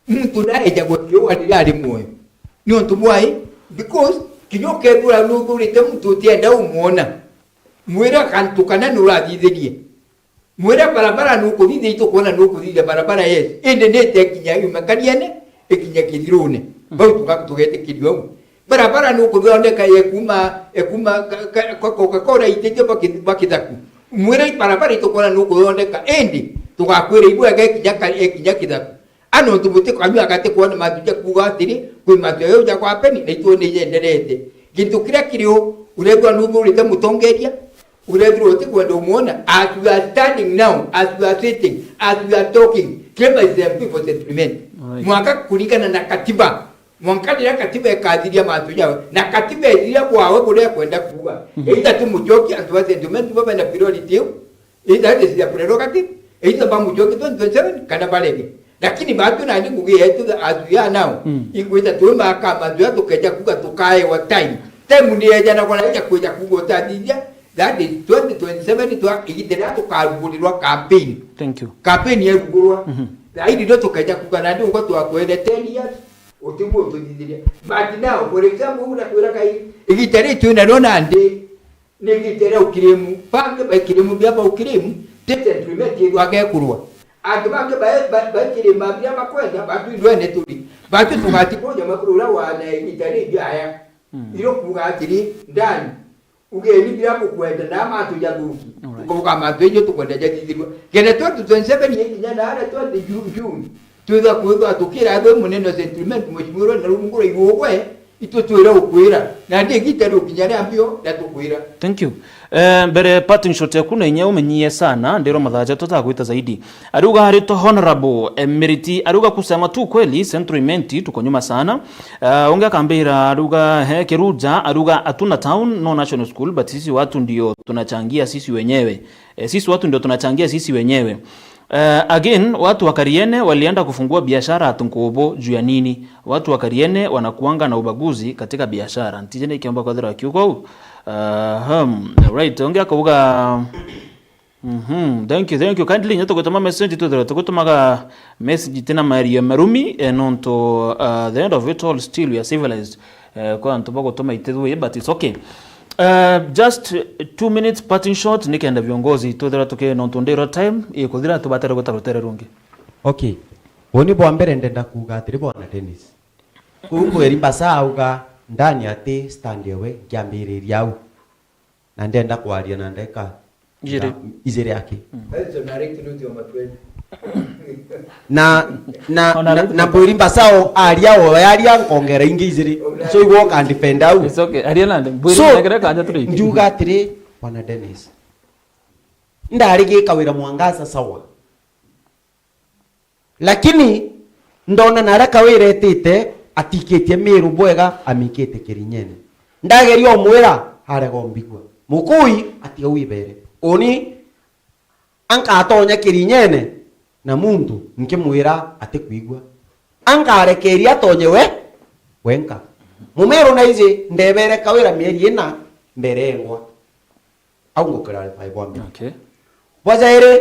Muntu naejagwa kiua riria ari mwoyo. Niuntu bwai? Because kinya ukethira nuthurite muntu utienda umwona, mwira kantu kana nurathithirie. Mwira barabara nukuthithia, itukwona nukuthithia barabara, yes. Indi nite kinya yuma Kariene, ikinye kithirune. Bau tuga-, tugetikiria uu. Barabara nukuthondeka ya kuma, ya kuma ka-, ka-, ka-, Coca-Cola itithio baki-, bakithaku. Mwira barabara itukwona nukuthondeka, indi tugakwira ibwega ikinya ka-, ikinya kithaku. Ano ntu buti kwanyua agati kwona mantu ja kuuga atiri, kwi mantu jau ja kwa peni, na itwe ni yenderete. Gintu kiria kiri u, urethirwa nuthurite mutongeria, urethirwa utikwenda umwona, as we are standing now, as we are sitting, as we are talking, claim is the M P for Central Imenti. Alright. Mwanka kuringana na katiba, mwanka riria katiba ikathiria mantu jawe, na katiba ithiria bwawe buria ekwenda kuuga. Mhm. Either tumucokie antu ba Central Imenti babe na priority iu, either that is their prerogative, either bamucokie twenty twenty-seven kana barege. Lakini batu nandi ngugi yetu as we are now, Mm. igwita twi maka mantu ja tukeja kuuga tukaewa time. Time ni ejanagwa na ija kwija kuuga utathithia, that is twenty twenty-seven twa igita riria tukarugurirwa campaign. Thank you. Campaign yarugurwa. Mhm. Thairi ndio tukeja kuuga nandi uko twakwene ten years, utigwo ututhithiria. But now, for example, unakwira kai, igita ri twina rio nandi, ni igita ria ukirimu. Bangi ba ikirimu bia ba ukirimu, ti Central Imenti ithwa gekurwa. Antu bangi ba, ba, ba ikirima bia bakwenda, batu indwene turi. Batu tugati kuja makuru uria wana igita ri jaya. Mm. Iro kuuga atiri, ndani, ugeni bia bukwenda na mantu jathuki. Alright. Tukoga mantu ijo tukwenda jathithirwa. Kenda twenty twenty-seven ikinya na ara twenty Ju-, June. Twitha kwithwa tukira thwe munene wa Central Imenti, mheshimiwa na rungu rwa igugwe, itwe twira ukwira. Na ndi igita riukinya ria mbio, na tukwira. Thank you. Eh, mbere parting shot yaku na inya umenyie sana, ndiro mathaa jatu tutagwita zaidi. Ariuga aritwa Honorable Emiriti, ariuga kusema tu kweli, Central Imenti tuko nyuma sana. Eh, ungi akambira, ariuga, he, Kiruja, ariuga hatuna town, no national school, but sisi watu ndio tunachangia sisi wenyewe. Eh, sisi watu ndio tunachangia sisi wenyewe. Eh, again, watu wa Kariene walienda kufungua biashara at Nkubu juu ya nini? Watu wa Kariene wanakuanga na ubaguzi katika biashara. Ntije ni kiomba kwathira kiugo au. Ahem. Right, ungi akauga, mhm, thank you, thank you. Kindly, nyeto gutuma message, tu tugutumaga message tina mario marumi, eh, nontu, uh, the end of it all, still we are civilized. Eh, kwa antu bagutuma itithwe, but it's okay. Uh, just two minutes parting shot, nikenda viongozi twithira tuki nontu ndiro time ikuthira, tubatere gwita rutere rungi. Okay. Uni bwa mbere ndenda kuuga atiri, bwana Dennis. Kuu kweri Mbasa auga ndani ati stand ewe nkiambiriria au. Na ndenda kwaria na ndeka Ijiri. Ijiri aki. Mm. That's a direct route of my friend. Na, na, Ona na, na Mbwiri Mbasao aria o, aria nkongera ingi ijiri. So igwo ukandipenda au. It's okay. Aria nandi. Mbwiri So, negere kanja turi. Ndiuga atiri, bwana Dennis. Ndarigika wira Mwangaza sawa. Lakini ndona naria Kawira etite atikitie Miru bwega amikite Kirinyene. Ndageria umwira, arega umbigua. Mukui atiga wibere. Uni ankatonya Kirinyene na muntu nkimwira atikwigua. Ankarekeria atonye we wenka. Mumiru naiji ndebere Kawira mieri ina mbere engwa. Au ngukirarify bwa mbere. Okay. Bwa jairi,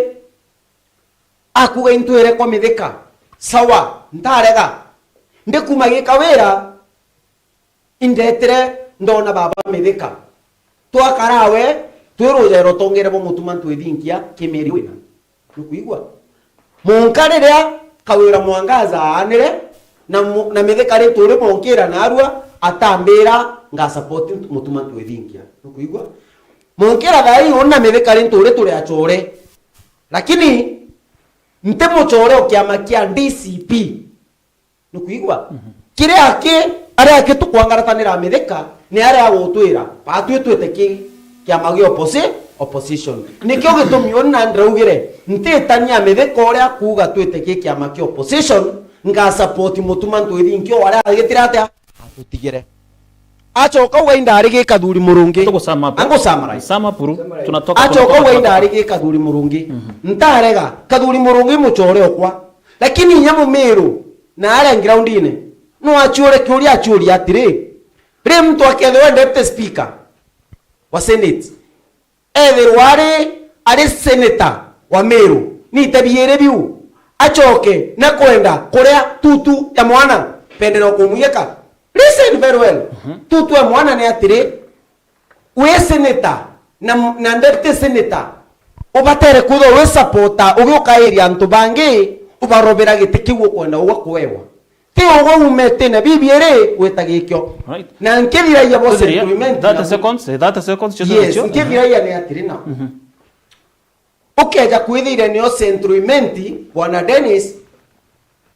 akuga intwire kwa Mithika. Sawa, ntarega. Ndikuma gika wira, indetire ndona baba Mithika. Twakarawe, twi rujero tongere bwa mutuma ntwithinkia kimiri wina. Nukwigua? Munka riria Kawira Mwangaza aanire, na mu-, na Mithika ri turi monkira narua, atambira nga support ntu-, mutuma ntwithinkia. Nukwigua? Munkira thaa ii uni na Mithika ri nturi turi achore. Lakini nti muchore o kiama kia D C P. Nukwigua? Mhm. Kiria aki, aria aki tukwangaratanira Mithika, ni aria agutwira, batwi twite ki kiama gia opposi-, opposition. Nikio gitumi uni na ndiraugire, ntitania Mithika uria kuuga twite ki kiama kia opposition, nga support mutuma ntwithinkia o aria agitira atia? Atutigire. Acoka uga indari gi Kathuri Murungi. Tuku sum up. Angu summarize. Sum up, bro. Tunatoka, acoka tunatoka, uga tunatoka. Indari gi Kathuri Murungi. Mhm. Ntarega. Kathuri Murungi muchore okwa. Lakini inya Mumiru na aria groundine, no achiure kiuria achiuria atiri, ri muntu akethirwa deputy speaker wa Senate, ethirwa ari, ari senator wa Meru, ni itebiire biu, acoke na kwenda kuria tutu ya mwana, pendera kumuyeka. Listen very well. Mhm. Tutu ya mwana ni atiri, wi senator na, na deputy senator, ubatere kwithwa wi supporter, ugiukairia antu bangi, ubarobera giti kiu ukwenda ugwa kuewa. Ti ugwe umetene Bibilia ri gwita gikio. Right. Na nkithiragia bo Tuthiragia, Central Imenti thirty na seconds, eh, thirty seconds, cio Yes, tuthiragia. Nkithiragia ni atiri na. Mhm. Ukeja kwithira nio Central Imenti, Bwana Dennis,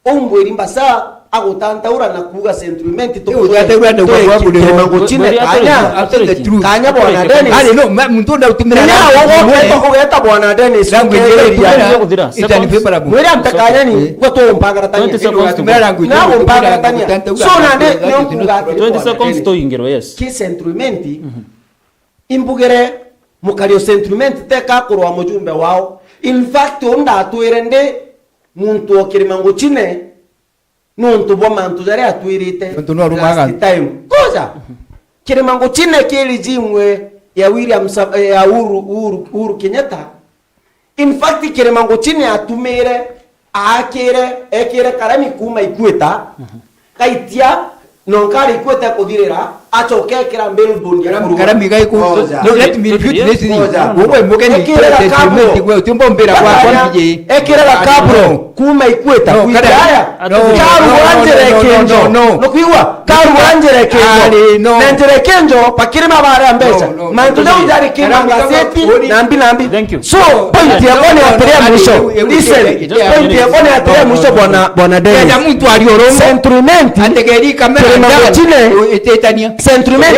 umbwiri mbasa agutantaura na kuuga Central Imenti. Riu utantaura na kuuga Kirima Nguchine Mwiri kanya. Aturi, aturi. Kanya Bwana Dennis. Ari no, ma-, muntu ndatumira Ni language nao imwe. Ugweta kugeta Bwana Dennis, Language uketheria. Imwe. Tuthira, It's seconds. Unfavorable. Mwira mtakanyani, Eh. gwe tumpagaratania. Twenty seconds to go. Ndatumira language imwe, Nagumpagaratania. Utantaura So, language nande, imwe. Nio nkuuga atiri Twenty Bwana seconds Dennis. To ingirwo, yes. Ki Central Imenti, Mhm. imbugire mukari o Central Imenti teka kurwa mujumbe wao. In fact, u ndatwire ndi muntu o Kirima Nguchine nuntu bwa mantu jaria atwirite Nuntu nwarumaga. Last time. Koja! Kirima Nguchine ki regime ya William Sa-, ya Uhuru, Uhuru, Uhuru Kenyatta. In fact, Kirima Nguchine atumire, aakire, ekire karami kuuma Ikweta, gaitia, no nkari Ikweta kuthirira, acoke ekira bail bond ya Karami, kurwa. Karami gaiku. Koja. No, let me refute this thing. Koja. Wewe mugeni Ekire President gakabro. Imenti, wewe utimbo mbira kwa Bakanya, kwa mjii. Ekire gakabro. No. Kuuma Ikweta, No, kwita kare- aya. No, no, Karu no, no, wanjere no, no, kenjo. No, no, no. Nukwigua? Karu wanjere kenjo. Ari, no. Na njere kenjo, bakirima baria mbeca. No, no, Mantu no, jau no. jari kima Karamu, gazeti, karamu, nambi, nambi. Thank you. So, point yakwa ni atiri ya mwisho. Listen, point yakwa ni atiri ya mwisho, bwana, bwana Dennis. Kenda muntu ari oromo. Central Imenti, Ategeri kamera Kirima Nguchine, Central Imenti,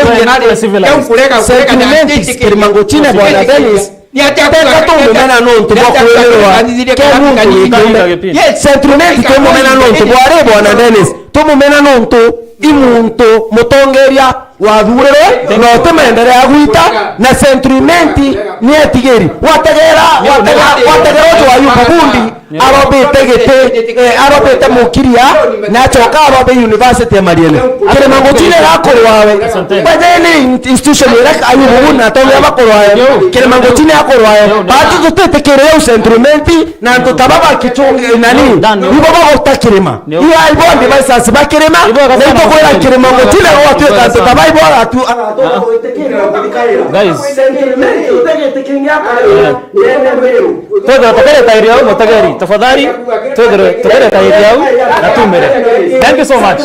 Kirima Nguchine, bwana Dennis. Ni atia Teka tumumena nontu bwa kwirwa ke nuntu witune. Yes. Central Imenti tumumena nontu bwa ri, bwana Dennis. Tumumena nontu i muntu mutongeria wathurirwe na uti maendelea gwita na Central Imenti ni etigiri. Wategera, wategera, wategera uju wa Ayubu Bundi. Arobite giti, eh, arobite mukiria, na acoka arobe University ya Mariene. Kirima Nguchine gakurwawe. Asante. Kwenye ni institution ira Ayubu na atongeria bakurwawe. Kirima Nguchine akurwawe. Batu tutitikiria u Central Imenti na antu taba bakichungi nani? Ibo baguta Kirima. Iyo ibo advisors ba Kirima. Na ito kwira Kirima Nguchine gwatuika antu taba ibo agatu-, agatu-, Guys. Central Imenti utegete kingi akara. Twethirwe tukiretairia au, mutegeri, tafadhali, twethirwe tukiretairia au na tumire. Thank you so much.